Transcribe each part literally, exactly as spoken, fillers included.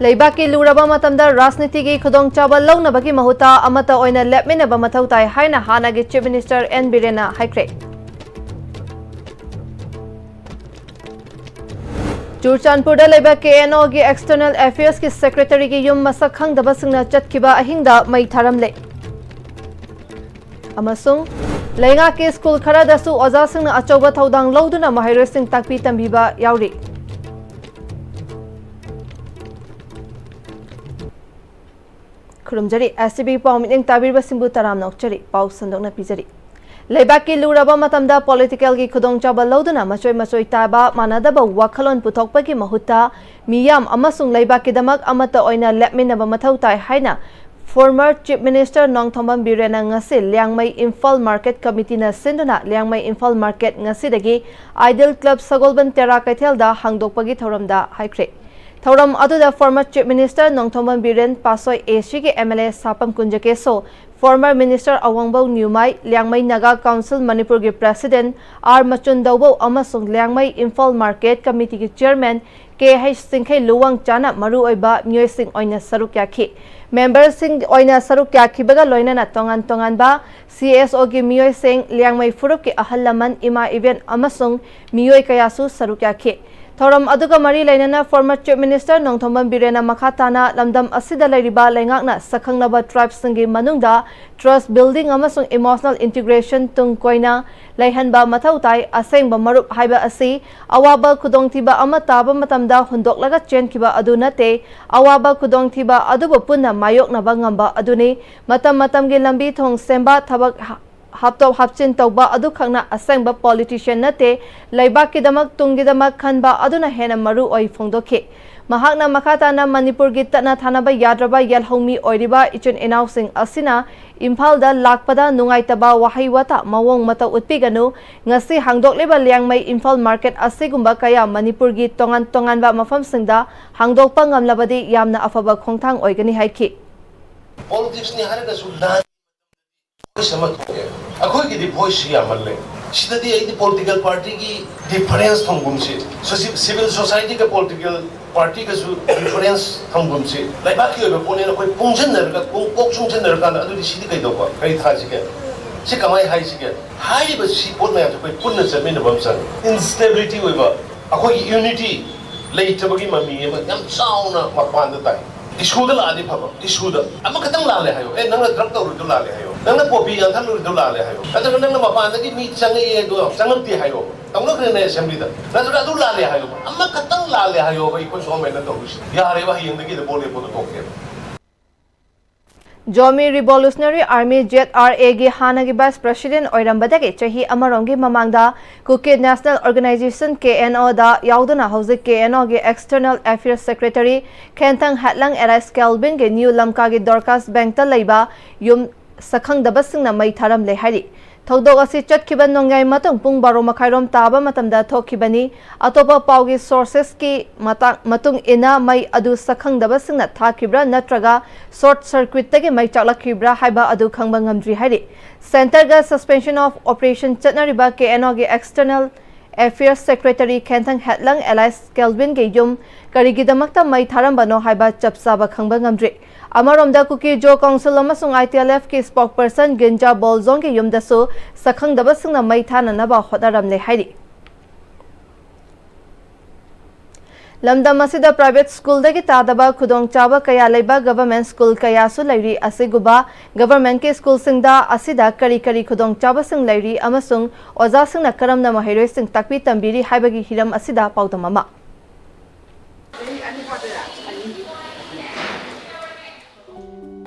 ꯂꯩꯕꯥꯛꯀꯤ ꯂꯨꯔꯕ ꯃꯇꯝꯗ ꯔꯥꯖꯅꯤꯇꯤꯒꯤ ꯈꯨꯗꯣꯡꯆꯥꯕ ꯂꯧꯅꯕꯒꯤ ꯃꯍꯨꯠꯇ ꯑꯃꯠꯇ ꯑꯣꯏꯅ ꯂꯦꯞꯃꯤꯟꯅꯕ ꯃꯊꯧ ꯇꯥꯏ ꯍꯥꯏꯅ ꯍꯥꯟꯅꯒꯤ Chief Minister N ꯕꯤꯔꯦꯟꯅ ꯍꯥꯏꯈ꯭ꯔꯦ꯫ ꯆꯨꯔꯆꯥꯟꯄꯨꯔꯗ ꯂꯩꯕ K N O ꯒꯤ External Affairs ꯀꯤ Secretary ꯒꯤ ꯌꯨꯝ ꯃꯁꯛ ꯈꯪꯗꯕꯁꯤꯡꯅ ꯆꯠꯈꯤꯕ ꯑꯍꯤꯡꯗ ꯃꯩ ꯊꯥꯔꯝꯂꯦ꯫ ꯑꯃꯁꯨꯡ ꯂꯩꯉꯥꯛꯀꯤ ꯁ꯭ꯀꯨꯜ ꯈꯔꯗꯁꯨ ꯑꯣꯖꯥꯁꯤꯡꯅ ꯑꯆꯧꯕ ꯊꯧꯗꯥꯡ ꯂꯧꯗꯨꯅ ꯃꯍꯩꯔꯣꯏꯁꯤꯡ ꯇꯥꯛꯄꯤ ꯇꯝꯕꯤꯕ ꯌꯥꯎꯔꯤ꯫ ꯈꯨꯔꯨꯝꯖꯔꯤ꯫ S T V ꯄꯥꯎ ꯃꯤꯠꯌꯦꯡ ꯇꯥꯕꯤꯔꯤꯕꯁꯤꯡꯕꯨ ꯇꯔꯥꯝꯅ ꯑꯣꯛꯆꯔꯤ꯫ ꯄꯥꯎ ꯁꯟꯗꯣꯛꯅ ꯄꯤꯖꯔꯤ꯫ ꯂꯩꯕꯥꯛꯀꯤ ꯂꯨꯔꯕ ꯃꯇꯝꯗ political ꯒꯤ ꯈꯨꯗꯣꯡꯆꯥꯕ ꯂꯧꯗꯨꯅ ꯃꯆꯣꯏ ꯃꯆꯣꯏ ꯇꯥꯕ ꯃꯥꯟꯅꯗꯕ ꯋꯥꯈꯜꯂꯣꯟ ꯄꯨꯊꯣꯛꯄꯒꯤ ꯃꯍꯨꯠꯇ ꯃꯤꯌꯥꯝ ꯑꯃꯁꯨꯡ ꯂꯩꯕꯥꯛꯀꯤꯗꯃꯛ ꯑꯃꯠꯇ ꯑꯣꯏꯅ ꯂꯦꯞꯃꯤꯟꯅꯕ ꯃꯊꯧ ꯇꯥꯏ ꯍꯥꯏꯅ former Chief Minister ꯅꯣꯡꯊꯣꯝꯕꯝ ꯕꯤꯔꯦꯟꯅ ꯉꯁꯤ ꯂꯤꯌꯥꯡꯃꯩ ꯏꯝꯐꯥꯜ Market Committee ꯅ ꯁꯤꯟꯗꯨꯅ ꯂꯤꯌꯥꯡꯃꯩ ꯏꯝꯐꯥꯜ Market ꯉꯁꯤꯗꯒꯤ Ideal Club ꯁꯒꯣꯜꯕꯟ ꯇꯦꯔꯥ ꯀꯩꯊꯦꯜꯗ ꯍꯥꯡꯗꯣꯛꯄꯒꯤ ꯊꯧꯔꯝꯗ ꯍꯥꯏꯈ꯭ꯔꯦ꯫ ꯊꯧꯔꯝ ꯑꯗꯨꯗ former Chief Minister Nongthombam Biren, Patsoi A C ꯒꯤ M L A ꯁꯥꯄꯝ ꯀꯨꯟꯖꯀꯦꯁꯣ, former Minister ꯑꯋꯥꯡꯕꯧ ꯅ꯭ꯌꯨꯃꯥꯏ, Liangmai Naga Council ꯃꯅꯤꯄꯨꯔꯒꯤ President R ꯃꯆꯨꯟꯗꯧꯕꯧ ꯑꯃꯁꯨꯡ ꯂꯤꯌꯥꯡꯃꯩ ꯏꯝꯐꯥꯜ Market Committee ꯒꯤ Chairman K H ꯆꯤꯡꯈꯩ ꯂꯨꯋꯥꯡ ꯆꯥꯅ ꯃꯔꯨꯑꯣꯏꯕ ꯃꯤꯑꯣꯏꯁꯤꯡ ꯑꯣꯏꯅ ꯁꯔꯨꯛ ꯌꯥꯈꯤ꯫ Member ꯁꯤꯡ ꯑꯣꯏꯅ ꯁꯔꯨꯛ ꯌꯥꯈꯤꯕꯒ ꯂꯣꯏꯅꯅ ꯇꯣꯉꯥꯟ ꯇꯣꯉꯥꯟꯕ C S O ꯒꯤ ꯃꯤꯑꯣꯏꯁꯤꯡ, ꯂꯤꯌꯥꯡꯃꯩ ꯐꯨꯔꯨꯞꯀꯤ ꯑꯍꯜ ꯂꯃꯟ, ꯏꯃꯥ ꯏꯕꯦꯟ ꯑꯃꯁꯨꯡ ꯃꯤꯑꯣꯏ ꯀꯌꯥꯁꯨ ꯁꯔꯨꯛ ꯌꯥꯈꯤ꯫ ꯊꯧꯔꯝ ꯑꯗꯨꯒ ꯃꯔꯤ ꯂꯩꯅꯅ former Chief Minister ꯅꯣꯡꯊꯣꯝꯕꯝ ꯕꯤꯔꯦꯟꯅ ꯃꯈꯥ ꯇꯥꯅ ꯂꯝꯗꯝ ꯑꯁꯤꯗ ꯂꯩꯔꯤꯕ ꯂꯩꯉꯥꯛꯅ ꯁꯛꯈꯪꯂꯕ tribe ꯁꯤꯡꯒꯤ ꯃꯅꯨꯡꯗ trust building ꯑꯃꯁꯨꯡ emotional integration ꯇꯨꯡ ꯀꯣꯏꯅ ꯂꯩꯍꯟꯕ ꯃꯊꯧ ꯇꯥꯏ꯫ ꯑꯁꯦꯡꯕ ꯃꯔꯨꯞ ꯍꯥꯏꯕ ꯑꯁꯤ ꯑꯋꯥꯕ ꯈꯨꯗꯣꯡꯊꯤꯕ ꯑꯃ ꯇꯥꯕ ꯃꯇꯝꯗ ꯍꯨꯟꯗꯣꯛꯂꯒ ꯆꯦꯟꯈꯤꯕ ꯑꯗꯨ ꯅꯠꯇꯦ꯫ ꯑꯋꯥꯕ ꯈꯨꯗꯣꯡꯊꯤꯕ ꯑꯗꯨꯕꯨ ꯄꯨꯟꯅ ꯃꯥꯌꯣꯛꯅꯕ ꯉꯝꯕ ꯑꯗꯨꯅꯤ꯫ ꯃꯇꯝ ꯃꯇꯝꯒꯤ ꯂꯝꯕꯤ ꯊꯣꯡ ꯁꯦꯝꯕ, ꯊꯕꯛ ꯍꯥ-, ꯍꯥꯞꯇꯣꯛ ꯍꯥꯞꯆꯤꯟ ꯇꯧꯕ ꯑꯗꯨꯈꯛꯅ ꯑꯁꯦꯡꯕ politician ꯅꯠꯇꯦ꯫ ꯂꯩꯕꯥꯛꯀꯤꯗꯃꯛ, ꯇꯨꯡꯒꯤꯗꯃꯛ ꯈꯟꯕ ꯑꯗꯨꯅ ꯍꯦꯟꯅ ꯃꯔꯨ ꯑꯣꯏ ꯐꯣꯡꯗꯣꯛꯈꯤ꯫ ꯃꯍꯥꯛꯅ ꯃꯈꯥ ꯇꯥꯅ ꯃꯅꯤꯄꯨꯔꯒꯤ ꯇꯠꯅ ꯊꯥꯅꯕ ꯌꯥꯗ꯭ꯔꯕ ꯌꯦꯜꯍꯧꯃꯤ ꯑꯣꯏꯔꯤꯕ ꯏꯆꯤꯟ ꯏꯅꯥꯎꯁꯤꯡ ꯑꯁꯤꯅ ꯏꯝꯐꯥꯜꯗ ꯂꯥꯛꯄꯗ ꯅꯨꯡꯉꯥꯏꯇꯕ ꯋꯥꯍꯩ ꯋꯥꯇꯥ ꯃꯑꯣꯡ ꯃꯇꯧ ꯎꯠꯄꯤꯒꯅꯨ꯫ ꯉꯁꯤ ꯍꯥꯡꯗꯣꯛꯂꯤꯕ ꯂꯤꯌꯥꯡꯃꯩ ꯏꯝꯐꯥꯜ Market ꯑꯁꯤꯒꯨꯝꯕ ꯀꯌꯥ ꯃꯅꯤꯄꯨꯔꯒꯤ ꯇꯣꯉꯥꯟ ꯇꯣꯉꯥꯟꯕ ꯃꯐꯝꯁꯤꯡꯗ ꯍꯥꯡꯗꯣꯛꯄ ꯉꯝꯂꯕꯗꯤ ꯌꯥꯝꯅ ꯑꯐꯕ ꯈꯣꯡꯊꯥꯡ ꯑꯣꯏꯒꯅꯤ ꯍꯥꯏꯈꯤ꯫ Politics ꯅꯤ ꯍꯥꯏꯔꯒꯁꯨ ꯂꯥꯟ voice ꯑꯃ ꯊꯣꯛꯑꯦ꯫ ꯑꯩꯈꯣꯏꯒꯤꯗꯤ voice ꯁꯤ ꯌꯥꯝꯃꯜꯂꯦ꯫ ꯁꯤꯗꯗꯤ ꯑꯩꯗꯤ political party ꯒꯤ difference ꯊꯝꯒꯨꯝꯁꯤ꯫ Soci-, civil society ꯒ political ꯄꯥꯔꯇꯤꯒꯁꯨ ꯗꯤꯐꯔꯦꯟꯁ ꯊꯝꯐꯝꯁꯤ ꯂꯩꯕꯥꯛꯀꯤ ꯑꯣꯏꯕ ꯄꯣꯠꯅꯦꯅ ꯑꯩꯈꯣꯏ ꯄꯨꯟꯁꯤꯟꯅꯔꯒ, ꯀꯣꯛ, ꯀꯣꯛ ꯆꯨꯡꯁꯤꯟꯅꯔꯀꯥꯟꯗ, "ꯑꯗꯨꯗꯤ ꯁꯤꯗꯤ ꯀꯩꯗꯧꯕ? ꯀꯔꯤ ꯊꯥꯁꯤꯒꯦ? ꯁꯤ ꯀꯃꯥꯏ ꯍꯥꯏꯁꯤꯒꯦ?" ꯍꯥꯏꯔꯤꯕ ꯁꯤ ꯄꯣꯠ ꯃꯌꯥꯝꯁꯦ ꯑꯩꯈꯣꯏ ꯄꯨꯟꯅ ꯆꯠꯃꯤꯟꯅꯕ ꯑꯃ ꯆꯪꯉꯤ꯫ ꯏꯟꯁꯇꯦꯕꯤꯂꯤꯇꯤ ꯑꯣꯏꯕ, ꯑꯩꯈꯣꯏꯒꯤ ꯌꯨꯅꯤꯇꯤ ꯂꯩꯇꯕꯒꯤ ꯃꯃꯤ ꯑꯃ ꯌꯥꯝ ꯆꯥꯎꯅ ꯃꯄꯥꯟꯗ ꯇꯥꯏ꯫ ꯏꯁꯨꯗ ꯂꯥꯛꯑꯗꯤ ꯐꯕ, ꯏꯁꯨꯗ ꯑꯃꯈꯛꯇꯪ ꯂꯥꯜꯂꯦ ꯍꯥꯏꯌꯣ꯫ "ꯑꯦ, ꯅꯪꯅ ꯗ꯭ꯔꯒ ꯇꯧꯔꯨꯔꯤꯗꯣ ꯂꯥꯜꯂꯦ" ꯍꯥꯏꯌꯣ, "ꯅꯪꯅ ꯄꯣꯄꯤ ꯌꯥꯟꯊꯠꯂꯨꯔꯤꯗꯣ ꯂꯥꯜꯂꯦ" ꯍꯥꯏꯌꯣ, ꯅꯠꯇ꯭ꯔꯒ "ꯅꯪꯅ ꯃꯄꯥꯟꯗꯒꯤ ꯃꯤ ꯆꯪꯉꯛꯑꯦ ꯑꯗꯣ ꯆꯪꯉꯛꯇꯦ" ꯍꯥꯏꯌꯣ꯫ ꯇꯧꯅꯈ꯭ꯔꯦꯅꯦ ꯑꯦꯁꯦꯝꯕ꯭ꯂꯤꯗ꯫ ꯅꯠꯇ꯭ꯔꯒ "ꯑꯗꯨ ꯂꯥꯜꯂꯦ" ꯍꯥꯏꯌꯣ, ꯑꯃꯈꯛꯇꯪ ꯂꯥꯜꯂꯦ ꯍꯥꯏꯌꯣꯕ, ꯑꯩꯈꯣꯏ ꯒꯣꯔꯃꯦꯟꯅ ꯇꯧꯔꯤꯁꯦ꯫ ꯌꯥꯔꯦꯕ, ꯍꯌꯦꯡꯗꯒꯤꯗꯤ vote ꯂꯦꯞꯄꯗꯣ ꯇꯣꯛꯀꯦꯕ꯫ Zomi Revolutionary Army, Z R A ꯒꯤ ꯍꯥꯟꯅꯒꯤ vice president ꯑꯣꯏꯔꯝꯕꯗꯒꯤ ꯆꯍꯤ ꯑꯃꯔꯣꯝꯒꯤ ꯃꯃꯥꯡꯗ Kuki National Organization, K N O ꯗ ꯌꯥꯎꯗꯨꯅ ꯍꯧꯖꯤꯛ K N O ꯒꯤ External Affairs Secretary Khenthang Hetlang alias Kelvin ꯒꯤ New ꯂꯝꯀꯥꯒꯤ Dorcas Bank ꯇ ꯂꯩꯕ ꯌꯨꯝ ꯁꯛꯈꯪꯗꯕꯁꯤꯡꯅ ꯃꯩ ꯊꯥꯔꯝꯂꯦ ꯍꯥꯏꯔꯤ꯫ ꯊꯧꯗꯣꯛ ꯑꯁꯤ ꯆꯠꯈꯤꯕ ꯅꯣꯡꯌꯥꯏ ꯃꯇꯨꯡ ꯄꯨꯡ ꯕꯥꯔꯣ ꯃꯈꯥꯏꯔꯣꯝ ꯇꯥꯕ ꯃꯇꯝꯗ ꯊꯣꯛꯈꯤꯕꯅꯤ꯫ ꯑꯇꯣꯞꯄ ꯄꯥꯎꯒꯤ sources ꯀꯤ ꯃꯇꯥꯡ, ꯃꯇꯨꯡ ꯏꯟꯅ ꯃꯩ ꯑꯗꯨ ꯁꯛꯈꯪꯗꯕꯁꯤꯡꯅ ꯊꯥꯈꯤꯕ꯭ꯔꯥ ꯅꯠꯇ꯭ꯔꯒ short circuit ꯇꯒꯤ ꯃꯩ ꯆꯥꯛꯂꯛꯈꯤꯕ꯭ꯔꯥ ꯍꯥꯏꯕ ꯑꯗꯨ ꯈꯪꯕ ꯉꯝꯗ꯭ꯔꯤ ꯍꯥꯏꯔꯤ꯫ Center ꯒ suspension of operation ꯆꯠꯅꯔꯤꯕ K N O ꯒꯤ External Affairs Secretary Khenthang Hetlang alias Kelvin ꯒꯤ ꯌꯨꯝ ꯀꯔꯤꯒꯤꯗꯃꯛꯇ ꯃꯩ ꯊꯥꯔꯝꯕꯅꯣ ꯍꯥꯏꯕ ꯆꯞ ꯆꯥꯕ ꯈꯪꯕ ꯉꯝꯗ꯭ꯔꯤ꯫ ꯑꯃꯔꯣꯝꯗ, Kuki Zo Council ꯑꯃꯁꯨꯡ I T L F ꯀꯤ spokesperson Ginja Bolzong ꯒꯤ ꯌꯨꯝꯗꯁꯨ ꯁꯛꯈꯪꯗꯕꯁꯤꯡꯅ ꯃꯩ ꯊꯥꯅꯅꯕ ꯍꯣꯠꯅꯔꯝꯂꯦ ꯍꯥꯏꯔꯤ꯫ ꯂꯝꯗꯝ ꯑꯁꯤꯗ private school ꯗꯒꯤ ꯇꯥꯗꯕ ꯈꯨꯗꯣꯡꯆꯥꯕ ꯀꯌꯥ ꯂꯩꯕ government school ꯀꯌꯥꯁꯨ ꯂꯩꯔꯤ꯫ ꯑꯁꯤꯒꯨꯝꯕ government ꯀꯤ school ꯁꯤꯡꯗ ꯑꯁꯤꯗ ꯀꯔꯤ ꯀꯔꯤ ꯈꯨꯗꯣꯡꯆꯥꯕꯁꯤꯡ ꯂꯩꯔꯤ ꯑꯃꯁꯨꯡ ꯑꯣꯖꯥꯁꯤꯡꯅ ꯀꯔꯝꯅ ꯃꯍꯩꯔꯣꯏꯁꯤꯡ ꯇꯥꯛꯄꯤ ꯇꯝꯕꯤꯔꯤ ꯍꯥꯏꯕꯒꯤ ꯍꯤꯔꯝ ꯑꯁꯤꯗ ꯄꯥꯎꯗꯝ ꯑꯃ꯫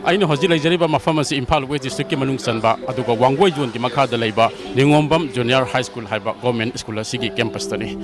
ꯑꯩꯅ ꯍꯧꯖꯤꯛ ꯂꯩꯖꯔꯤꯕ ꯃꯐꯝ ꯑꯁꯤ ꯏꯝꯐꯥꯜ West District ꯀꯤ ꯃꯅꯨꯡ ꯆꯟꯕ, ꯑꯗꯨꯒ ꯋꯥꯡꯒꯣꯏ zone ꯒꯤ ꯃꯈꯥꯗ ꯂꯩꯕ ꯅꯤꯉꯣꯝꯕꯝ Junior High School ꯍꯥꯏꯕ government school ꯑꯁꯤꯒꯤ campus ꯇꯅꯤ꯫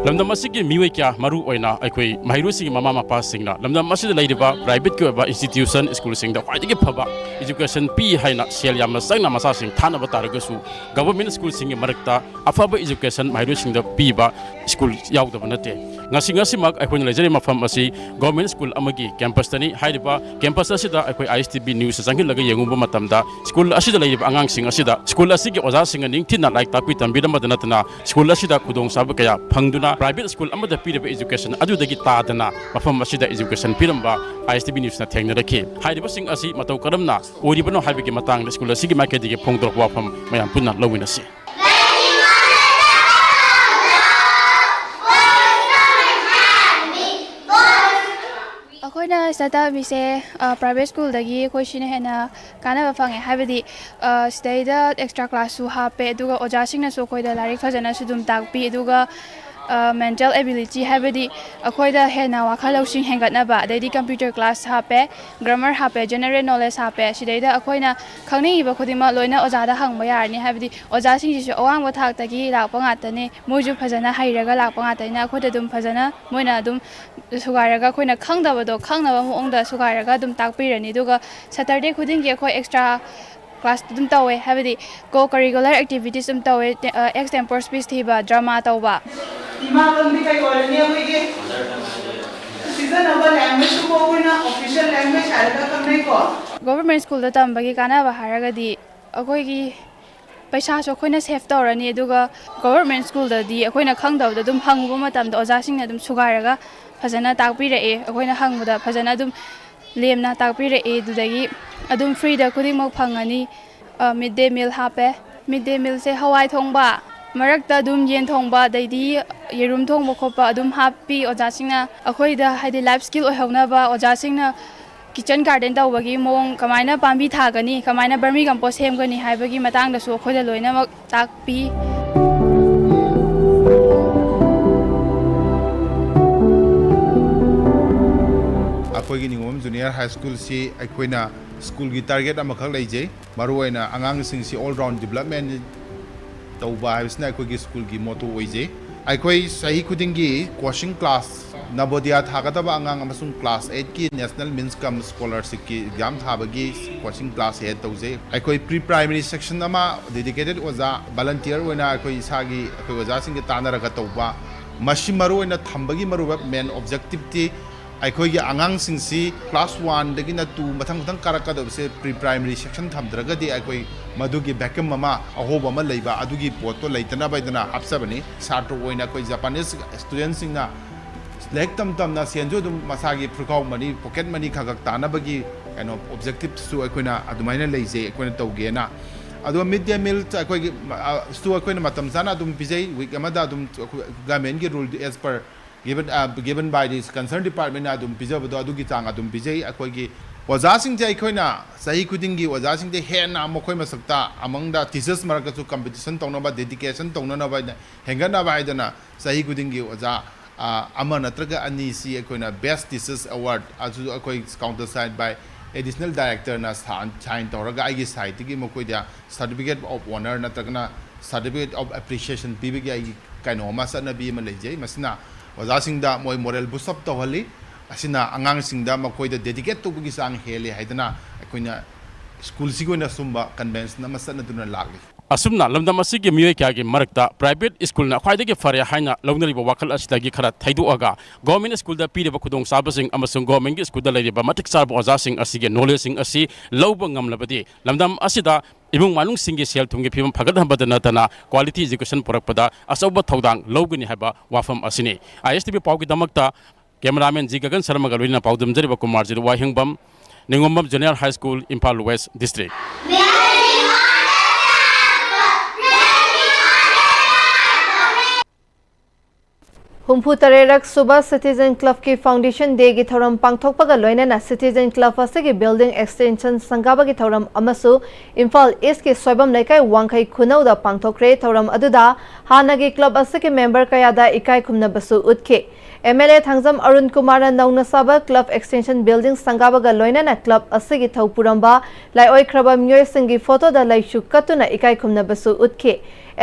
ꯂꯝꯗꯝ ꯑꯁꯤꯒꯤ ꯃꯤꯑꯣꯏ ꯀꯌꯥ, ꯃꯔꯨ ꯑꯣꯏꯅ ꯑꯩꯈꯣꯏ ꯃꯍꯩꯔꯣꯏꯁꯤꯡꯒꯤ ꯃꯃꯥ ꯃꯄꯥꯁꯤꯡꯅ ꯂꯝꯗꯝ ꯑꯁꯤꯗ ꯂꯩꯔꯤꯕ private ꯀꯤ ꯑꯣꯏꯕ institution, school ꯁꯤꯡꯗ ꯈ꯭ꯋꯥꯏꯗꯒꯤ ꯐꯕ education ꯄꯤ ꯍꯥꯏꯅ ꯁꯦꯜ ꯌꯥꯝꯅ ꯆꯪꯅ ꯃꯆꯥꯁꯤꯡ ꯊꯥꯅꯕ ꯇꯥꯔꯒꯁꯨ, government school ꯁꯤꯡꯒꯤ ꯃꯔꯛꯇ ꯑꯐꯕ education ꯃꯍꯩꯔꯣꯏꯁꯤꯡꯗ ꯄꯤꯕ school ꯌꯥꯎꯗꯕ ꯅꯠꯇꯦ꯫ ꯉꯁꯤ ꯉꯁꯤꯃꯛ ꯑꯩꯈꯣꯏꯅ ꯂꯩꯖꯔꯤꯕ ꯃꯐꯝ ꯑꯁꯤ ꯒꯣꯔꯃꯦꯟ ꯁ꯭ꯀꯨꯜ ꯑꯃꯒꯤ ꯀꯦꯝꯄꯁꯇꯅꯤ꯫ ꯍꯥꯏꯔꯤꯕ ꯀꯦꯝꯄꯁ ꯑꯁꯤꯗ ꯑꯩꯈꯣꯏ ꯑꯥꯏ ꯑꯦꯁ ꯇꯤ ꯚꯤ ꯅ꯭ꯌꯨꯁꯇ ꯆꯪꯁꯤꯜꯂꯒ ꯌꯦꯡꯉꯨꯕ ꯃꯇꯝꯗ, ꯁ꯭ꯀꯨꯜ ꯑꯁꯤꯗ ꯂꯩꯔꯤꯕ ꯑꯉꯥꯡꯁꯤꯡ ꯑꯁꯤꯗ ꯁ꯭ꯀꯨꯜ ꯑꯁꯤꯒꯤ ꯑꯣꯖꯥꯁꯤꯡꯅ ꯅꯤꯡꯊꯤꯅ ꯂꯥꯏꯔꯤꯛ ꯇꯥꯛꯄꯤ ꯇꯝꯕꯤꯔꯝꯕꯗ ꯅꯠꯇꯅ, ꯁ꯭ꯀꯨꯜ ꯑꯁꯤꯗ ꯈꯨꯗꯣꯡꯆꯥꯕ ꯀꯌꯥ ꯐꯪꯗꯨꯅ ꯄ꯭ꯔꯥꯏꯚꯦꯠ ꯁ꯭ꯀꯨꯜ ꯑꯃꯗ ꯄꯤꯔꯤꯕ ꯏꯖꯨꯀꯦꯁꯟ ꯑꯗꯨꯗꯒꯤ ꯇꯥꯗꯅ ꯃꯐꯝ ꯑꯁꯤꯗ ꯏꯖꯨꯀꯦꯁꯟ ꯄꯤꯔꯝꯕ ꯑꯥꯏ ꯑꯦꯁ ꯇꯤ ꯚꯤ ꯅ꯭ꯌꯨꯁꯅ ꯊꯦꯡꯅꯔꯛꯈꯤ꯫ ꯍꯥꯏꯔꯤꯕꯁꯤꯡ ꯑꯁꯤ ꯃꯇꯧ ꯀꯔꯝꯅ ꯑꯣꯏꯔꯤꯕꯅꯣ ꯍꯥꯏꯕꯒꯤ ꯃꯇꯥꯡꯗ ꯁ꯭ꯀꯨꯜ ꯑꯁꯤꯒꯤ ꯃꯥꯏꯀꯩꯗꯒꯤ ꯐꯣꯡꯗꯣꯔꯛꯄ ꯋꯥꯐꯝ ꯃꯌꯥꯝ ꯄꯨꯟꯅ ꯂꯧꯃꯤꯟꯅꯁꯤ꯫ ꯑꯩꯈꯣꯏꯅ ꯁꯤꯗ ꯇꯝꯃꯤꯁꯦ, ꯑ, ꯄ꯭ꯔꯥꯏꯚꯦꯠ ꯁ꯭ꯀꯨꯜꯗꯒꯤ ꯑꯩꯈꯣꯏ ꯁꯤꯅ ꯍꯦꯟꯅ ꯀꯥꯟꯅꯕ ꯐꯪꯉꯦ꯫ ꯍꯥꯏꯕꯗꯤ, ꯑ, ꯁꯤꯗꯩꯗ ꯑꯦꯛꯁꯇ꯭ꯔꯥ ꯀ꯭ꯂꯥꯁꯁꯨ ꯍꯥꯞꯄꯦ, ꯑꯗꯨꯒ ꯑꯣꯖꯥꯁꯤꯡꯅꯁꯨ ꯑꯩꯈꯣꯏꯗ ꯂꯥꯏꯔꯤꯛ ꯐꯖꯅꯁꯨ ꯑꯗꯨꯝ ꯇꯥꯛꯄꯤ, ꯑꯗꯨꯒ, ꯑ, ꯃꯦꯟꯇꯦꯜ ꯑꯦꯕꯤꯂꯤꯇꯤ, ꯍꯥꯏꯕꯗꯤ ꯑꯩꯈꯣꯏꯗ ꯍꯦꯟꯅ ꯋꯥꯈꯜ ꯂꯧꯁꯤꯡ ꯍꯦꯟꯒꯠꯅꯕ, ꯑꯗꯩꯗꯤ ꯀꯝꯄ꯭ꯌꯨꯇꯔ ꯀ꯭ꯂꯥꯁ ꯍꯥꯞꯄꯦ, ꯒ꯭ꯔꯥꯃꯔ ꯍꯥꯞꯄꯦ, ꯖꯦꯅꯔꯦꯜ ꯅꯣꯂꯦꯖ ꯍꯥꯞꯄꯦ꯫ ꯁꯤꯗꯩꯗ ꯑꯩꯈꯣꯏꯅ ꯈꯪꯅꯤꯡꯉꯤꯕ ꯈꯨꯗꯤꯡꯃꯛ ꯂꯣꯏꯅ ꯑꯣꯖꯥꯗ ꯍꯪꯕ ꯌꯥꯔꯅꯤ꯫ ꯍꯥꯏꯕꯗꯤ ꯑꯣꯖꯥꯁꯤꯡꯁꯤꯁꯨ ꯑꯋꯥꯡꯕ ꯊꯥꯛꯇꯒꯤ ꯂꯥꯛꯄ ꯉꯥꯛꯇꯅꯤ, ꯃꯣꯏꯁꯨ ꯐꯖꯅ ꯍꯩꯔꯒ ꯂꯥꯛꯄ ꯉꯥꯛꯇꯅꯤꯅ ꯑꯩꯈꯣꯏꯗ ꯑꯗꯨꯝ ꯐꯖꯅ ꯃꯣꯏꯅ ꯑꯗꯨꯝ ꯁꯨꯒꯥꯏꯔꯒ ꯑꯩꯈꯣꯏꯅ ꯈꯪꯗꯕꯗꯣ ꯈꯪꯅꯕ ꯃꯑꯣꯡꯗ ꯁꯨꯒꯥꯏꯔꯒ ꯑꯗꯨꯝ ꯇꯥꯛꯄꯤꯔꯅꯤ꯫ ꯑꯗꯨꯒ ꯁꯦꯇꯔꯗꯦ ꯈꯨꯗꯤꯡꯒꯤ ꯑꯩꯈꯣꯏ ꯑꯦꯛꯁꯇ꯭ꯔꯥ ꯀ꯭ꯂꯥꯁ ꯑꯗꯨꯝ ꯇꯧꯋꯦ, ꯍꯥꯏꯕꯗꯤ ꯀꯣ ꯀꯔꯤꯀꯨꯂꯔ ꯑꯦꯛꯇꯤꯚꯤꯇꯤꯁ ꯑꯗꯨꯝ ꯇꯧꯋꯦ, ꯑꯦꯛꯁ ꯇꯦꯝꯄꯣꯔ ꯁ꯭ꯄꯤꯆ ꯊꯤꯕ, ꯗ꯭ꯔꯃꯥ ꯇꯧꯕ꯫ ꯏꯃꯥ ꯂꯣꯟꯗꯤ ꯀꯩ ꯑꯣꯏꯔꯅꯤ ꯑꯩꯈꯣꯏꯒꯤ? ꯁꯤꯖꯤꯟꯅꯕ ꯂꯦꯡꯒ꯭ꯋꯦꯖꯇꯨꯕꯨ ꯑꯩꯈꯣꯏꯅ ꯑꯣꯐꯤꯁꯤꯌꯦꯜ ꯂꯦꯡꯒ꯭ꯋꯦꯖ ꯍꯥꯏꯔꯒ ꯈꯪꯅꯩꯀꯣ꯫ ꯒꯣꯚꯔꯃꯦꯟ ꯁ꯭ꯀꯨꯜꯗ ꯇꯝꯕꯒꯤ ꯀꯥꯟꯅꯕ ꯍꯥꯏꯔꯒꯗꯤ ꯑꯩꯈꯣꯏꯒꯤ ꯄꯩꯁꯥꯁꯨ ꯑꯩꯈꯣꯏꯅ ꯁꯦꯐ ꯇꯧꯔꯅꯤ, ꯑꯗꯨꯒ ꯒꯣꯚꯔꯃꯦꯟ ꯁ꯭ꯀꯨꯜꯗꯗꯤ ꯑꯩꯈꯣꯏꯅ ꯈꯪꯗꯕꯗꯣ ꯑꯗꯨꯝ ꯍꯪꯉꯨꯕ ꯃꯇꯝꯗ ꯑꯣꯖꯥꯁꯤꯡꯅ ꯑꯗꯨꯝ ꯁꯨꯒꯥꯏꯔꯒ ꯐꯖꯅ ꯇꯥꯛꯄꯤꯔꯛꯑꯦ, ꯑꯩꯈꯣꯏꯅ ꯍꯪꯕꯗ ꯐꯖꯅ ꯑꯗꯨꯝ ꯂꯦꯝꯅ ꯇꯥꯛꯄꯤꯔꯛꯑꯦ꯫ ꯑꯗꯨꯗꯒꯤ ꯑꯗꯨꯝ ꯐ꯭ꯔꯤꯗ ꯈꯨꯗꯤꯡꯃꯛ ꯐꯪꯉꯅꯤ꯫ ꯃꯤꯗ ꯗꯦ ꯃꯤꯜ ꯍꯥꯞꯄꯦ꯫ ꯃꯤꯗ ꯗꯦ ꯃꯤꯜꯁꯦ ꯍꯋꯥꯏ ꯊꯣꯡꯕ, ꯃꯔꯛꯇ ꯑꯗꯨꯝ ꯌꯦꯟ ꯊꯣꯡꯕ, ꯑꯗꯩꯗꯤ ꯌꯦꯔꯨꯝ ꯊꯣꯡꯕ ꯈꯣꯠꯄ ꯑꯗꯨꯝ ꯍꯥꯞꯄꯤ꯫ ꯑꯣꯖꯥꯁꯤꯡꯅ ꯑꯩꯈꯣꯏꯗ, ꯍꯥꯏꯗꯤ, ꯂꯥꯏꯐ ꯁ꯭ꯀꯤꯜ ꯑꯣꯏꯍꯧꯅꯕ ꯑꯣꯖꯥꯁꯤꯡꯅ ꯀꯤꯠꯆꯟ ꯒꯥꯔꯗꯦꯟ ꯇꯧꯕꯒꯤ ꯃꯑꯣꯡ, ꯀꯃꯥꯏꯅ ꯄꯥꯝꯕꯤ ꯊꯥꯒꯅꯤ, ꯀꯃꯥꯏꯅ ꯕꯔꯃꯤ ꯀꯝꯄꯣꯁ ꯁꯦꯝꯒꯅꯤ ꯍꯥꯏꯕꯒꯤ ꯃꯇꯥꯡꯗꯁꯨ ꯑꯩꯈꯣꯏꯗ ꯂꯣꯏꯅꯃꯛ ꯇꯥꯛꯄꯤ꯫ ꯑꯩꯈꯣꯏꯒꯤ ꯅꯤꯉꯣꯝ ꯖꯨꯅꯤꯌꯔ ꯍꯥꯏ ꯁ꯭ꯀꯨꯜꯁꯤ ꯑꯩꯈꯣꯏꯅ ꯁ꯭ꯀꯨꯜꯒꯤ ꯇꯥꯔꯒꯦꯠ ꯑꯃꯈꯛ ꯂꯩꯖꯩ꯫ ꯃꯔꯨꯑꯣꯏꯅ ꯑꯉꯥꯡꯁꯤꯡꯁꯤ ꯑꯣꯜ ꯔꯥꯎꯟ ꯗꯤꯕꯂꯞꯃꯦꯟ ꯇꯧꯕ ꯍꯥꯏꯕꯁꯤꯅ ꯑꯩꯈꯣꯏꯒꯤ ꯁ꯭ꯀꯨꯜꯒꯤ ꯃꯣꯇꯣ ꯑꯣꯏꯖꯩ꯫ ꯑꯩꯈꯣꯏ ꯆꯍꯤ ꯈꯨꯗꯤꯡꯒꯤ ꯀꯣꯆꯤꯡ ꯀ꯭ꯂꯥꯁ, ꯅꯕꯣꯗꯤꯌꯥ ꯊꯥꯒꯗꯕ ꯑꯉꯥꯡ ꯑꯃꯁꯨꯡ ꯀ꯭ꯂꯥꯁ ꯑꯩꯠꯀꯤ ꯅꯦꯁꯅꯦꯜ ꯃꯤꯟꯁ ꯀꯝ ꯁ꯭ꯀꯣꯂꯔꯁꯤꯞꯀꯤ ꯑꯦꯛꯖꯥꯝ ꯊꯥꯕꯒꯤ ꯀꯣꯆꯤꯡ ꯀ꯭ꯂꯥꯁ ꯍꯦꯗ ꯇꯧꯖꯩ꯫ ꯑꯩꯈꯣꯏ ꯄ꯭ꯔꯤ ꯄ꯭ꯔꯥꯏꯃꯔꯤ ꯁꯦꯛꯁꯟ ꯑꯃ ꯗꯦꯗꯤꯀꯦꯇꯦꯠ ꯑꯣꯖꯥ, ꯚꯂꯟꯇꯤꯌꯔ ꯑꯣꯏꯅ ꯑꯩꯈꯣꯏ ꯏꯁꯥꯒꯤ, ꯑꯩꯈꯣꯏ ꯑꯣꯖꯥꯁꯤꯡꯒ ꯇꯥꯟꯅꯔꯒ ꯇꯧꯕ, ꯃꯁꯤ ꯃꯔꯨ ꯑꯣꯏꯅ ꯊꯝꯕꯒꯤ ꯃꯔꯨꯑꯣꯏꯕ main objectiveꯇꯤ ꯑꯩꯈꯣꯏꯒꯤ ꯑꯉꯥꯡꯁꯤꯡꯁꯤ class oneꯗꯒꯤꯅ two ꯃꯊꯪ ꯃꯊꯪ ꯀꯥꯔꯛꯀꯗꯕꯁꯦ pre primary section ꯊꯝꯗ꯭ꯔꯒꯗꯤ ꯑꯩꯈꯣꯏ ꯃꯗꯨꯒꯤ vacuum ꯑꯃ, ꯑꯍꯣꯕ ꯑꯃ ꯂꯩꯕ, ꯑꯗꯨꯒꯤ ꯄꯣꯠꯇꯣ ꯂꯩꯇꯅꯕ ꯍꯥꯏꯗꯅ ꯍꯥꯞꯆꯕꯅꯤ꯫ ꯁꯥꯇ꯭ꯔ ꯑꯣꯏꯅ ꯑꯩꯈꯣꯏ Japanese studentꯁꯤꯡꯅ ꯂꯥꯏꯔꯤꯛ ꯇꯝ ꯇꯝꯅ ꯁꯦꯟꯁꯨ ꯑꯗꯨꯝ ꯃꯁꯥꯒꯤ ꯐꯨꯔꯈꯥꯎ money, pocket money ꯈꯔ ꯈꯛ ꯇꯥꯅꯕꯒꯤ ꯀꯩꯅꯣ objectiveꯁꯨ ꯑꯩꯈꯣꯏꯅ ꯑꯗꯨꯃꯥꯏꯅ ꯂꯩꯖꯩ, ꯑꯩꯈꯣꯏꯅ ꯇꯧꯒꯦꯅ꯫ ꯑꯗꯨꯒ mid day meal ꯑꯩꯈꯣꯏꯒꯤ, ꯑ, ꯁꯨ ꯑꯩꯈꯣꯏꯅ ꯃꯇꯝ ꯆꯥꯅ ꯑꯗꯨꯝ ꯄꯤꯖꯩ꯫ Week ꯑꯃꯗ ꯑꯗꯨꯝ ꯑꯩꯈꯣꯏ governmentꯀꯤ rule as per given, ꯑ, given by the concerned departmentꯅ ꯑꯗꯨꯝ ꯄꯤꯖꯕꯗꯣ, ꯑꯗꯨꯒꯤ ꯆꯥꯡ ꯑꯗꯨꯝ ꯄꯤꯖꯩ꯫ ꯑꯩꯈꯣꯏꯒꯤ ꯑꯣꯖꯥꯁꯤꯡꯁꯦ ꯑꯩꯈꯣꯏꯅ ꯆꯍꯤ ꯈꯨꯗꯤꯡꯒꯤ ꯑꯣꯖꯥꯁꯤꯡꯁꯦ ꯍꯦꯟꯅ ꯃꯈꯣꯏ ꯃꯁꯛꯇ among the teachers ꯃꯔꯛꯇꯁꯨ competition ꯇꯧꯅꯕ, dedication ꯇꯧꯅꯅꯕ ꯍꯥꯏꯅ, ꯍꯦꯟꯒꯠꯅꯕ ꯍꯥꯏꯗꯅ ꯆꯍꯤ ꯈꯨꯗꯤꯡꯒꯤ ꯑꯣꯖꯥ, ꯑ, ꯑꯃ ꯅꯠꯇ꯭ꯔꯒ ꯑꯅꯤꯁꯤ ꯑꯩꯈꯣꯏꯅ best teachers award ꯑꯗꯨ ꯑꯩꯈꯣꯏ countersigned by additional directorꯅ sign, sign ꯇꯧꯔꯒ ꯑꯩꯒꯤ sideꯇꯒꯤ ꯃꯈꯣꯏꯗ certificate of honour ꯅꯠꯇ꯭ꯔꯒꯅ certificate of appreciation ꯄꯤꯕꯒꯤ ꯑꯩꯒꯤ ꯀꯩꯅꯣ ꯑꯃ, ꯆꯠꯅꯕꯤ ꯑꯃ ꯂꯩꯖꯩ꯫ ꯃꯁꯤꯅ ꯑꯣꯖꯥꯁꯤꯡꯗ ꯃꯣꯏ moral boost up ꯇꯧꯍꯜꯂꯤ꯫ ꯑꯁꯤꯅ ꯑꯉꯥꯡꯁꯤꯡꯗ ꯃꯈꯣꯏꯗ dedicate ꯇꯧꯕꯒꯤ ꯆꯥꯡ ꯍꯦꯜꯂꯤ ꯍꯥꯏꯗꯅ ꯑꯩꯈꯣꯏꯅ schoolꯁꯤꯒꯤ ꯑꯣꯏꯅ ꯁꯨꯝꯕ convention ꯑꯃ ꯆꯠꯅꯗꯨꯅ ꯂꯥꯛꯂꯤ꯫ ꯑꯁꯨꯝꯅ ꯂꯝꯗꯝ ꯑꯁꯤꯒꯤ ꯃꯤꯑꯣꯏ ꯀꯌꯥꯒꯤ ꯃꯔꯛꯇ private schoolꯅ ꯈ꯭ꯋꯥꯏꯗꯒꯤ ꯐꯔꯦ ꯍꯥꯏꯅ ꯂꯧꯅꯔꯤꯕ ꯋꯥꯈꯜ ꯑꯁꯤꯗꯒꯤ ꯈꯔ ꯊꯩꯗꯣꯛꯑꯒ government schoolꯗ ꯄꯤꯔꯤꯕ ꯈꯨꯗꯣꯡꯆꯥꯕꯁꯤꯡ ꯑꯃꯁꯨꯡ governmentꯀꯤ schoolꯗ ꯂꯩꯔꯤꯕ ꯃꯇꯤꯛ ꯆꯥꯔꯕ ꯑꯣꯖꯥꯁꯤꯡ ꯑꯁꯤꯒꯤ knowledgeꯁꯤꯡ ꯑꯁꯤ ꯂꯧꯕ ꯉꯝꯂꯕꯗꯤ ꯂꯝꯗꯝ ꯑꯁꯤꯗ ꯏꯃꯨꯡ ꯃꯅꯨꯡꯁꯤꯡꯒꯤ ꯁꯦꯜ ꯊꯨꯝꯒꯤ ꯐꯤꯕꯝ ꯐꯒꯠꯍꯟꯕꯗ ꯅꯠꯇꯅ quality education ꯄꯨꯔꯛꯄꯗ ꯑꯆꯧꯕ ꯊꯧꯗꯥꯡ ꯂꯧꯒꯅꯤ ꯍꯥꯏꯕ ꯋꯥꯐꯝ ꯑꯁꯤꯅꯤ꯫ ISTV ꯄꯥꯎꯒꯤꯗꯃꯛꯇ cameraman G ꯒꯒꯟ ꯁꯔꯃꯒ ꯂꯣꯏꯅꯅ ꯄꯥꯎꯗꯝꯖꯔꯤꯕ ꯀꯨꯃꯥꯔꯖꯤꯠ ꯋꯥꯍꯦꯡꯕꯝ, ꯅꯤꯡꯉꯣꯝꯕꯝ Junior High School, Imphal West District꯫ ꯍꯨꯝꯐꯨ ꯇꯔꯦꯠꯔꯛ ꯁꯨꯕ Citizen Clubꯀꯤ Foundation Dayꯒꯤ ꯊꯧꯔꯝ ꯄꯥꯡꯊꯣꯛꯄꯒ ꯂꯣꯏꯅꯅ Citizen Club ꯑꯁꯤꯒꯤ building extension ꯁꯪꯒꯥꯕꯒꯤ ꯊꯧꯔꯝ ꯑꯃꯁꯨ ꯏꯝꯐꯥꯜ Eastꯀꯤ ꯁꯣꯏꯕꯝ ꯂꯩꯀꯥꯏ ꯋꯥꯡꯈꯩ ꯈꯨꯅꯧꯗ ꯄꯥꯡꯊꯣꯛꯈ꯭ꯔꯦ꯫ ꯊꯧꯔꯝ ꯑꯗꯨꯗ ꯍꯥꯟꯅꯒꯤ club ꯑꯁꯤꯒꯤ member ꯀꯌꯥꯗ ꯏꯀꯥꯏ ꯈꯨꯝꯅꯕꯁꯨ ꯎꯠꯈꯤ꯫ MLA ꯊꯥꯡꯖꯝ ꯑꯔꯨꯟ ꯀꯨꯃꯥꯔꯅ ꯅꯧꯅ ꯁꯥꯕ club extension building ꯁꯪꯒꯥꯕꯒ ꯂꯣꯏꯅꯅ club ꯑꯁꯤꯒꯤ ꯊꯧ ꯄꯨꯔꯝꯕ ꯂꯥꯏꯑꯣꯏꯈ꯭ꯔꯕ ꯃꯤꯑꯣꯏꯁꯤꯡꯒꯤ photoꯗ ꯂꯩꯁꯨ ꯀꯠꯇꯨꯅ ꯏꯀꯥꯏ ꯈꯨꯝꯅꯕꯁꯨ ꯎꯠꯈꯤ꯫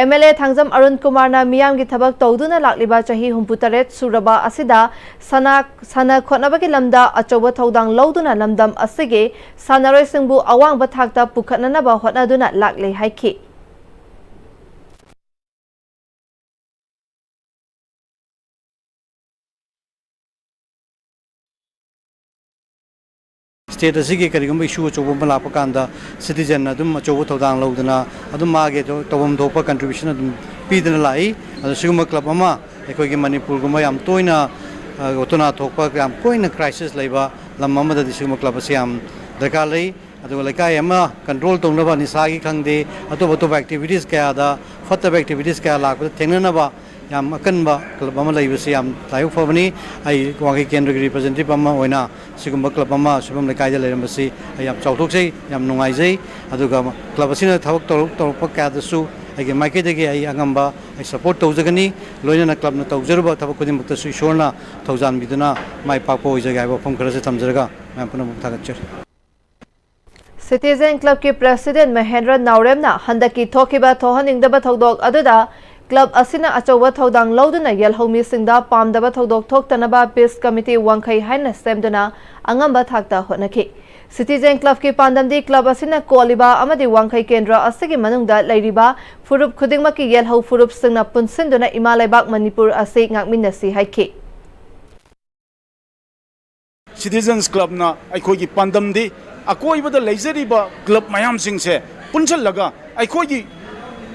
MLA ꯊꯥꯡꯖꯝ ꯑꯔꯨꯟ ꯀꯨꯃꯥꯔꯅ ꯃꯤꯌꯥꯝꯒꯤ ꯊꯕꯛ ꯇꯧꯗꯨꯅ ꯂꯥꯛꯂꯤꯕ ꯆꯍꯤ ꯍꯨꯝꯐꯨ ꯇꯔꯦꯠ ꯁꯨꯔꯕ ꯑꯁꯤꯗ ꯁꯥꯟꯅ, ꯁꯥꯟꯅ ꯈꯣꯠꯅꯕꯒꯤ ꯂꯝꯗ ꯑꯆꯧꯕ ꯊꯧꯗꯥꯡ ꯂꯧꯗꯨꯅ ꯂꯝꯗꯝ ꯑꯁꯤꯒꯤ ꯁꯥꯟꯅꯔꯣꯏꯁꯤꯡꯕꯨ ꯑꯋꯥꯡꯕ ꯊꯥꯛꯇ ꯄꯨꯈꯠꯅꯅꯕ ꯍꯣꯠꯅꯗꯨꯅ ꯂꯥꯛꯂꯦ ꯍꯥꯏꯈꯤ꯫ ꯁ꯭ꯇꯦꯠ ꯑꯁꯤꯒꯤ ꯀꯔꯤꯒꯨꯝꯕ ꯏꯁꯨ ꯑꯆꯧꯕ ꯑꯃ ꯂꯥꯛꯄ ꯀꯥꯟꯗ ꯁꯤꯇꯤꯖꯟꯅ ꯑꯗꯨꯝ ꯑꯆꯧꯕ ꯊꯧꯗꯥꯡ ꯂꯧꯗꯅ ꯑꯗꯨꯝ ꯃꯥꯒꯤ ꯇꯧꯐꯝ ꯊꯣꯛꯄ ꯀꯟꯇ꯭ꯔꯤꯕ꯭ꯌꯨꯁꯟ ꯑꯗꯨꯝ ꯄꯤꯗꯅ ꯂꯥꯛꯏ꯫ ꯑꯗꯣ ꯁꯤꯒꯨꯝꯕ ꯀ꯭ꯂꯕ ꯑꯃ ꯑꯩꯈꯣꯏꯒꯤ ꯃꯅꯤꯄꯨꯔꯒꯨꯝꯕ ꯌꯥꯝ ꯇꯣꯏꯅ, ꯑ, ꯇꯣꯅꯥ ꯊꯣꯛꯄ, ꯌꯥꯝ ꯇꯣꯏꯅ ꯀ꯭ꯔꯥꯏꯁꯤꯁ ꯂꯩꯕ ꯂꯝ ꯑꯃꯗꯗꯤ ꯁꯤꯒꯨꯝꯕ ꯀ꯭ꯂꯕ ꯑꯁꯤ ꯌꯥꯝ ꯗꯔꯀꯥꯔ ꯂꯩ꯫ ꯑꯗꯨꯒ ꯂꯩꯀꯥꯏ ꯑꯃ ꯀꯟꯇ꯭ꯔꯣꯜ ꯇꯧꯅꯕ ꯅꯤꯁꯥꯒꯤ ꯈꯪꯗꯦ, ꯑꯇꯣꯞ ꯑꯇꯣꯞꯄ ꯑꯦꯛꯇꯤꯚꯤꯇꯤꯁ ꯀꯌꯥꯗ, ꯐꯠꯇꯕ ꯑꯦꯛꯇꯤꯚꯤꯇꯤꯁ ꯀꯌꯥ ꯂꯥꯛꯄꯗ ꯊꯦꯡꯅꯅꯕ ꯌꯥꯝ ꯑꯀꯟꯕ ꯀ꯭ꯂꯕ ꯑꯃ ꯂꯩꯕꯁꯤ ꯌꯥꯝ ꯂꯥꯏꯕꯛ ꯐꯕꯅꯤ꯫ ꯑꯩ ꯋꯥꯡꯈꯩ ꯀꯦꯟꯗ꯭ꯔꯒꯤ ꯔꯤꯄ꯭ꯔꯖꯦꯟꯇꯦꯇꯤꯚ ꯑꯃ ꯑꯣꯏꯅ ꯁꯤꯒꯨꯝꯕ ꯀ꯭ꯂꯕ ꯑꯃ ꯁꯨꯏꯕꯝ ꯂꯩꯀꯥꯏꯗ ꯂꯩꯔꯝꯕꯁꯤ ꯑꯩ ꯌꯥꯝ ꯆꯥꯎꯊꯣꯛꯆꯩ, ꯌꯥꯝ ꯅꯨꯡꯉꯥꯏꯖꯩ꯫ ꯑꯗꯨꯒ ꯀ꯭ꯂꯕ ꯑꯁꯤꯅ ꯊꯕꯛ ꯇꯧꯔꯛ-, ꯇꯧꯔꯛꯄ ꯀꯌꯥꯗꯁꯨ ꯑꯩꯒꯤ ꯃꯥꯏꯀꯩꯗꯒꯤ ꯑꯩ ꯑꯉꯝꯕ ꯑꯩ ꯁꯄꯣꯔꯠ ꯇꯧꯖꯒꯅꯤ꯫ ꯂꯣꯏꯅꯅ ꯀ꯭ꯂꯕꯅ ꯇꯧꯖꯔꯨꯕ ꯊꯕꯛ ꯈꯨꯗꯤꯡꯃꯛꯇꯁꯨ ꯏꯁꯣꯔꯅ ꯊꯧꯖꯥꯟꯕꯤꯗꯨꯅ ꯃꯥꯏ ꯄꯥꯛꯄ ꯑꯣꯏꯖꯒꯦ ꯍꯥꯏꯕ ꯋꯥꯐꯝ ꯈꯔꯁꯦ ꯊꯝꯖꯔꯒ ꯃꯌꯥꯝ ꯄꯨꯝꯅꯃꯛꯄꯨ ꯊꯥꯒꯠꯆꯔꯤ꯫ ꯁꯤꯇꯤꯖꯦꯟ ꯀ꯭ꯂꯕꯀꯤ ꯄ꯭ꯔꯦꯁꯤꯗꯦꯟ ꯃꯍꯦꯟꯗ꯭ꯔ ꯅꯥꯎꯔꯦꯝꯅ ꯍꯟꯗꯛꯀꯤ ꯊꯣꯛꯈꯤꯕ ꯊꯣꯛꯍꯟꯅꯤꯡꯗꯕ ꯊꯧꯗꯣꯛ ꯑꯗꯨꯗ ꯀ꯭ꯂꯕ ꯑꯁꯤꯅ ꯑꯆꯧꯕ ꯊꯧꯗꯥꯡ ꯂꯧꯗꯨꯅ ꯌꯦꯜꯍꯧꯃꯤꯁꯤꯡꯗ ꯄꯥꯝꯗꯕ ꯊꯧꯗꯣꯛ ꯊꯣꯛꯇꯅꯕ ꯄꯤꯁ ꯀꯃꯤꯇꯤ ꯋꯥꯡꯈꯩ ꯍꯥꯏꯅ ꯁꯦꯝꯗꯨꯅ ꯑꯉꯝꯕ ꯊꯥꯛꯇ ꯍꯣꯠꯅꯈꯤ꯫ ꯁꯤꯇꯤꯖꯦꯟ ꯀ꯭ꯂꯕꯀꯤ ꯄꯥꯟꯗꯝꯗꯤ ꯀ꯭ꯂꯕ ꯑꯁꯤꯅ ꯀꯣꯜꯂꯤꯕ ꯑꯃꯗꯤ ꯋꯥꯡꯈꯩ ꯀꯦꯟꯗ꯭ꯔ ꯑꯁꯤꯒꯤ ꯃꯅꯨꯡꯗ ꯂꯩꯔꯤꯕ ꯐꯨꯔꯨꯞ ꯈꯨꯗꯤꯡꯃꯛꯀꯤ ꯌꯦꯜꯍꯧ ꯐꯨꯔꯨꯞꯁꯤꯡꯅ ꯄꯨꯟꯁꯤꯟꯗꯨꯅ ꯏꯃꯥ ꯂꯩꯕꯥꯛ ꯃꯅꯤꯄꯨꯔ ꯑꯁꯤ ꯉꯥꯛꯃꯤꯟꯅꯁꯤ ꯍꯥꯏꯈꯤ꯫ ꯁꯤꯇꯤꯖꯟꯁ ꯀ꯭ꯂꯕꯅ ꯑꯩꯈꯣꯏꯒꯤ ꯄꯥꯟꯗꯝꯗꯤ ꯑꯀꯣꯏꯕꯗ ꯂꯩꯖꯔꯤꯕ ꯀ꯭ꯂꯕ ꯃꯌꯥꯝꯁꯤꯡꯁꯦ ꯄꯨꯟꯁꯤꯜꯂꯒ ꯑꯩꯈꯣꯏꯒꯤ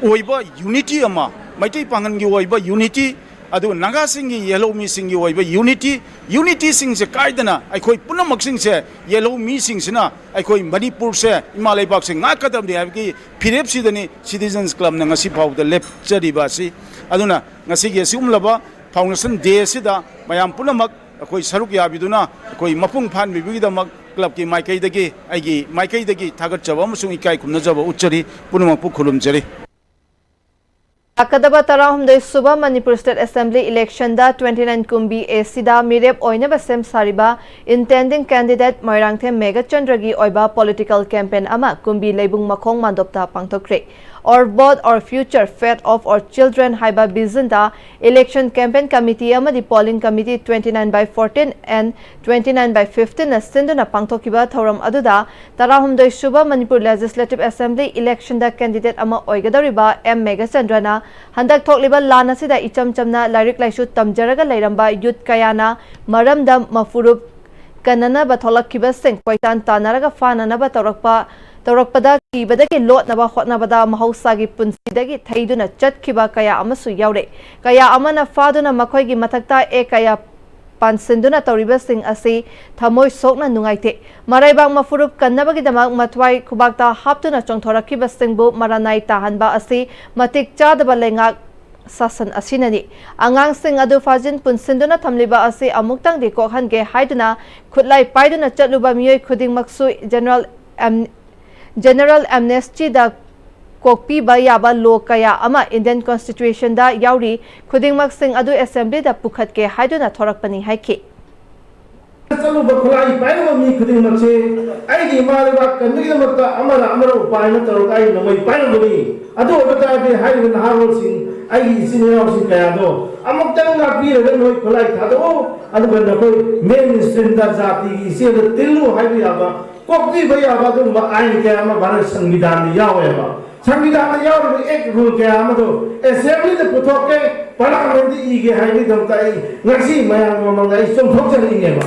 ꯑꯣꯏꯕ ꯌꯨꯅꯤꯇꯤ ꯑꯃ, ꯃꯩꯇꯩ ꯄꯥꯉꯜꯒꯤ ꯑꯣꯏꯕ ꯌꯨꯅꯤꯇꯤ, ꯑꯗꯨꯒ ꯅꯥꯒꯥꯁꯤꯡꯒꯤ, ꯌꯦꯜꯍꯧꯃꯤꯁꯤꯡꯒꯤ ꯑꯣꯏꯕ ꯌꯨꯅꯤꯇꯤ, ꯌꯨꯅꯤꯇꯤꯁꯤꯡꯁꯦ ꯀꯥꯏꯗꯅ ꯑꯩꯈꯣꯏ ꯄꯨꯝꯅꯃꯛꯁꯤꯡꯁꯦ ꯌꯦꯜꯍꯧꯃꯤꯁꯤꯡꯁꯤꯅ ꯑꯩꯈꯣꯏ ꯃꯅꯤꯄꯨꯔꯁꯦ, ꯏꯃꯥ ꯂꯩꯕꯥꯛꯁꯦ ꯉꯥꯛꯀꯗꯕꯅꯤ ꯍꯥꯏꯕꯒꯤ ꯐꯤꯔꯦꯞꯁꯤꯗꯅꯤ ꯁꯤꯇꯤꯖꯟꯁ ꯀ꯭ꯂꯕꯅ ꯉꯁꯤ ꯐꯥꯎꯕꯗ ꯂꯦꯞꯆꯔꯤꯕ ꯑꯁꯤ꯫ ꯑꯗꯨꯅ ꯉꯁꯤꯒꯤ ꯑꯁꯤꯒꯨꯝꯂꯕ ꯐꯥꯎꯟꯗꯦꯁꯟ ꯗꯦ ꯑꯁꯤꯗ ꯃꯌꯥꯝ ꯄꯨꯝꯅꯃꯛ ꯑꯩꯈꯣꯏ ꯁꯔꯨꯛ ꯌꯥꯕꯤꯗꯨꯅ ꯑꯩꯈꯣꯏ ꯃꯄꯨꯡ ꯐꯥꯍꯟꯕꯤꯕꯒꯤꯗꯃꯛ ꯀ꯭ꯂꯕꯀꯤ ꯃꯥꯏꯀꯩꯗꯒꯤ, ꯑꯩꯒꯤ ꯃꯥꯏꯀꯩꯗꯒꯤ ꯊꯥꯒꯠꯆꯕ ꯑꯃꯁꯨꯡ ꯏꯀꯥꯏ ꯈꯨꯝꯅꯖꯕ ꯎꯠꯆꯔꯤ꯫ ꯄꯨꯝꯅꯃꯛꯄꯨ ꯈꯨꯔꯨꯝꯖꯔꯤ꯫ ꯂꯥꯛꯀꯗꯕ ꯇꯔꯥꯍꯨꯝꯗꯣꯏ ꯁꯨꯕ ꯃꯅꯤꯄꯨꯔ ꯁ꯭ꯇꯦꯠ ꯑꯦꯁꯦꯝꯕ꯭ꯂꯤ ꯏꯂꯦꯛꯁꯟꯗ ꯇ꯭ꯋꯦꯟꯇꯤ ꯅꯥꯏꯟ ꯀꯨꯝꯕꯤ ꯑꯦ ꯁꯤꯗ ꯃꯤꯔꯦꯞ ꯑꯣꯏꯅꯕ ꯁꯦꯝ ꯁꯥꯔꯤꯕ ꯏꯟꯇꯦꯟꯗꯤꯡ ꯀꯦꯟꯗꯤꯗꯦꯠ ꯃꯣꯏꯔꯥꯡꯊꯦꯝ ꯃꯦꯘꯆꯟꯗ꯭ꯔꯒꯤ ꯑꯣꯏꯕ ꯄꯣꯂꯤꯇꯤꯀꯦꯜ ꯀꯦꯝꯄꯦꯟ ꯑꯃ ꯀꯨꯝꯕꯤ ꯂꯩꯕꯨꯡ ꯃꯈꯣꯡ ꯃꯥꯟꯗꯣꯞꯇ ꯄꯥꯡꯊꯣꯛꯈ꯭ꯔꯦ꯫ Our vote, our future, faith of our children ꯍꯥꯏꯕ ꯚꯤꯖꯟꯗ ꯏꯂꯦꯛꯁꯟ ꯀꯦꯝꯄꯦꯟ ꯀꯃꯤꯇꯤ ꯑꯃꯗꯤ polling committee twenty nine by fourteen and twenty nine by fifteen ꯅ ꯁꯤꯟꯗꯨꯅ ꯄꯥꯡꯊꯣꯛꯈꯤꯕ ꯊꯧꯔꯝ ꯑꯗꯨꯗ ꯇꯔꯥꯍꯨꯝꯗꯣꯏ ꯁꯨꯕ ꯃꯅꯤꯄꯨꯔ ꯂꯦꯖꯤꯁꯂꯦꯇꯤꯚ ꯑꯦꯁꯦꯝꯕ꯭ꯂꯤ ꯏꯂꯦꯛꯁꯟꯗ ꯀꯦꯟꯗꯤꯗꯦꯠ ꯑꯃ ꯑꯣꯏꯒꯗꯧꯔꯤꯕ ꯑꯦꯝ ꯃꯦꯘꯆꯟꯗ꯭ꯔꯅ ꯍꯟꯗꯛ ꯊꯣꯛꯂꯤꯕ ꯂꯥꯟ ꯑꯁꯤꯗ ꯏꯆꯝ ꯆꯝꯅ ꯂꯥꯏꯔꯤꯛ ꯂꯥꯏꯁꯨ ꯇꯝꯖꯔꯒ ꯂꯩꯔꯝꯕ ꯌꯨꯠ ꯀꯌꯥꯅ ꯃꯔꯝꯗꯝ ꯃꯐꯨꯔꯨꯞ ꯀꯟꯅꯅꯕ ꯊꯣꯛꯂꯛꯈꯤꯕꯁꯤꯡ ꯀꯣꯏꯇꯥꯟ ꯇꯥꯟꯅꯔꯒ ꯐꯥꯅꯅꯕ ꯇꯧꯔꯛꯄ ꯇꯧꯔꯛꯄꯗ ꯀꯤꯕꯗꯒꯤ ꯂꯣꯠꯅꯕ ꯍꯣꯠꯅꯕꯗ ꯃꯍꯧꯁꯥꯒꯤ ꯄꯨꯟꯁꯤꯗꯒꯤ ꯊꯩꯗꯨꯅ ꯆꯠꯈꯤꯕ ꯀꯌꯥ ꯑꯃꯁꯨ ꯌꯥꯎꯔꯦ꯫ ꯀꯌꯥ ꯑꯃꯅ ꯐꯥꯗꯨꯅ ꯃꯈꯣꯏꯒꯤ ꯃꯊꯛꯇ ꯑꯦ ꯀꯌꯥ ꯄꯥꯟꯁꯤꯟꯗꯨꯅ ꯇꯧꯔꯤꯕꯁꯤꯡ ꯑꯁꯤ ꯊꯃꯣꯏ ꯁꯣꯛꯅ ꯅꯨꯡꯉꯥꯏꯇꯦ꯫ ꯃꯔꯩꯕꯥꯛ ꯃꯐꯨꯔꯨꯞ ꯀꯟꯅꯕꯒꯤꯗꯃꯛ ꯃꯊ꯭ꯋꯥꯏ ꯈꯨꯕꯥꯛꯇ ꯍꯥꯞꯇꯨꯅ ꯆꯣꯡꯊꯣꯔꯛꯈꯤꯕꯁꯤꯡꯕꯨ ꯃꯔꯥꯅꯥꯏ ꯇꯥꯍꯟꯕ ꯑꯁꯤ ꯃꯇꯤꯛ ꯆꯥꯗꯕ ꯂꯩꯉꯥꯛ ꯁꯥꯁꯟ ꯑꯁꯤꯅꯅꯤ꯫ ꯑꯉꯥꯡꯁꯤꯡ ꯑꯗꯨ ꯐꯥꯖꯤꯟ ꯄꯨꯟꯁꯤꯟꯗꯨꯅ ꯊꯝꯂꯤꯕ ꯑꯁꯤ ꯑꯃꯨꯛꯇꯪꯗꯤ ꯀꯣꯛꯍꯟꯒꯦ ꯍꯥꯏꯗꯨꯅ ꯈꯨꯠꯂꯥꯏ ꯄꯥꯏꯗꯨꯅ ꯆꯠꯂꯨꯕ ꯃꯤꯑꯣꯏ ꯈꯨꯗꯤꯡꯃꯛꯁꯨ ꯖꯦꯅꯔꯦꯜ ꯑꯦꯝ-, ꯖꯦꯅꯔꯦꯜ ꯑꯦꯝꯅꯦꯁꯇꯤꯗ ꯀꯣꯛꯄꯤꯕ ꯌꯥꯕ ꯂꯣ ꯀꯌꯥ ꯑꯃ ꯏꯟꯗꯤꯌꯟ ꯀꯣꯟꯁꯇꯤꯇ꯭ꯌꯨꯁꯟꯗ ꯌꯥꯎꯔꯤ꯫ ꯈꯨꯗꯤꯡꯃꯛꯁꯤꯡ ꯑꯗꯨ ꯑꯦꯁꯦꯝꯕ꯭ꯂꯤꯗ ꯄꯨꯈꯠꯀꯦ ꯍꯥꯏꯗꯨꯅ ꯊꯣꯔꯛꯄꯅꯤ ꯍꯥꯏꯈꯤ꯫ ꯆꯠꯂꯨꯕ ꯈꯨꯠꯂꯥꯏ ꯄꯥꯏꯔꯕ ꯃꯤ ꯈꯨꯗꯤꯡꯃꯛꯁꯦ ꯑꯩꯒꯤ ꯏꯃꯥ ꯂꯩꯕꯥꯛ ꯀꯟꯕꯒꯤꯗꯃꯛꯇ ꯑꯃꯅ ꯑꯃꯅ ꯎꯄꯥꯏ ꯑꯃ ꯇꯧꯔꯒ ꯑꯩ ꯅꯣꯡꯃꯩ ꯄꯥꯏꯔꯝꯕꯅꯤ꯫ ꯑꯗꯨ ꯑꯣꯏꯕ ꯇꯥꯔꯗꯤ ꯍꯥꯏꯔꯤꯕ ꯅꯍꯥꯔꯣꯜꯁꯤꯡ, ꯑꯩꯒꯤ ꯏꯆꯤꯟ ꯏꯅꯥꯎꯁꯤꯡ ꯀꯌꯥꯗꯣ ꯑꯃꯨꯛꯇꯪ ꯉꯥꯛꯄꯤꯔꯒ ꯅꯣꯏ ꯈꯨꯠꯂꯥꯏ ꯊꯥꯗꯣꯛꯎ, ꯑꯗꯨꯒ ꯅꯈꯣꯏ ꯃꯦꯟ ꯁ꯭ꯇ꯭ꯔꯤꯝꯗ ꯖꯥꯇꯤꯒꯤ ꯏꯆꯦꯜꯗ ꯇꯤꯜꯂꯨ ꯍꯥꯏꯕ ꯌꯥꯕ, ꯀꯣꯛꯄꯤꯕ ꯌꯥꯕ ꯑꯗꯨꯒꯨꯝꯕ ꯑꯥꯏꯟ ꯀꯌꯥ ꯑꯃ ꯚꯥꯔꯠ ꯁꯪꯕꯤꯙꯥꯟꯗ ꯌꯥꯎꯋꯦꯕ꯫ ꯁꯪꯕꯤꯙꯥꯟꯗ ꯌꯥꯎꯔꯤꯕ ꯑꯦꯛ ꯔꯨꯜ ꯀꯌꯥ ꯑꯃꯗꯣ ꯑꯦꯁꯦꯝꯕ꯭ꯂꯤꯗ ꯄꯨꯊꯣꯛꯀꯦ, ꯄꯥꯔꯂꯤꯌꯥꯃꯦꯟꯠꯇ ꯏꯒꯦ ꯍꯥꯏꯕꯒꯤꯗꯃꯛꯇ ꯑꯩ ꯉꯁꯤ ꯃꯌꯥꯝꯒꯤ ꯃꯃꯥꯡꯗ ꯑꯩ ꯆꯣꯡꯊꯣꯛꯆꯅꯤꯡꯉꯦꯕ꯫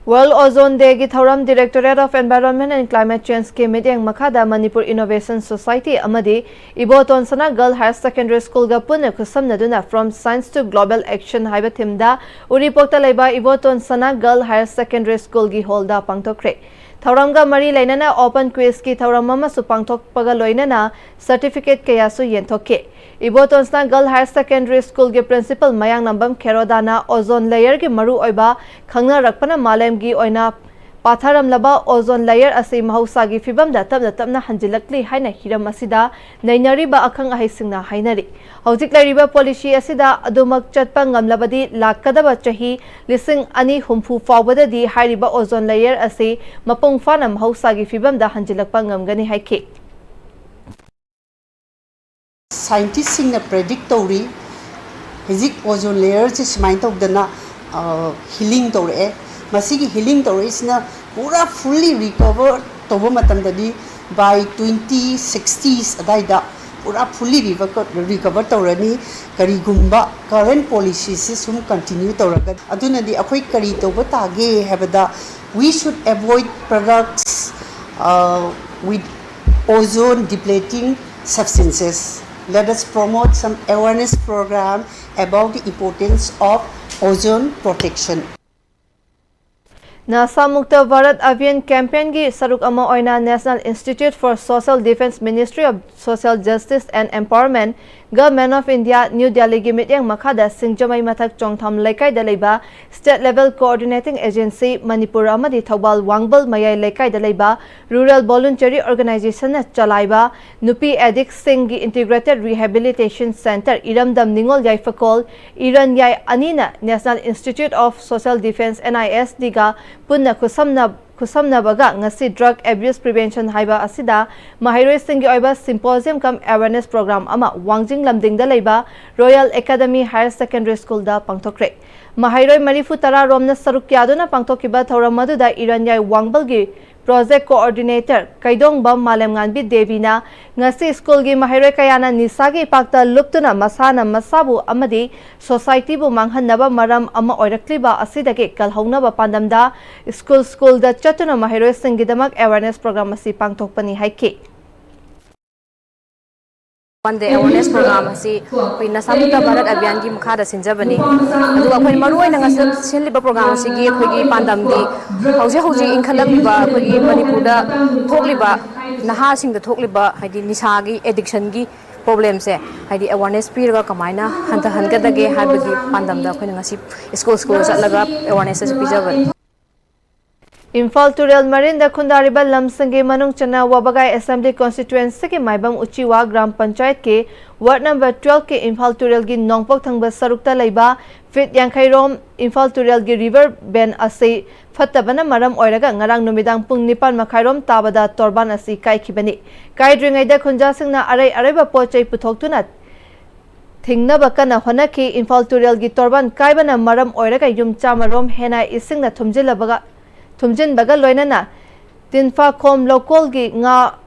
World Ozone Day ꯒꯤ ꯊꯧꯔꯝ Directorate of Environment and Climate Change ꯀꯤ ꯃꯤꯠꯌꯦꯡ ꯃꯈꯥꯗ ꯃꯅꯤꯄꯨꯔ Innovation Society ꯑꯃꯗꯤ ꯏꯕꯣꯇꯣꯟ ꯁꯅꯥ Girl Higher Secondary School ꯒ ꯄꯨꯟꯅ ꯈꯨꯠꯁꯝꯅꯗꯨꯅ From Science to Global Action ꯍꯥꯏꯕ theme ꯗ ꯎꯔꯤꯄꯣꯛꯇ ꯂꯩꯕ ꯏꯕꯣꯇꯣꯟ ꯁꯅꯥ Girl Higher Secondary School ꯒꯤ hall ꯗ ꯄꯥꯡꯊꯣꯛꯈ꯭ꯔꯦ꯫ ꯊꯧꯔꯝꯒ ꯃꯔꯤ ꯂꯩꯅꯅ open quiz ꯀꯤ ꯊꯧꯔꯝ ꯑꯃꯁꯨ ꯄꯥꯡꯊꯣꯛꯄꯒ ꯂꯣꯏꯅꯅ certificate ꯀꯌꯥꯁꯨ ꯌꯦꯟꯊꯣꯛꯈꯤ꯫ ꯏꯕꯣꯇꯣꯟ ꯁꯅꯥ Girl Higher Secondary School ꯒꯤ principal ꯃꯌꯥꯡꯅꯝꯕꯝ ꯈꯦꯔꯣꯗꯥꯅ ozone layer ꯒꯤ ꯃꯔꯨꯑꯣꯏꯕ ꯈꯪꯅꯔꯛꯄꯅ ꯃꯥꯂꯦꯝꯒꯤ ꯑꯣꯏꯅ ꯄꯥꯊꯔꯝꯂꯕ ozone layer ꯑꯁꯤ ꯃꯍꯧꯁꯥꯒꯤ ꯐꯤꯕꯝꯗ ꯇꯞꯅ ꯇꯞꯅ ꯍꯟꯖꯤꯜꯂꯛꯂꯤ ꯍꯥꯏꯅ ꯍꯤꯔꯝ ꯑꯁꯤꯗ ꯅꯩꯅꯔꯤꯕ ꯑꯈꯪ ꯑꯍꯩꯁꯤꯡꯅ ꯍꯥꯏꯅꯔꯤ꯫ ꯍꯧꯖꯤꯛ ꯂꯩꯔꯤꯕ policy ꯑꯁꯤꯗ ꯑꯗꯨꯃꯛ ꯆꯠꯄ ꯉꯝꯂꯕꯗꯤ ꯂꯥꯛꯀꯗꯕ ꯆꯍꯤ ꯂꯤꯁꯤꯡ ꯑꯅꯤ ꯍꯨꯝꯐꯨ ꯐꯥꯎꯕꯗꯗꯤ ꯍꯥꯏꯔꯤꯕ ozone layer ꯑꯁꯤ ꯃꯄꯨꯡ ꯐꯥꯅ ꯃꯍꯧꯁꯥꯒꯤ ꯐꯤꯕꯝꯗ ꯍꯟꯖꯤꯜꯂꯛꯄ ꯉꯝꯒꯅꯤ ꯍꯥꯏꯈꯤ꯫ Scientist ꯁꯤꯡꯅ predict ꯇꯧꯔꯤ, ꯍꯧꯖꯤꯛ ozone layer ꯁꯦ ꯁꯨꯃꯥꯏꯅ ꯇꯧꯗꯅ healing ꯇꯧꯔꯛꯑꯦ꯫ ꯃꯁꯤꯒꯤ healing ꯇꯧꯔꯛꯏꯁꯤꯅ ꯄꯨꯔꯥ fully recover ꯇꯧꯕ ꯃꯇꯝꯗꯗꯤ by twenty sixties ꯑꯗꯥꯏꯗ ꯄꯨꯔꯥ fully recover ꯇꯧꯔꯅꯤ꯫ ꯀꯔꯤꯒꯨꯝꯕ current policyꯁꯤ ꯁꯨꯝ continue ꯇꯧꯔꯒꯗꯤ꯫ ꯑꯗꯨꯅꯗꯤ ꯑꯩꯈꯣꯏ ꯀꯔꯤ ꯇꯧꯕ ꯇꯥꯒꯦ ꯍꯥꯏꯕꯗ, we should avoid products with ozone depleting substances. Let us promote some awareness program about the importance of ozone protection. ꯅꯁꯥ ꯃꯨꯛꯇ ꯚꯥꯔꯠ ꯑꯚꯤꯌꯥꯟ ꯀꯦꯝꯄꯦꯟꯒꯤ ꯁꯔꯨꯛ ꯑꯃ ꯑꯣꯏꯅ National Institute for Social Defence, Ministry of Social Justice and Empowerment, Government of India, New Delhiꯒꯤ ꯃꯤꯠꯌꯦꯡ ꯃꯈꯥꯗ ꯁꯤꯡꯖꯃꯩ ꯃꯊꯛ ꯆꯣꯡꯊꯝ ꯂꯩꯀꯥꯏꯗ ꯂꯩꯕ State Level Coordinating Agency Manipur ꯑꯃꯗꯤ ꯊꯧꯕꯥꯜ ꯋꯥꯡꯕꯜ ꯃꯌꯥꯏ ꯂꯩꯀꯥꯏꯗ ꯂꯩꯕ Rural Voluntary Organizationꯅ ꯆꯂꯥꯏꯕ ꯅꯨꯄꯤ addictꯁꯤꯡꯒꯤ Integrated Rehabilitation Centre ꯏꯔꯝꯗꯝ ꯅꯤꯉꯣꯜ ꯌꯥꯏꯐꯀꯣꯜ ꯏꯔꯟꯌꯥꯏ ꯑꯅꯤꯅ National Institute of Social Defence, NISDꯒ ꯄꯨꯟꯅ ꯈꯨꯠꯁꯝꯅ ꯈꯨꯠꯁꯝꯅꯕꯒ ꯉꯁꯤ Drug Abuse Prevention ꯍꯥꯏꯕ ꯑꯁꯤꯗ ꯃꯍꯩꯔꯣꯏꯁꯤꯡꯒꯤ ꯑꯣꯏꯕ symposium cum awareness program ꯑꯃ ꯋꯥꯡꯖꯤꯡ ꯂꯝꯗꯤꯡꯗ ꯂꯩꯕ Royal Academy Higher Secondary Schoolꯗ ꯄꯥꯡꯊꯣꯛꯈ꯭ꯔꯦ꯫ ꯃꯍꯩꯔꯣꯏ ꯃꯔꯤꯐꯨ ꯇꯔꯥ ꯔꯣꯝꯅ ꯁꯔꯨꯛ ꯌꯥꯗꯨꯅ ꯄꯥꯡꯊꯣꯛꯈꯤꯕ ꯊꯧꯔꯝ ꯑꯗꯨꯗ ꯏꯔꯟꯌꯥꯏ ꯋꯥꯡꯕꯜꯒꯤ Project Coordinator ꯀꯩꯗꯣꯡꯕꯝ ꯃꯥꯂꯦꯝꯉꯥꯟꯕꯤ ꯗꯦꯕꯤꯅ ꯉꯁꯤ ꯁ꯭ꯀꯨꯜꯒꯤ ꯃꯍꯩꯔꯣꯏ ꯀꯌꯥꯅ ꯅꯤꯁꯥꯒꯤ ꯏꯄꯥꯛꯇ ꯂꯨꯞꯇꯨꯅ ꯃꯁꯥꯅ ꯃꯁꯥꯕꯨ ꯑꯃꯗꯤ societyꯕꯨ ꯃꯥꯡꯍꯟꯅꯕ ꯃꯔꯝ ꯑꯃ ꯑꯣꯏꯔꯛꯂꯤꯕ ꯑꯁꯤꯗꯒꯤ ꯀꯜꯍꯧꯅꯕ ꯄꯥꯟꯗꯝꯗ ꯁ꯭ꯀꯨꯜ ꯁ꯭ꯀꯨꯜꯗ ꯆꯠꯇꯨꯅ ꯃꯍꯩꯔꯣꯏꯁꯤꯡꯒꯤꯗꯃꯛ awareness program ꯑꯁꯤ ꯄꯥꯡꯊꯣꯛꯄꯅꯤ ꯍꯥꯏꯈꯤ꯫ One day awareness program ꯑꯁꯤ ꯑꯩꯈꯣꯏ ꯅꯁꯥ ꯃꯨꯛꯇ ꯚꯥꯔꯠ ꯑꯚꯤꯌꯥꯟꯒꯤ ꯃꯈꯥꯗ ꯁꯤꯟꯖꯕꯅꯤ꯫ ꯑꯗꯨꯒ ꯑꯩꯈꯣꯏ ꯃꯔꯨꯑꯣꯏꯅ ꯉꯁꯤ ꯁꯤꯜꯂꯤꯕ program ꯑꯁꯤꯒꯤ ꯑꯩꯈꯣꯏꯒꯤ ꯄꯥꯟꯗꯝꯗꯤ ꯍꯧꯖꯤꯛ ꯍꯧꯖꯤꯛ ꯏꯟꯈꯠꯂꯛꯂꯤꯕ ꯑꯩꯈꯣꯏꯒꯤ ꯃꯅꯤꯄꯨꯔꯗ ꯊꯣꯛꯂꯤꯕ ꯅꯍꯥꯁꯤꯡꯗ ꯊꯣꯛꯂꯤꯕ ꯍꯥꯏꯗꯤ ꯅꯤꯁꯥꯒꯤ addictionꯒꯤ problemꯁꯦ ꯍꯥꯏꯗꯤ awareness ꯄꯤꯔꯒ ꯀꯃꯥꯏꯅ ꯍꯟꯊꯍꯟꯒꯗꯒꯦ ꯍꯥꯏꯕꯒꯤ ꯄꯥꯟꯗꯝꯗ ꯑꯩꯈꯣꯏꯅ ꯉꯁꯤ ꯁ꯭ꯀꯨꯜ ꯁ꯭ꯀꯨꯜ ꯆꯠꯂꯒ awareness ꯑꯁꯤ ꯄꯤꯖꯕꯅꯤ꯫ ꯏꯝꯐꯥꯜ ꯇꯨꯔꯦꯜ ꯃꯔꯤꯟꯗ ꯈꯨꯟꯗꯥꯔꯤꯕ ꯂꯝꯁꯤꯡꯒꯤ ꯃꯅꯨꯡ ꯆꯟꯅ ꯋꯥꯕꯒꯥꯏ Assembly Constituencyꯒꯤ ꯃꯥꯏꯕꯝ ꯎꯆꯤꯋꯥ ꯒ꯭ꯔꯥꯝ ꯄꯟꯆꯥꯌꯠꯀꯤ ward number twelveꯀꯤ ꯏꯝꯐꯥꯜ ꯇꯨꯔꯦꯜꯒꯤ ꯅꯣꯡꯄꯣꯛ ꯊꯪꯕ ꯁꯔꯨꯛꯇ ꯂꯩꯕ feet ꯌꯥꯡꯈꯩ ꯔꯣꯝ ꯏꯝꯐꯥꯜ ꯇꯨꯔꯦꯜꯒꯤ river bend ꯑꯁꯤ ꯐꯠꯇꯕꯅ ꯃꯔꯝ ꯑꯣꯏꯔꯒ ꯉꯔꯥꯡ ꯅꯨꯃꯤꯗꯥꯡ ꯄꯨꯡ ꯅꯤꯄꯥꯟ ꯃꯈꯥꯏꯔꯣꯝ ꯇꯥꯕꯗ ꯇꯣꯔꯕꯥꯟ ꯑꯁꯤ ꯀꯥꯏꯈꯤꯕꯅꯤ꯫ ꯀꯥꯏꯗ꯭ꯔꯤꯉꯩꯗ ꯈꯨꯟꯖꯥꯁꯤꯡꯅ ꯑꯔꯩ ꯑꯔꯩꯕ ꯄꯣꯠ ꯆꯩ ꯄꯨꯊꯣꯛꯇꯨꯅ ꯊꯤꯡꯅꯕ ꯀꯟꯅ ꯍꯣꯠꯅꯈꯤ꯫ ꯏꯝꯐꯥꯜ ꯇꯨꯔꯦꯜꯒꯤ ꯇꯣꯔꯕꯥꯟ ꯀꯥꯏꯕꯅ ꯃꯔꯝ ꯑꯣꯏꯔꯒ ꯌꯨꯝ ꯆꯥꯝꯃ ꯔꯣꯝ ꯍꯦꯟꯅ ꯏꯁꯤꯡꯅ ꯊꯨꯝꯖꯤꯜꯂꯕꯒ, ꯊꯨꯝꯖꯤꯟꯕꯒ ꯂꯣꯏꯅꯅ ꯇꯤꯟꯐꯥꯈꯣꯝ ꯂꯧꯀꯣꯜꯒꯤ ꯉꯥ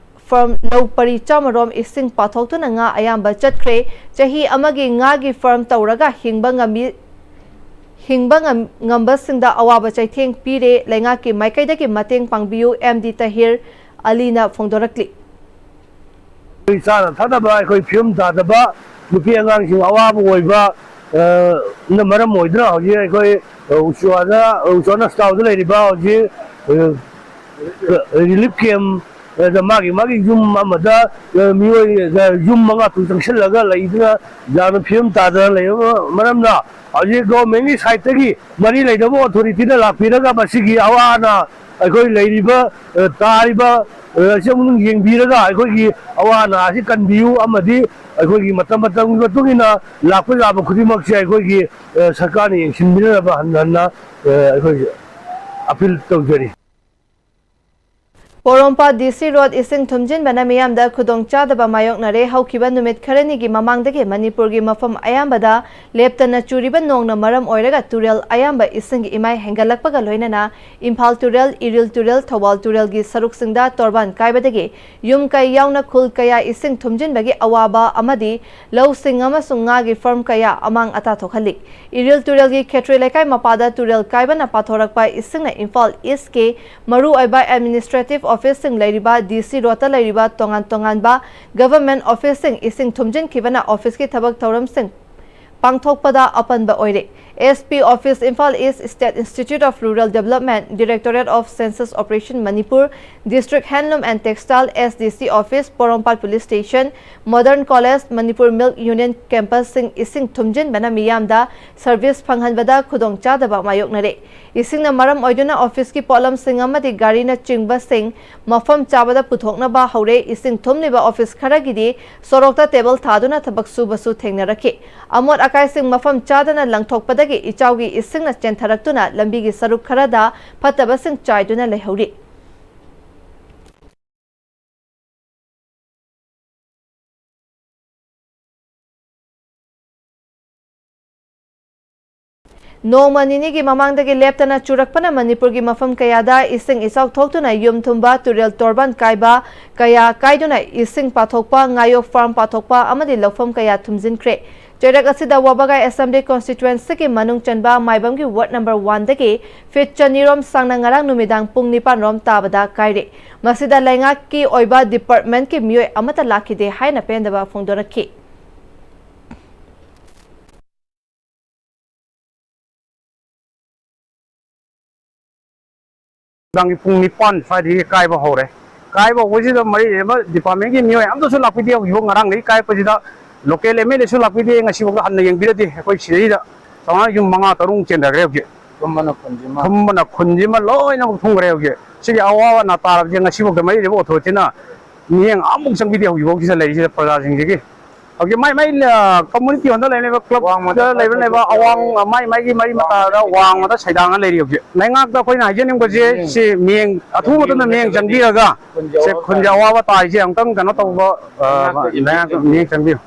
ꯐꯥꯔꯝ ꯂꯧ ꯄꯔꯤ ꯆꯥꯝꯃꯔꯣꯝ ꯏꯁꯤꯡ ꯄꯥꯊꯣꯛꯇꯨꯅ ꯉꯥ ꯑꯌꯥꯝꯕ ꯆꯠꯈ꯭ꯔꯦ꯫ ꯆꯍꯤ ꯑꯃꯒꯤ ꯉꯥꯒꯤ ꯐꯥꯔꯝ ꯇꯧꯔꯒ ꯍꯤꯡꯕ ꯉꯝꯃꯤ, ꯍꯤꯡꯕ ꯉꯝ-, ꯉꯝꯕꯁꯤꯡꯗ ꯑꯋꯥꯕ ꯆꯩꯊꯦꯡ ꯄꯤꯔꯦ꯫ ꯂꯩꯉꯥꯛꯀꯤ ꯃꯥꯏꯀꯩꯗꯒꯤ ꯃꯇꯦꯡ ꯄꯥꯡꯕꯤꯌꯨ, ꯑꯦꯝ ꯗꯤ ꯇꯍꯤꯔ ꯑꯂꯤꯅ ꯐꯣꯡꯗꯣꯔꯛꯂꯤ꯫ ꯑꯩꯈꯣꯏ ꯆꯥꯅ ꯊꯛꯅꯕ, ꯑꯩꯈꯣꯏ ꯐꯤꯕꯝ ꯇꯥꯗꯕ, ꯅꯨꯄꯤ ꯑꯉꯥꯡꯁꯤꯡ ꯑꯋꯥꯕ ꯑꯣꯏꯕ, ꯑ, ꯅ ꯃꯔꯝ ꯑꯣꯏꯗꯨꯅ ꯍꯧꯖꯤꯛ ꯑꯩꯈꯣꯏ, ꯑ, ꯎꯆ꯭ꯋꯥꯗ, ꯎꯆ꯭ꯋꯥ ꯅꯁꯇꯥꯎꯗ ꯂꯩꯔꯤꯕ ꯍꯧꯖꯤꯛ, ꯑ, ꯔꯤꯂꯤꯐ ꯀꯦꯝ, ꯑꯗ ꯃꯥꯒꯤ ꯃꯥꯒꯤ ꯌꯨꯝ ꯑꯃꯗ, ꯑ, ꯃꯤꯑꯣꯏ, ꯑ, ꯌꯨꯝ ꯃꯉꯥ ꯇꯔꯨꯛ ꯆꯪꯁꯤꯜꯂꯒ ꯂꯩꯗꯨꯅ ꯌꯥꯝꯅ ꯐꯤꯕꯝ ꯇꯥꯗꯅ ꯂꯩꯔꯕ ꯃꯔꯝꯅ ꯍꯧꯖꯤꯛ ꯒꯣꯔꯃꯦꯟꯒꯤ ꯁꯥꯏꯠꯇꯒꯤ ꯃꯔꯤ ꯂꯩꯅꯕ ꯑꯣꯊꯣꯔꯤꯇꯤꯗ ꯂꯥꯛꯄꯤꯔꯒ ꯃꯁꯤꯒꯤ ꯑꯋꯥ ꯑꯅꯥ ꯑꯩꯈꯣꯏ ꯂꯩꯔꯤꯕ, ꯑ, ꯇꯥꯔꯤꯕ, ꯑ, ꯑꯁꯤ ꯑꯃꯨꯛꯇꯪ ꯌꯦꯡꯕꯤꯔꯒ ꯑꯩꯈꯣꯏꯒꯤ ꯑꯋꯥ ꯑꯅꯥ ꯑꯁꯤ ꯀꯟꯕꯤꯌꯨ ꯑꯃꯗꯤ ꯑꯩꯈꯣꯏꯒꯤ ꯃꯇꯝ ꯃꯇꯝꯒꯤ ꯃꯇꯨꯡ ꯏꯟꯅ ꯂꯥꯛꯄ ꯌꯥꯕ ꯈꯨꯗꯤꯡꯃꯛꯁꯦ ꯑꯩꯈꯣꯏꯒꯤ, ꯑ, ꯁꯔꯀꯥꯔꯅ ꯌꯦꯡꯁꯤꯟꯕꯤꯅꯅꯕ ꯍꯟꯅ ꯍꯟꯅ, ꯑ, ꯑꯩꯈꯣꯏ ꯑꯄꯤꯜ ꯇꯧꯖꯔꯤ꯫ ꯄꯣꯔꯣꯝꯄꯥꯠ ꯗꯤ ꯁꯤ ꯔꯣꯗ ꯏꯁꯤꯡ ꯊꯨꯝꯖꯤꯟꯕꯅ ꯃꯤꯌꯥꯝꯗ ꯈꯨꯗꯣꯡꯆꯥꯗꯕ ꯃꯥꯌꯣꯛꯅꯔꯦ꯫ ꯍꯧꯈꯤꯕ ꯅꯨꯃꯤꯠ ꯈꯔꯅꯤꯒꯤ ꯃꯃꯥꯡꯗꯒꯤ ꯃꯅꯤꯄꯨꯔꯒꯤ ꯃꯐꯝ ꯑꯌꯥꯝꯕꯗ ꯂꯦꯞꯇꯅ ꯆꯨꯔꯤꯕ ꯅꯣꯡꯅ ꯃꯔꯝ ꯑꯣꯏꯔꯒ ꯇꯨꯔꯦꯜ ꯑꯌꯥꯝꯕ ꯏꯁꯤꯡꯒꯤ ꯏꯃꯥꯏ ꯍꯦꯟꯒꯠꯂꯛꯄꯒ ꯂꯣꯏꯅꯅ ꯏꯝꯐꯥꯜ ꯇꯨꯔꯦꯜ, ꯏꯔꯤꯜ ꯇꯨꯔꯦꯜ, ꯊꯧꯕꯥꯜ ꯇꯨꯔꯦꯜꯒꯤ ꯁꯔꯨꯛꯁꯤꯡꯗ ꯇꯣꯔꯕꯥꯟ ꯀꯥꯏꯕꯗꯒꯤ ꯌꯨꯝ ꯀꯩ ꯌꯥꯎꯅ ꯈꯨꯜ ꯀꯌꯥ ꯏꯁꯤꯡ ꯊꯨꯝꯖꯤꯟꯕꯒꯤ ꯑꯋꯥꯕ ꯑꯃꯗꯤ ꯂꯧꯁꯤꯡ ꯑꯃꯁꯨꯡ ꯉꯥꯒꯤ ꯐꯥꯔꯝ ꯀꯌꯥ ꯑꯃꯥꯡ ꯑꯇꯥ ꯊꯣꯛꯍꯜꯂꯤ꯫ ꯏꯔꯤꯜ ꯇꯨꯔꯦꯜꯒꯤ ꯈꯦꯇ꯭ꯔꯤ ꯂꯩꯀꯥꯏ ꯃꯄꯥꯗ ꯇꯨꯔꯦꯜ ꯀꯥꯏꯕꯅ ꯄꯥꯊꯣꯔꯛꯄ ꯏꯁꯤꯡꯅ ꯏꯝꯐꯥꯜ ꯏꯁꯀꯤ ꯃꯔꯨꯑꯣꯏꯕ ꯑꯦꯗꯃꯤꯅꯤꯁꯇ꯭ꯔꯦꯇꯤꯚ ꯑꯣꯐꯤꯁꯁꯤꯡ ꯂꯩꯔꯤꯕ ꯗꯤ ꯁꯤ ꯔꯣꯗꯇ ꯂꯩꯔꯤꯕ ꯇꯣꯉꯥꯟ ꯇꯣꯉꯥꯟꯕ ꯒꯚꯔꯟꯃꯦꯟꯠ ꯑꯣꯐꯤꯁꯁꯤꯡ ꯏꯁꯤꯡ ꯊꯨꯝꯖꯤꯟꯈꯤꯕꯅ ꯑꯣꯐꯤꯁꯀꯤ ꯊꯕꯛ ꯊꯧꯔꯝꯁꯤꯡ ꯄꯥꯡꯊꯣꯛꯄꯗ ꯑꯄꯟꯕ ꯑꯣꯏꯔꯦ꯫ S P office, Imphal east, state institute of rural development, directorate of census operation Manipur, district handloom and textile, S D C office, Porompat police station, modern college, Manipur milk union ꯀꯦꯝꯄꯁꯁꯤꯡ ꯏꯁꯤꯡ ꯊꯨꯝꯖꯤꯟꯕꯅ ꯃꯤꯌꯥꯝꯗ ꯁꯔꯚꯤꯁ ꯐꯪꯍꯟꯕꯗ ꯈꯨꯗꯣꯡꯆꯥꯗꯕ ꯃꯥꯌꯣꯛꯅꯔꯦ꯫ ꯏꯁꯤꯡꯅ ꯃꯔꯝ ꯑꯣꯏꯗꯨꯅ ꯑꯣꯐꯤꯁꯀꯤ ꯄꯣꯠꯂꯝꯁꯤꯡ ꯑꯃꯗꯤ ꯒꯥꯔꯤꯅꯆꯤꯡꯕꯁꯤꯡ ꯃꯐꯝ ꯆꯥꯕꯗ ꯄꯨꯊꯣꯛꯅꯕ ꯍꯧꯔꯦ꯫ ꯏꯁꯤꯡ ꯊꯨꯝꯂꯤꯕ ꯑꯣꯐꯤꯁ ꯈꯔꯒꯤꯗꯤ ꯁꯣꯔꯣꯛꯇ ꯇꯦꯕꯜ ꯊꯥꯗꯨꯅ ꯊꯕꯛ ꯁꯨꯕꯁꯨ ꯊꯦꯡꯅꯔꯛꯈꯤ꯫ ꯑꯃꯣꯠ ꯑꯀꯥꯏꯁꯤꯡ ꯃꯐꯝ ꯆꯥꯗꯅ ꯂꯪꯊꯣꯛꯄꯗꯒꯤ ꯏꯆꯥꯎꯒꯤ ꯏꯁꯤꯡꯅ ꯆꯦꯟꯊꯔꯛꯇꯨꯅ ꯂꯝꯕꯤꯒꯤ ꯁꯔꯨꯛ ꯈꯔꯗ ꯐꯠꯇꯕꯁꯤꯡ ꯆꯥꯏꯗꯨꯅ ꯂꯩꯍꯧꯔꯤ꯫ ꯅꯣꯡꯃ ꯅꯤꯅꯤꯒꯤ ꯃꯃꯥꯡꯗꯒꯤ ꯂꯦꯞꯇꯅ ꯆꯨꯔꯛꯄꯅ ꯃꯅꯤꯄꯨꯔꯒꯤ ꯃꯐꯝ ꯀꯌꯥꯗ ꯏꯁꯤꯡ ꯏꯆꯥꯎ ꯊꯣꯛꯇꯨꯅ ꯌꯨꯝ ꯊꯨꯝꯕ, ꯇꯨꯔꯦꯜ ꯇꯣꯔꯕꯥꯟ ꯀꯥꯏꯕ, ꯀꯌꯥ ꯀꯥꯏꯗꯨꯅ ꯏꯁꯤꯡ ꯄꯥꯊꯣꯛꯄ, ꯉꯥꯌꯣꯛ ꯐꯥꯔꯝ ꯄꯥꯊꯣꯛꯄ ꯑꯃꯗꯤ ꯂꯧꯐꯝ ꯀꯌꯥ ꯊꯨꯝꯖꯤꯟꯈ꯭ꯔꯦ꯫ ꯆꯩꯔꯛ ꯑꯁꯤꯗ ꯋꯥꯕꯒꯥꯏ ꯑꯦꯁꯦꯝꯕ꯭ꯂꯤ ꯀꯣꯟꯁꯇꯤꯇ꯭ꯋꯦꯟꯁꯤꯒꯤ ꯃꯅꯨꯡ ꯆꯟꯕ ꯃꯥꯏꯕꯝꯒꯤ ꯋꯥꯔꯗ ꯅꯝꯕꯔ ꯋꯥꯟꯗꯒꯤ ꯐꯤꯠ ꯆꯅꯤꯔꯣꯝ ꯁꯥꯡꯅ ꯉꯔꯥꯡ ꯅꯨꯃꯤꯗꯥꯡ ꯄꯨꯡ ꯅꯤꯄꯥꯟ ꯔꯣꯝ ꯇꯥꯕꯗ ꯀꯥꯏꯔꯦ꯫ ꯃꯁꯤꯗ ꯂꯩꯉꯥꯛꯀꯤ ꯑꯣꯏꯕ ꯗꯤꯄꯥꯔꯠꯃꯦꯟꯠꯀꯤ ꯃꯤꯑꯣꯏ ꯑꯃꯠꯇ ꯂꯥꯛꯈꯤꯗꯦ ꯍꯥꯏꯅ ꯄꯦꯟꯗꯕ ꯐꯣꯡꯗꯣꯔꯛꯈꯤ꯫ ꯅꯨꯡꯗꯥꯡꯒꯤ ꯄꯨꯡ ꯅꯤꯄꯥꯟ ꯁ꯭ꯋꯥꯏꯗꯒꯤ ꯀꯥꯏꯕ ꯍꯧꯔꯦ꯫ ꯀꯥꯏꯕ ꯍꯧꯕꯁꯤꯗ ꯃꯔꯤ ꯂꯩꯅꯕ ꯗꯤꯄꯥꯔꯠꯃꯦꯟꯒꯤ ꯃꯤꯑꯣꯏ ꯑꯝꯇꯁꯨ ꯂꯥꯛꯄꯤꯗꯦ꯫ ꯍꯧꯖꯤꯛꯐꯥꯎ ꯉꯔꯥꯡꯗꯒꯤ ꯀꯥꯏꯔꯛꯄꯁꯤꯗ ꯂꯣꯀꯦꯜ ꯑꯦꯝ ꯑꯦꯜ ꯑꯦꯁꯨ ꯂꯥꯛꯄꯤꯗꯦ꯫ ꯉꯁꯤꯐꯥꯎꯗ ꯍꯟꯅ ꯌꯦꯡꯕꯤꯔꯗꯤ꯫ ꯑꯩꯈꯣꯏ ꯁꯤꯗꯩꯗ ꯆꯥꯎꯔꯥꯛꯅ ꯌꯨꯝ ꯃꯉꯥ ꯇꯔꯨꯛ ꯆꯦꯟꯊꯈ꯭ꯔꯦ ꯍꯧꯖꯤꯛ꯫ ꯊꯨꯝꯕꯅ ꯈꯨꯟꯁꯤꯃ꯫ ꯊꯨꯝꯕꯅ ꯈꯨꯟꯁꯤꯃ ꯂꯣꯏꯅꯃꯛ ꯊꯨꯝꯈ꯭ꯔꯦ ꯍꯧꯖꯤꯛ꯫ ꯁꯤꯒꯤ ꯑꯋꯥꯕ ꯑꯅꯥ ꯇꯥꯔꯕꯁꯦ ꯉꯁꯤꯐꯥꯎꯗ ꯃꯔꯤ ꯂꯩꯅꯕ ꯑꯣꯊꯣꯔꯤꯇꯤꯅ ꯃꯤꯠꯌꯦꯡ ꯑꯃꯐꯥꯎ ꯆꯪꯕꯤꯗꯦ ꯍꯧꯖꯤꯛꯐꯥꯎ ꯁꯤꯗ ꯂꯩꯔꯤꯁꯤꯗ ꯄ꯭ꯔꯖꯥꯁꯤꯡꯁꯤꯒꯤ꯫ ꯍꯧꯖꯤꯛ ꯃꯥꯏ ꯃꯥꯏ, ꯑ, ꯀꯝꯃꯨꯅꯤꯇꯤ ꯍꯣꯜꯗ ꯂꯩꯔꯤꯕ, ꯀ꯭ꯂꯕꯇ ꯋꯥꯡꯃꯗ ꯂꯩꯕ, ꯂꯩꯕ ꯑꯋꯥꯡ, ꯃꯥꯏ ꯃꯥꯏꯒꯤ ꯃꯔꯤ ꯃꯇꯥꯗ ꯋꯥꯡꯃꯗ ꯁꯩꯗꯥꯡꯉ ꯂꯩꯔꯤ ꯍꯧꯖꯤꯛ꯫ ꯂꯩꯉꯥꯛꯇ ꯑꯩꯈꯣꯏꯅ ꯍꯥꯏꯖꯅꯤꯡꯕꯁꯦ, ꯁꯤ ꯃꯤꯠꯌꯦꯡ ꯑꯊꯨꯕ ꯃꯇꯝꯗ ꯃꯤꯠꯌꯦꯡ ꯆꯪꯕꯤꯔꯒ, ꯁꯦ ꯈꯨꯟꯒꯤ ꯑꯋꯥꯕ ꯇꯥꯔꯤꯁꯦ ꯑꯃꯨꯛꯇꯪ ꯀꯩꯅꯣ ꯇꯧꯕ, ꯑ, ꯂꯩꯉꯥꯛꯇ ꯃꯤꯠꯌꯦꯡ ꯆꯪꯕꯤꯌꯨ꯫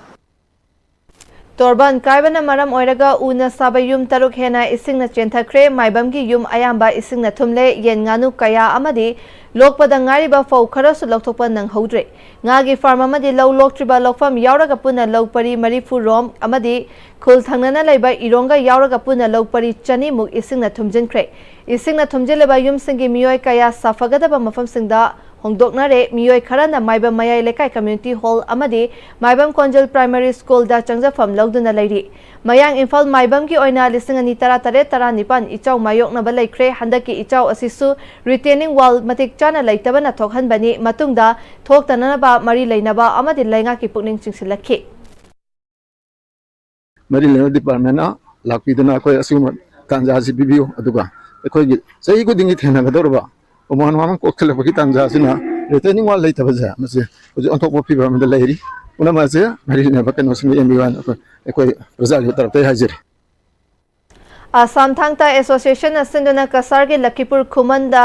ꯇꯣꯔꯕꯥꯟ ꯀꯥꯏꯕꯅ ꯃꯔꯝ ꯑꯣꯏꯔꯒ ꯎꯅ ꯁꯥꯕ ꯌꯨꯝ ꯇꯔꯨꯛ ꯍꯦꯟꯅ ꯏꯁꯤꯡꯅ ꯆꯦꯟꯊꯈ꯭ꯔꯦ꯫ ꯃꯥꯏꯕꯝꯒꯤ ꯌꯨꯝ ꯑꯌꯥꯝꯕ ꯏꯁꯤꯡꯅ ꯊꯨꯝꯂꯦ꯫ ꯌꯦꯟ ꯉꯥꯅꯨ ꯀꯌꯥ ꯑꯃꯗꯤ ꯂꯣꯛꯄꯗ ꯉꯥꯏꯔꯤꯕ ꯐꯧ ꯈꯔꯁꯨ ꯂꯧꯊꯣꯛꯄ ꯅꯪꯍꯧꯗ꯭ꯔꯦ꯫ ꯉꯥꯒꯤ ꯐꯥꯔꯝ ꯑꯃꯗꯤ ꯂꯧ ꯂꯣꯛꯇ꯭ꯔꯤꯕ ꯂꯧꯐꯝ ꯌꯥꯎꯔꯒ ꯄꯨꯟꯅ ꯂꯧ ꯄꯔꯤ ꯃꯔꯤꯐꯨ ꯔꯣꯝ ꯑꯃꯗꯤ ꯈꯨꯜ ꯊꯪꯅꯅ ꯂꯩꯕ ꯏꯔꯣꯡꯒ ꯌꯥꯎꯔꯒ ꯄꯨꯟꯅ ꯂꯧ ꯄꯔꯤ ꯆꯅꯤꯃꯨꯛ ꯏꯁꯤꯡꯅ ꯊꯨꯝꯖꯤꯟꯈ꯭ꯔꯦ꯫ ꯏꯁꯤꯡꯅ ꯊꯨꯝꯖꯤꯜꯂꯕ ꯌꯨꯝꯁꯤꯡꯒꯤ ꯃꯤꯑꯣꯏ ꯀꯌꯥ ꯁꯥꯐꯒꯗꯕ ꯃꯐꯝꯁꯤꯡꯗ ꯍꯣꯡꯗꯣꯛꯅꯔꯦ꯫ ꯃꯤꯑꯣꯏ ꯈꯔꯅ ꯃꯥꯏꯕꯝ ꯃꯌꯥꯏ ꯂꯩꯀꯥꯏ ꯀꯝꯃ꯭ꯌꯨꯅꯤꯇꯤ ꯍꯣꯜ ꯑꯃꯗꯤ ꯃꯥꯏꯕꯝ ꯀꯣꯟꯖꯜ ꯄ꯭ꯔꯥꯏꯃꯥꯔꯤ ꯁ꯭ꯀꯨꯜꯗ ꯆꯪꯖꯐꯝ ꯂꯧꯗꯨꯅ ꯂꯩꯔꯤ꯫ ꯃꯌꯥꯡ ꯏꯝꯐꯥꯜ ꯃꯥꯏꯕꯝꯒꯤ ꯑꯣꯏꯅ ꯂꯤꯁꯤꯡ ꯑꯅꯤ ꯇꯔꯥꯇꯔꯦꯠ ꯇꯔꯥꯅꯤꯄꯥꯟ ꯏꯆꯥꯎ ꯃꯥꯌꯣꯛꯅꯕ ꯂꯩꯈ꯭ꯔꯦ꯫ ꯍꯟꯗꯛꯀꯤ ꯏꯆꯥꯎ ꯑꯁꯤꯁꯨ ꯔꯤꯇꯦꯅꯤꯡ ꯋꯥꯜ ꯃꯇꯤꯛ ꯆꯥꯅ ꯂꯩꯇꯕꯅ ꯊꯣꯛꯍꯟꯕꯅꯤ꯫ ꯃꯇꯨꯡꯗ ꯊꯣꯛꯇꯅꯅꯕ ꯃꯔꯤ ꯂꯩꯅꯕ ꯑꯃꯗꯤ ꯂꯩꯉꯥꯛꯀꯤ ꯄꯨꯛꯅꯤꯡ ꯆꯤꯡꯁꯤꯜꯂꯛꯈꯤ꯫ ꯃꯔꯤ ꯂꯩꯅꯕ ꯗꯤꯄꯥꯔꯠꯃꯦꯟꯅ ꯂꯥꯛꯄꯤꯗꯨꯅ ꯑꯩꯈꯣꯏ ꯑꯁꯤꯒꯨꯝꯕ ꯇꯥꯟꯖꯥ ꯑꯁꯤ ꯄꯤꯕꯤꯌꯨ꯫ ꯑꯗꯨꯒ ꯑꯩꯈꯣꯏꯒꯤ ꯆꯍꯤ ꯈꯨꯗꯤꯡꯒꯤ ꯊꯦꯡꯅꯒꯗꯧꯔꯕ ꯎꯃꯪ ꯋꯥꯃꯪ ꯀꯣꯛꯁꯤꯜꯂꯛꯄꯒꯤ ꯇꯥꯟꯖꯥ ꯑꯁꯤꯅ ꯔꯤꯇꯦꯅꯤꯡ ꯋꯥꯜ ꯂꯩꯇꯕꯁꯦ, ꯃꯁꯤ ꯍꯧꯖꯤꯛ ꯑꯣꯟꯊꯣꯛꯄ ꯐꯤꯕꯝ ꯑꯃꯗ ꯂꯩꯔꯤ꯫ ꯄꯨꯝꯅꯃꯛ ꯑꯁꯤ ꯃꯔꯤ ꯂꯩꯅꯕ ꯀꯩꯅꯣꯁꯤꯡꯗ ꯌꯦꯡꯕꯤꯌꯨ ꯍꯥꯏꯅ ꯑꯩꯈꯣꯏ, ꯑꯩꯈꯣꯏ ꯄ꯭ꯔꯖꯥꯒꯤ ꯇꯔꯞꯇꯒꯤ ꯍꯥꯏꯖꯔꯤ꯫ ꯑꯁꯥꯝ ꯊꯥꯡ ꯇꯥ ꯑꯦꯁꯣꯁꯤꯌꯦꯁꯟꯅ ꯁꯤꯟꯗꯨꯅ ꯀꯁꯥꯔꯒꯤ ꯂꯈꯤꯄꯨꯔ ꯈꯨꯃꯟꯗ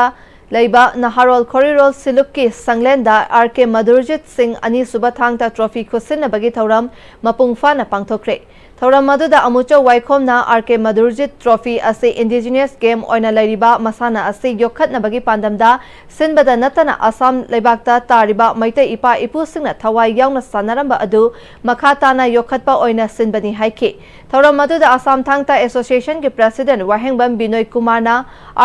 ꯂꯩꯕ ꯅꯍꯥꯔꯣꯜ ꯈꯣꯔꯤꯔꯣꯜ ꯁꯤꯂꯨꯛꯀꯤ ꯁꯪꯂꯦꯟꯗ ꯑꯥꯔ ꯀꯦ ꯃꯙꯨꯔꯖꯤꯠ ꯁꯤꯡ ꯑꯅꯤꯁꯨꯕ ꯊꯥꯡ ꯇꯥ ꯇ꯭ꯔꯣꯐꯤ ꯈꯨꯠꯁꯤꯟꯅꯕꯒꯤ ꯊꯧꯔꯝ ꯃꯄꯨꯡ ꯐꯥꯅ ꯄꯥꯡꯊꯣꯛꯈ꯭ꯔꯦ꯫ ꯊꯧꯔꯝ ꯑꯗꯨꯗ ꯑꯃꯨꯆꯧ ꯋꯥꯏꯈꯣꯝꯅ ꯑꯥꯔ ꯀꯦ ꯃꯙꯨꯔꯖꯤꯠ ꯇ꯭ꯔꯣꯐꯤ ꯑꯁꯤ ꯏꯟꯗꯤꯖꯤꯅꯁ ꯒꯦꯝ ꯑꯣꯏꯅ ꯂꯩꯔꯤꯕ ꯃꯁꯥꯟꯅ ꯑꯁꯤ ꯌꯣꯛꯈꯠꯅꯕꯒꯤ ꯄꯥꯟꯗꯝꯗ ꯁꯤꯟꯕꯗ ꯅꯠꯇꯅ ꯑꯁꯥꯝ ꯂꯩꯕꯥꯛꯇ ꯇꯥꯔꯤꯕ ꯃꯩꯇꯩ ꯏꯄꯥ ꯏꯄꯨꯁꯤꯡꯅ ꯊꯋꯥꯏ ꯌꯥꯎꯅ ꯁꯥꯟꯅꯔꯝꯕ ꯑꯗꯨ ꯃꯈꯥ ꯇꯥꯅ ꯌꯣꯛꯈꯠꯄ ꯑꯣꯏꯅ ꯁꯤꯟꯕꯅꯤ ꯍꯥꯏꯈꯤ꯫ ꯊꯧꯔꯝ ꯑꯗꯨꯗ ꯑꯁꯥꯝ ꯊꯥꯡ ꯇꯥ ꯑꯦꯁꯣꯁꯤꯌꯦꯁꯟꯒꯤ ꯄ꯭ꯔꯦꯁꯤꯗꯦꯟꯠ ꯋꯥꯍꯦꯡꯕꯝ ꯕꯤꯅꯣꯏ ꯀꯨꯃꯥꯔꯅ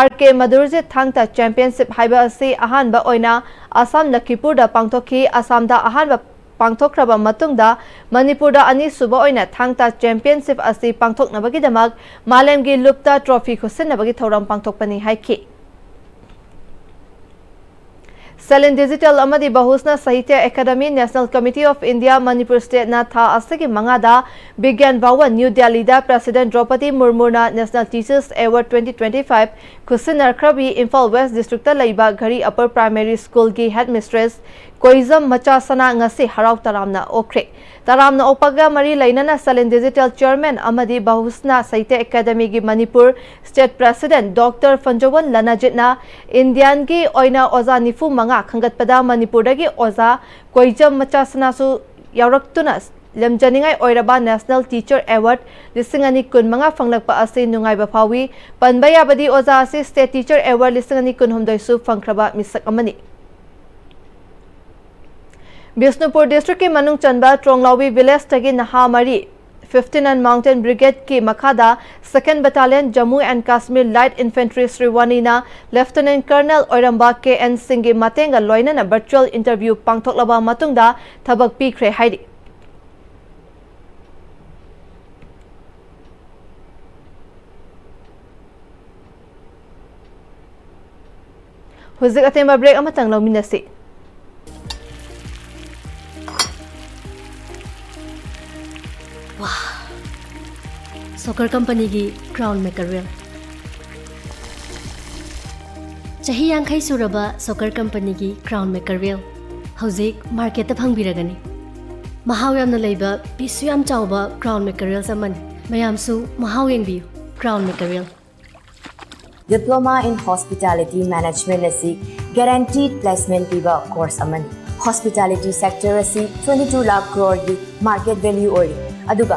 ꯑꯥꯔ ꯀꯦ ꯃꯙꯨꯔꯖꯤꯠ ꯊꯥꯡ ꯇꯥ ꯆꯦꯝꯄꯤꯌꯟꯁꯤꯞ ꯍꯥꯏꯕ ꯑꯁꯤ ꯑꯍꯥꯟꯕ ꯑꯣꯏꯅ ꯑꯁꯥꯝ ꯂꯈꯤꯄꯨꯔꯗ ꯄꯥꯡꯊꯣꯛꯈꯤ꯫ ꯑꯁꯥꯝꯗ ꯑꯍꯥꯟꯕ ꯄꯥꯡꯊꯣꯛꯈ꯭ꯔꯕ ꯃꯇꯨꯡꯗ ꯃꯅꯤꯄꯨꯔꯗ ꯑꯅꯤꯁꯨꯕ ꯑꯣꯏꯅ ꯊꯥꯡ ꯇꯥ ꯆꯦꯝꯄꯤꯌꯟꯁꯤꯞ ꯑꯁꯤ ꯄꯥꯡꯊꯣꯛꯅꯕꯒꯤꯗꯃꯛ ꯃꯥꯂꯦꯝꯒꯤ ꯂꯨꯞꯇ ꯇ꯭ꯔꯣꯐꯤ ꯈꯨꯠꯁꯤꯟꯅꯕꯒꯤ ꯊꯧꯔꯝ ꯄꯥꯡꯊꯣꯛꯄꯅꯤ ꯍꯥꯏꯈꯤ꯫ ꯁꯦꯂꯤꯟ ꯗꯤꯖꯤꯇꯦꯜ ꯑꯃꯗꯤ ꯕꯍꯨꯁꯅ Sahitya Akademi national committee of India Manipur ꯁ꯭ꯇꯦꯠꯅ ꯊꯥ ꯑꯁꯤꯒꯤ ꯃꯉꯥꯗ ꯕꯤꯒ꯭ꯌꯥꯟ ꯚꯋꯟ, ꯅ꯭ꯌꯨ ꯗꯦꯜꯂꯤꯗ ꯄ꯭ꯔꯦꯁꯤꯗꯦꯟꯠ ꯗ꯭ꯔꯧꯄꯗꯤ ꯃꯨꯔꯃꯨꯅ national teachers award twenty twenty five ꯈꯨꯠꯁꯤꯟꯅꯈ꯭ꯔꯕꯤ ꯏꯝꯐꯥꯜ ꯋꯦꯁ ꯗꯤꯁꯇ꯭ꯔꯤꯛꯇ ꯂꯩꯕ ꯘꯔꯤ ꯑꯄꯔ ꯄ꯭ꯔꯥꯏꯃꯥꯔꯤ ꯁ꯭ꯀꯨꯜꯒꯤ ꯍꯦꯗꯃꯤꯁꯇ꯭ꯔꯦꯁ ꯀꯣꯏꯖꯝ ꯃꯆꯥꯁꯅꯥ ꯉꯁꯤ ꯍꯔꯥꯎ ꯇꯔꯥꯝꯅ ꯑꯣꯛꯈ꯭ꯔꯦ꯫ ꯇꯔꯥꯝꯅ ꯑꯣꯛꯄꯒ ꯃꯔꯤ ꯂꯩꯅꯅ ꯁꯦꯂꯤꯟ ꯗꯤꯖꯤꯇꯦꯜ ꯆꯤꯌꯔꯃꯦꯟ ꯑꯃꯗꯤ ꯕꯍꯨꯁꯅꯥ ꯁꯥꯍꯤꯇ꯭ꯌ ꯑꯦꯀꯥꯗꯃꯤꯒꯤ ꯃꯅꯤꯄꯨꯔ ꯁ꯭ꯇꯦꯠ ꯄ꯭ꯔꯦꯁꯤꯗꯦꯟꯠ ꯗꯣꯛꯇꯔ ꯐꯟꯖꯣꯋꯟ ꯂꯅꯥꯖꯤꯠꯅ ꯏꯟꯗꯤꯌꯥꯟꯒꯤ ꯑꯣꯏꯅ ꯑꯣꯖꯥ ꯅꯤꯐꯨ ꯃꯉꯥ ꯈꯟꯒꯠꯄꯗ ꯃꯅꯤꯄꯨꯔꯗꯒꯤ ꯑꯣꯖꯥ ꯀꯣꯏꯖꯝ ꯃꯆꯥꯁꯅꯥꯁꯨ ꯌꯥꯎꯔꯛꯇꯨꯅ ꯂꯝꯖꯅꯤꯡꯉꯥꯏ ꯑꯣꯏꯔꯕ ꯅꯦꯁꯅꯦꯜ ꯇꯤꯆꯔ ꯑꯦꯋꯥꯔꯗ ꯂꯤꯁꯤꯡ ꯑꯅꯤ ꯀꯨꯟꯃꯉꯥ ꯐꯪꯂꯛꯄ ꯑꯁꯤ ꯅꯨꯡꯉꯥꯏꯕ ꯐꯥꯎꯏ꯫ ꯄꯟꯕ ꯌꯥꯕꯗꯤ ꯑꯣꯖꯥ ꯑꯁꯤ ꯁ꯭ꯇꯦꯠ ꯇꯤꯆꯔ ꯑꯦꯋꯥꯔꯗ ꯂꯤꯁꯤꯡ ꯑꯅꯤ ꯀꯨꯟꯍꯨꯝꯗꯣꯏꯁꯨ ꯐꯪꯈ꯭ꯔꯕ ꯃꯤꯁꯛ ꯑꯃꯅꯤ꯫ ꯕꯤꯁꯅꯨꯄꯨꯔ ꯗꯤꯁꯇ꯭ꯔꯤꯛꯀꯤ ꯃꯅꯨꯡ ꯆꯟꯕ ꯇ꯭ꯔꯣꯡꯂꯥꯎꯕꯤ ꯚꯤꯂꯦꯖꯇꯒꯤ ꯅꯍꯥ ꯃꯔꯤ, ꯐꯤꯐꯇꯤꯟ ꯑꯦꯟ ꯃꯥꯎꯟꯇꯦꯟ ꯕ꯭ꯔꯤꯒꯦꯗꯀꯤ ꯃꯈꯥꯗ second battalion Jammu and Kashmir light infantry ꯁ꯭ꯔꯤꯋꯥꯅꯤꯅ ꯂꯦꯐꯇꯤꯅꯦꯟꯠ ꯀꯔꯅꯦꯜ ꯑꯣꯏꯔꯝꯕ ꯀꯦ ꯑꯦꯟ ꯁꯤꯡꯒꯤ ꯃꯇꯦꯡꯒ ꯂꯣꯏꯅꯅ ꯚꯔꯆꯨꯋꯦꯜ ꯏꯟꯇꯔꯚ꯭ꯌꯨ ꯄꯥꯡꯊꯣꯛꯂꯕ ꯃꯇꯨꯡꯗ ꯊꯕꯛ ꯄꯤꯈ꯭ꯔꯦ ꯍꯥꯏꯔꯤ꯫ ꯍꯧꯖꯤꯛ ꯑꯇꯦꯟꯕ ꯕ꯭ꯔꯦꯛ ꯑꯃꯇꯪ ꯂꯧꯃꯤꯟꯅꯁꯤ꯫ ꯋꯥ! ꯁꯣꯀꯔ ꯀꯝꯄꯅꯤꯒꯤ ꯀ꯭ꯔꯥꯎꯟ ꯃꯦꯀꯔꯦꯜ꯫ ꯆꯍꯤ ꯌꯥꯡꯈꯩ ꯁꯨꯔꯕ ꯁꯣꯀꯔ ꯀꯝꯄꯅꯤꯒꯤ ꯀ꯭ꯔꯥꯎꯟ ꯃꯦꯀꯔꯦꯜ ꯍꯧꯖꯤꯛ ꯃꯥꯔꯀꯦꯠꯇ ꯐꯪꯕꯤꯔꯒꯅꯤ꯫ ꯃꯍꯥꯎ ꯌꯥꯝꯅ ꯂꯩꯕ, ꯄꯤꯁꯁꯨ ꯌꯥꯝ ꯆꯥꯎꯕ ꯀ꯭ꯔꯥꯎꯟ ꯃꯦꯀꯔꯦꯜꯁ ꯑꯃꯅꯤ꯫ ꯃꯌꯥꯝꯁꯨ ꯃꯍꯥꯎ ꯌꯦꯡꯕꯤꯌꯨ꯫ Crown mackerel. Diploma in Hospitality Management ꯑꯁꯤ guaranteed placement ꯄꯤꯕ ꯀꯣꯔꯁ ꯑꯃꯅꯤ꯫ Hospitality sector ꯑꯁꯤ twenty two lakh crore ꯒꯤ market value ꯑꯣꯏꯔꯤ, ꯑꯗꯨꯒ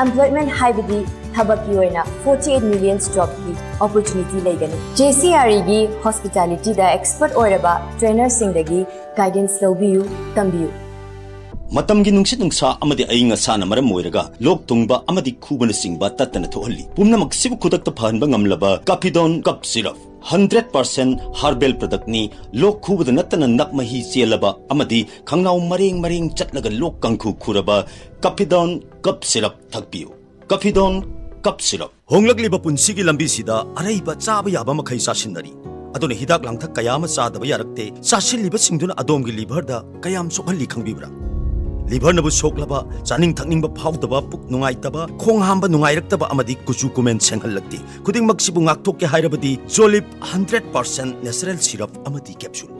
Employment ꯍꯥꯏꯕꯗꯤ ꯊꯕꯛꯀꯤ ꯑꯣꯏꯅ forty eight million jobꯀꯤ opportunity ꯂꯩꯒꯅꯤ꯫ JCREꯒꯤ hospitalityꯗ expert ꯑꯣꯏꯔꯕ trainerꯁꯤꯡꯗꯒꯤ guidance ꯂꯧꯕꯤꯌꯨ, ꯇꯝꯕꯤꯌꯨ꯫ ꯃꯇꯝꯒꯤ ꯅꯨꯡꯁꯤꯠ ꯅꯨꯡꯁꯥ ꯑꯃꯗꯤ ꯑꯏꯪ ꯑꯁꯥꯅ ꯃꯔꯝ ꯑꯣꯏꯔꯒ ꯂꯣꯛ ꯊꯨꯡꯕ ꯑꯃꯗꯤ ꯈꯨꯕꯅꯆꯤꯡꯕ ꯇꯠꯇꯅ ꯊꯣꯛꯍꯜꯂꯤ꯫ ꯄꯨꯝꯅꯃꯛꯁꯤꯕꯨ ꯈꯨꯗꯛꯇ ꯐꯍꯟꯕ ꯉꯝꯂꯕ Caphidone Cough Syrup, hundred percent herbal productꯅꯤ꯫ ꯂꯣꯛ ꯈꯨꯕꯗ ꯅꯠꯇꯅ ꯅꯞ ꯃꯍꯤ ꯆꯦꯜꯂꯕ ꯑꯃꯗꯤ ꯈꯪꯅꯥꯎ ꯃꯔꯦꯡ ꯃꯔꯦꯡ ꯆꯠꯂꯒ ꯂꯣꯛ ꯀꯥꯡꯈꯨ ꯈꯨꯔꯕ Caphidone Cough Syrup ꯊꯛꯄꯤꯌꯨ꯫ Caphidone Cough Syrup꯫ ꯍꯣꯡꯂꯛꯂꯤꯕ ꯄꯨꯟꯁꯤꯒꯤ ꯂꯝꯕꯤꯁꯤꯗ ꯑꯔꯩꯕ ꯆꯥꯕ ꯌꯥꯕ ꯃꯈꯩ ꯆꯥꯁꯤꯟꯅꯔꯤ꯫ ꯑꯗꯨꯅ ꯍꯤꯗꯥꯛ ꯂꯥꯡꯊꯛ ꯀꯌꯥ ꯑꯃ ꯆꯥꯗꯕ ꯌꯥꯔꯛꯇꯦ꯫ ꯆꯥꯁꯤꯜꯂꯤꯕꯁꯤꯡꯗꯨꯅ ꯑꯗꯣꯝꯒꯤ liverꯗ ꯀꯌꯥꯝ ꯁꯣꯛꯍꯜꯂꯤ ꯈꯪꯕꯤꯕ꯭ꯔꯥ? Liverꯅꯕꯨ ꯁꯣꯛꯂꯕ, ꯆꯥꯅꯤꯡ ꯊꯛꯅꯤꯡꯕ ꯐꯥꯎꯗꯕ, ꯄꯨꯛ ꯅꯨꯡꯉꯥꯏꯇꯕ, ꯈꯣꯡ ꯍꯥꯝꯕ ꯅꯨꯡꯉꯥꯏꯔꯛꯇꯕ ꯑꯃꯗꯤ ꯀꯨꯆꯨ ꯀꯨꯃꯦꯟ ꯁꯦꯡꯍꯜꯂꯛꯇꯦ꯫ ꯈꯨꯗꯤꯡꯃꯛꯁꯤꯕꯨ ꯉꯥꯛꯊꯣꯛꯀꯦ ꯍꯥꯏꯔꯕꯗꯤ Jolib hundred percent natural syrup ꯑꯃꯗꯤ capsule꯫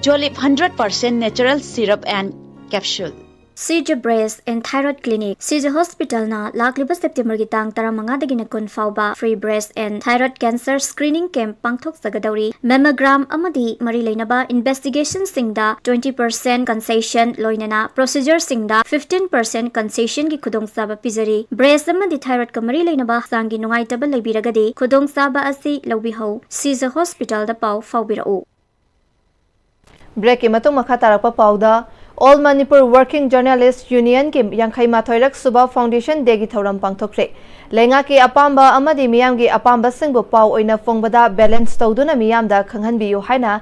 Jolib hundred percent natural syrup and capsule. Sija Breast and Thyroid Clinic, Sija Hospitalꯅ ꯂꯥꯛꯂꯤꯕ Septemberꯒꯤ ꯇꯥꯡ ꯇꯔꯥꯃꯉꯥꯗꯒꯤꯅ ꯀꯨꯟ ꯐꯥꯎꯕ free breast and thyroid cancer screening camp ꯄꯥꯡꯊꯣꯛꯆꯒꯗꯧꯔꯤ꯫ Mammogram ꯑꯃꯗꯤ ꯃꯔꯤ ꯂꯩꯅꯕ investigationꯁꯤꯡꯗ twenty percent concession ꯂꯣꯏꯅꯅ procedureꯁꯤꯡꯗ fifteen percent concessionꯒꯤ ꯈꯨꯗꯣꯡꯆꯥꯕ ꯄꯤꯖꯔꯤ꯫ Breast ꯑꯃꯗꯤ thyroidꯀ ꯃꯔꯤ ꯂꯩꯅꯕ ꯍꯛꯆꯥꯡꯒꯤ ꯅꯨꯡꯉꯥꯏꯇꯕ ꯂꯩꯕꯤꯔꯒꯗꯤ ꯈꯨꯗꯣꯡꯆꯥꯕ ꯑꯁꯤ ꯂꯧꯕꯤꯍꯧ꯫ Sija Hospitalꯗ ꯄꯥꯎ ꯐꯥꯎꯕꯤꯔꯛꯎ꯫ Breakꯀꯤ ꯃꯇꯨꯡ ꯃꯈꯥ ꯇꯥꯔꯛꯄ ꯄꯥꯎꯗ All Manipur Working Journalist Unionꯒꯤ ꯌꯥꯡꯈꯩ ꯃꯥꯊꯣꯏꯔꯛ ꯁꯨꯕ Foundation Dayꯒꯤ ꯊꯧꯔꯝ ꯄꯥꯡꯊꯣꯛꯈ꯭ꯔꯦ꯫ ꯂꯩꯉꯥꯛꯀꯤ ꯑꯄꯥꯝꯕ ꯑꯃꯗꯤ ꯃꯤꯌꯥꯝꯒꯤ ꯑꯄꯥꯝꯕꯁꯤꯡꯕꯨ ꯄꯥꯎ ꯑꯣꯏꯅ ꯐꯣꯡꯕꯗ balance ꯇꯧꯗꯨꯅ ꯃꯤꯌꯥꯝꯗ ꯈꯪꯍꯟꯕꯤꯌꯨ ꯍꯥꯏꯅ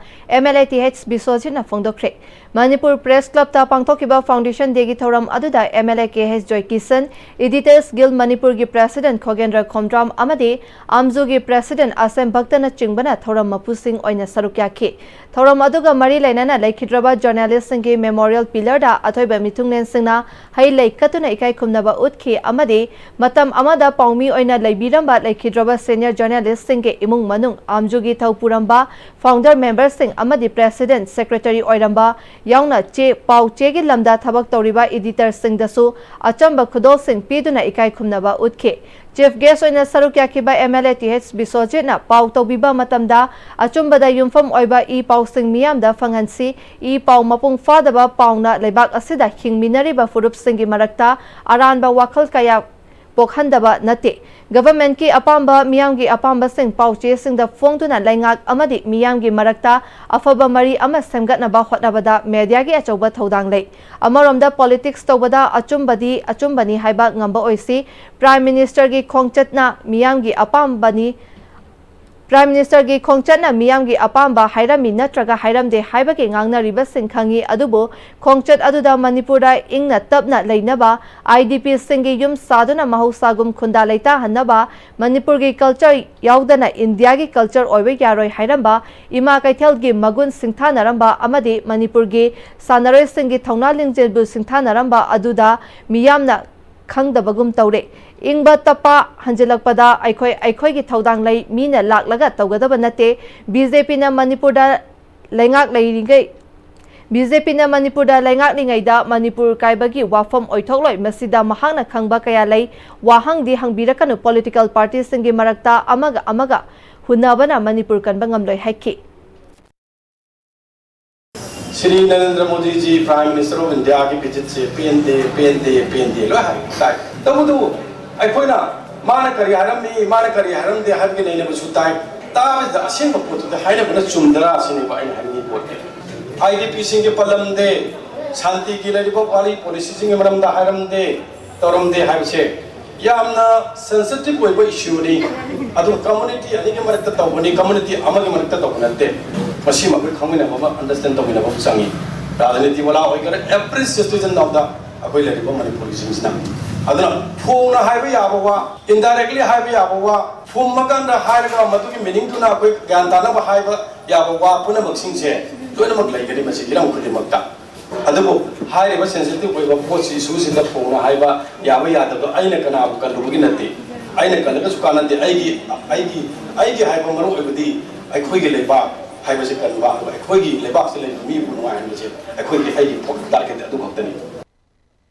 MLA th Biswajitꯅ ꯐꯣꯡꯗꯣꯛꯈ꯭ꯔꯦ꯫ Manipur Press Clubꯇ ꯄꯥꯡꯊꯣꯛꯈꯤꯕ Foundation Dayꯒꯤ ꯊꯧꯔꯝ ꯑꯗꯨꯗ MLA kh Joykisan, Editors Guild Manipurꯒꯤ President Khogendra Khomdram ꯑꯃꯗꯤ AMJUꯒꯤ President Asem Bhaktanꯆꯤꯡꯕꯅ ꯊꯧꯔꯝ ꯃꯄꯨꯁꯤꯡ ꯑꯣꯏꯅ ꯁꯔꯨꯛ ꯌꯥꯈꯤ꯫ ꯊꯧꯔꯝ ꯑꯗꯨꯒ ꯃꯔꯤ ꯂꯩꯅꯅ ꯂꯩꯈꯤꯗ꯭ꯔꯕ journalistꯁꯤꯡꯒꯤ memorial pillarꯗ ꯑꯊꯣꯏꯕ ꯃꯤꯊꯨꯡꯂꯦꯟꯁꯤꯡꯅ ꯍꯩ ꯂꯩ ꯀꯠꯇꯨꯅ ꯏꯀꯥꯏ ꯈꯨꯝꯅꯕ ꯎꯠꯈꯤ ꯑꯃꯗꯤ ꯃꯇꯝ ꯑꯃꯗ ꯄꯥꯎꯃꯤ ꯑꯣꯏꯅ ꯂꯩꯕꯤꯔꯝꯕ ꯂꯩꯈꯤꯗ꯭ꯔꯕ senior journalistꯁꯤꯡꯒꯤ ꯏꯃꯨꯡ ꯃꯅꯨꯡ, AMJUꯒꯤ ꯊꯧ ꯄꯨꯔꯝꯕ founder memberꯁꯤꯡ ꯑꯃꯗꯤ president, secretary ꯑꯣꯏꯔꯝꯕ ꯌꯥꯎꯅ ꯆꯦ, ꯄꯥꯎ ꯆꯦꯒꯤ ꯂꯝꯗ ꯊꯕꯛ ꯇꯧꯔꯤꯕ editorꯁꯤꯡꯗꯁꯨ ꯑꯆꯝꯕ ꯈꯨꯗꯣꯜꯁꯤꯡ ꯄꯤꯗꯨꯅ ꯏꯀꯥꯏ ꯈꯨꯝꯅꯕ ꯎꯠꯈꯤ꯫ Chief guest ꯑꯣꯏꯅ ꯁꯔꯨꯛ ꯌꯥꯈꯤꯕ MLA th Biswajitꯅ ꯄꯥꯎ ꯇꯧꯕꯤꯕ ꯃꯇꯝꯗ ꯑꯆꯨꯝꯕꯗ ꯌꯨꯝꯐꯝ ꯑꯣꯏꯕ ꯏ ꯄꯥꯎꯁꯤꯡ ꯃꯤꯌꯥꯝꯗ ꯐꯪꯍꯟꯁꯤ꯫ ꯏ ꯄꯥꯎ ꯃꯄꯨꯡ ꯐꯥꯗꯕ ꯄꯥꯎꯅ ꯂꯩꯕꯥꯛ ꯑꯁꯤꯗ ꯍꯤꯡꯃꯤꯟꯅꯔꯤꯕ ꯐꯨꯔꯨꯞꯁꯤꯡꯒꯤ ꯃꯔꯛꯇ ꯑꯔꯥꯟꯕ ꯋꯥꯈꯜ ꯀꯌꯥ ꯄꯣꯛꯍꯟꯗꯕ ꯅꯠꯇꯦ꯫ ꯒꯚꯔꯟꯃꯦꯟꯠꯀꯤ ꯑꯄꯥꯝꯕ, ꯃꯤꯌꯥꯝꯒꯤ ꯑꯄꯥꯝꯕꯁꯤꯡ ꯄꯥꯎꯆꯦꯁꯤꯡꯗ ꯐꯣꯡꯗꯨꯅ ꯂꯩꯉꯥꯛ ꯑꯃꯗꯤ ꯃꯤꯌꯥꯝꯒꯤ ꯃꯔꯛꯇ ꯑꯐꯕ ꯃꯔꯤ ꯑꯃ ꯁꯦꯝꯒꯠꯅꯕ ꯍꯣꯠꯅꯕꯗ ꯃꯦꯗꯤꯌꯥꯒꯤ ꯑꯆꯧꯕ ꯊꯧꯗꯥꯡ ꯂꯩ꯫ ꯑꯃꯔꯣꯝꯗ ꯄꯣꯂꯤꯇꯤꯛꯁ ꯇꯧꯕꯗ ꯑꯆꯨꯝꯕꯗꯤ ꯑꯆꯨꯝꯕꯅꯤ ꯍꯥꯏꯕ ꯉꯝꯕ ꯑꯣꯏꯁꯤ꯫ ꯄ꯭ꯔꯥꯏꯝ ꯃꯤꯅꯤꯁꯇꯔꯒꯤ ꯈꯣꯡꯆꯠꯅ ꯃꯤꯌꯥꯝꯒꯤ ꯑꯄꯥꯝꯕꯅꯤ, ꯄ꯭ꯔꯥꯏꯝ ꯃꯤꯅꯤꯁꯇꯔꯒꯤ ꯈꯣꯡꯆꯠꯅ ꯃꯤꯌꯥꯝꯒꯤ ꯑꯄꯥꯝꯕ ꯍꯥꯏꯔꯝꯃꯤ ꯅꯠꯇ꯭ꯔꯒ ꯍꯥꯏꯔꯝꯗꯦ ꯍꯥꯏꯕꯒꯤ ꯉꯥꯡꯅꯔꯤꯕꯁꯤꯡ ꯈꯪꯏ, ꯑꯗꯨꯕꯨ ꯈꯣꯡꯆꯠ ꯑꯗꯨꯗ ꯃꯅꯤꯄꯨꯔꯗ ꯏꯪꯅ ꯇꯞꯅ ꯂꯩꯅꯕ, ꯑꯥꯏ ꯗꯤ ꯄꯤꯁꯤꯡꯒꯤ ꯌꯨꯝ ꯁꯥꯗꯨꯅ ꯃꯍꯧꯁꯥꯒꯨꯝ ꯈꯨꯟꯗꯥ ꯂꯩꯇꯥꯍꯟꯅꯕ, ꯃꯅꯤꯄꯨꯔꯒꯤ ꯀꯜꯆꯔ ꯌꯥꯎꯗꯅ ꯏꯟꯗꯤꯌꯥꯒꯤ ꯀꯜꯆꯔ ꯑꯣꯏꯕ ꯌꯥꯔꯣꯏ ꯍꯥꯏꯔꯝꯕ, ꯏꯃꯥ ꯀꯩꯊꯦꯜꯒꯤ ꯃꯒꯨꯟ ꯁꯤꯡꯊꯥꯅꯔꯝꯕ ꯑꯃꯗꯤ ꯃꯅꯤꯄꯨꯔꯒꯤ ꯁꯥꯟꯅꯔꯣꯏꯁꯤꯡꯒꯤ ꯊꯧꯅꯥ ꯂꯤꯡꯖꯦꯜꯕꯨ ꯁꯤꯡꯊꯥꯅꯔꯝꯕ ꯑꯗꯨꯗ ꯃꯤꯌꯥꯝꯅ ꯈꯪꯗꯕꯒꯨꯝ ꯇꯧꯔꯦ꯫ ꯏꯪꯕ ꯇꯞꯄ ꯍꯟꯖꯤꯜꯂꯛꯄꯗ ꯑꯩꯈꯣꯏ ꯑꯩꯈꯣꯏꯒꯤ ꯊꯧꯗꯥꯡ ꯂꯩ, ꯃꯤꯅ ꯂꯥꯛꯂꯒ ꯇꯧꯒꯗꯕ ꯅꯠꯇꯦ꯫ ꯕꯤ ꯖꯦ ꯄꯤꯅ ꯃꯅꯤꯄꯨꯔꯗ ꯂꯩꯉꯥꯛ ꯂꯩꯔꯤꯉꯩ, ꯕꯤ ꯖꯦ ꯄꯤꯅ ꯃꯅꯤꯄꯨꯔꯗ ꯂꯩꯉꯥꯛꯂꯤꯉꯩꯗ ꯃꯅꯤꯄꯨꯔ ꯀꯥꯏꯕꯒꯤ ꯋꯥꯐꯝ ꯑꯣꯏꯊꯣꯛꯂꯣꯏ꯫ ꯃꯁꯤꯗ ꯃꯍꯥꯛꯅ ꯈꯪꯕ ꯀꯌꯥ ꯂꯩ꯫ ꯋꯥꯍꯪꯗꯤ ꯍꯪꯕꯤꯔꯛꯀꯅꯨ꯫ ꯄꯣꯂꯤꯇꯤꯀꯦꯜ ꯄꯥꯔꯇꯤꯁꯤꯡꯒꯤ ꯃꯔꯛꯇ ꯑꯃꯒ ꯑꯃꯒ ꯍꯨꯟꯅꯕꯅ ꯃꯅꯤꯄꯨꯔ ꯀꯟꯕ ꯉꯝꯂꯣꯏ ꯍꯥꯏꯈꯤ꯫ Shri Narendra ꯃꯣꯗꯤꯖꯤ Prime Minister of Indiaꯒꯤ ꯚꯤꯖꯤꯠꯁꯦ ꯄꯦꯟꯗꯦ, ꯄꯦꯟꯗꯦ, ꯄꯦꯟꯗꯦ ꯂꯣꯏ ꯍꯥꯏ ꯇꯥꯏ꯫ ꯇꯧꯕꯇꯕꯨ ꯑꯩꯈꯣꯏꯅ ꯃꯥꯅ ꯀꯔꯤ ꯍꯥꯏꯔꯝꯃꯤ, ꯃꯥꯅ ꯀꯔꯤ ꯍꯥꯏꯔꯝꯗꯦ ꯍꯥꯏꯕꯒꯤ ꯅꯩꯅꯕꯁꯨ ꯇꯥꯏ꯫ ꯇꯥꯕꯁꯤꯗ ꯑꯁꯦꯡꯕ ꯄꯣꯠꯇꯨꯗꯤ ꯍꯥꯏꯅꯕꯅ ꯆꯨꯝꯗ꯭ꯔꯥ ꯁꯤꯅꯦꯕ ꯑꯩꯅ ꯍꯥꯏꯅꯤꯡꯉꯤ ꯄꯣꯠꯇꯤ꯫ ꯑꯥꯏ ꯗꯤ ꯄꯤꯁꯤꯡꯒꯤ ꯄꯜꯂꯝꯗꯦ, ꯁꯥꯟꯇꯤꯒꯤ ꯂꯩꯔꯤꯕ ꯋꯥꯔꯤ ꯄꯣꯂꯤꯁꯤꯁꯤꯡꯒꯤ ꯃꯔꯝꯗ ꯍꯥꯏꯔꯝꯗꯦ, ꯇꯧꯔꯝꯗꯦ ꯍꯥꯏꯕꯁꯦ ꯌꯥꯝꯅ sensitive ꯑꯣꯏꯕ issueꯅꯤ꯫ ꯑꯗꯨꯒ community ꯑꯅꯤꯒꯤ ꯃꯔꯛꯇ ꯇꯧꯕꯅꯤ, community ꯑꯃꯒꯤ ꯃꯔꯛꯇ ꯇꯧꯕ ꯅꯠꯇꯦ꯫ ꯃꯁꯤꯃ ꯑꯩꯈꯣꯏ ꯈꯪꯃꯤꯟꯅꯕ ꯑꯃ, understand ꯇꯧꯃꯤꯟꯅꯕ ꯑꯃ ꯆꯪꯉꯤ꯫ ꯔꯥꯖꯅꯤꯇꯤ ꯋꯥꯂꯥ ꯑꯣꯏꯒꯦꯔꯥ, every citizen of the ꯑꯩꯈꯣꯏ ꯂꯩꯔꯤꯕ ꯃꯅꯤꯄꯨꯔꯤꯁꯤꯡꯁꯤꯅ꯫ ꯑꯗꯨꯅ ꯐꯣꯡꯅ ꯍꯥꯏꯕ ꯌꯥꯕ ꯋꯥ, indirectly ꯍꯥꯏꯕ ꯌꯥꯕ ꯋꯥ, ꯐꯨꯝꯃꯀꯥꯟꯗ ꯍꯥꯏꯔꯒ ꯃꯗꯨꯒꯤ meaningꯗꯨꯅ ꯑꯩꯈꯣꯏ ꯒ꯭ꯌꯥꯟ ꯇꯥꯅꯕ ꯍꯥꯏꯕ ꯌꯥꯕ ꯋꯥ ꯄꯨꯝꯅꯃꯛꯁꯤꯡꯁꯦ ꯂꯣꯏꯅꯃꯛ ꯂꯩꯒꯅꯤ ꯃꯁꯤ ꯍꯤꯔꯝ ꯈꯨꯗꯤꯡꯃꯛꯇ꯫ ꯑꯗꯨꯕꯨ ꯍꯥꯏꯔꯤꯕ sensitive ꯑꯣꯏꯕ ꯄꯣꯠꯁꯤ, issueꯁꯤꯗ ꯐꯣꯡꯅ ꯍꯥꯏꯕ ꯌꯥꯕ ꯌꯥꯗꯕ ꯑꯩꯅ ꯀꯅꯥꯕꯨ ꯀꯜꯂꯨꯕꯒꯤ ꯅꯠꯇꯦ꯫ ꯑꯩꯅ ꯀꯜꯂꯒꯁꯨ ꯀꯥꯟꯅꯗꯦ꯫ ꯑꯩꯒꯤ, ꯑꯩꯒꯤ, ꯑꯩꯒꯤ ꯍꯥꯏꯕ ꯃꯔꯨ ꯑꯣꯏꯕꯗꯤ ꯑꯩꯈꯣꯏꯒꯤ ꯂꯩꯕꯥꯛ ꯍꯥꯏꯕꯁꯤ ꯀꯟꯕ, ꯑꯗꯨꯒ ꯑꯩꯈꯣꯏꯒꯤ ꯂꯩꯕꯥꯛꯁꯤꯗ ꯂꯩꯕ ꯃꯤꯕꯨ ꯅꯨꯡꯉꯥꯏꯍꯟꯕꯁꯦ ꯑꯩꯈꯣꯏꯒꯤ, ꯑꯩꯒꯤ target ꯑꯗꯨ ꯈꯛꯇꯅꯤ꯫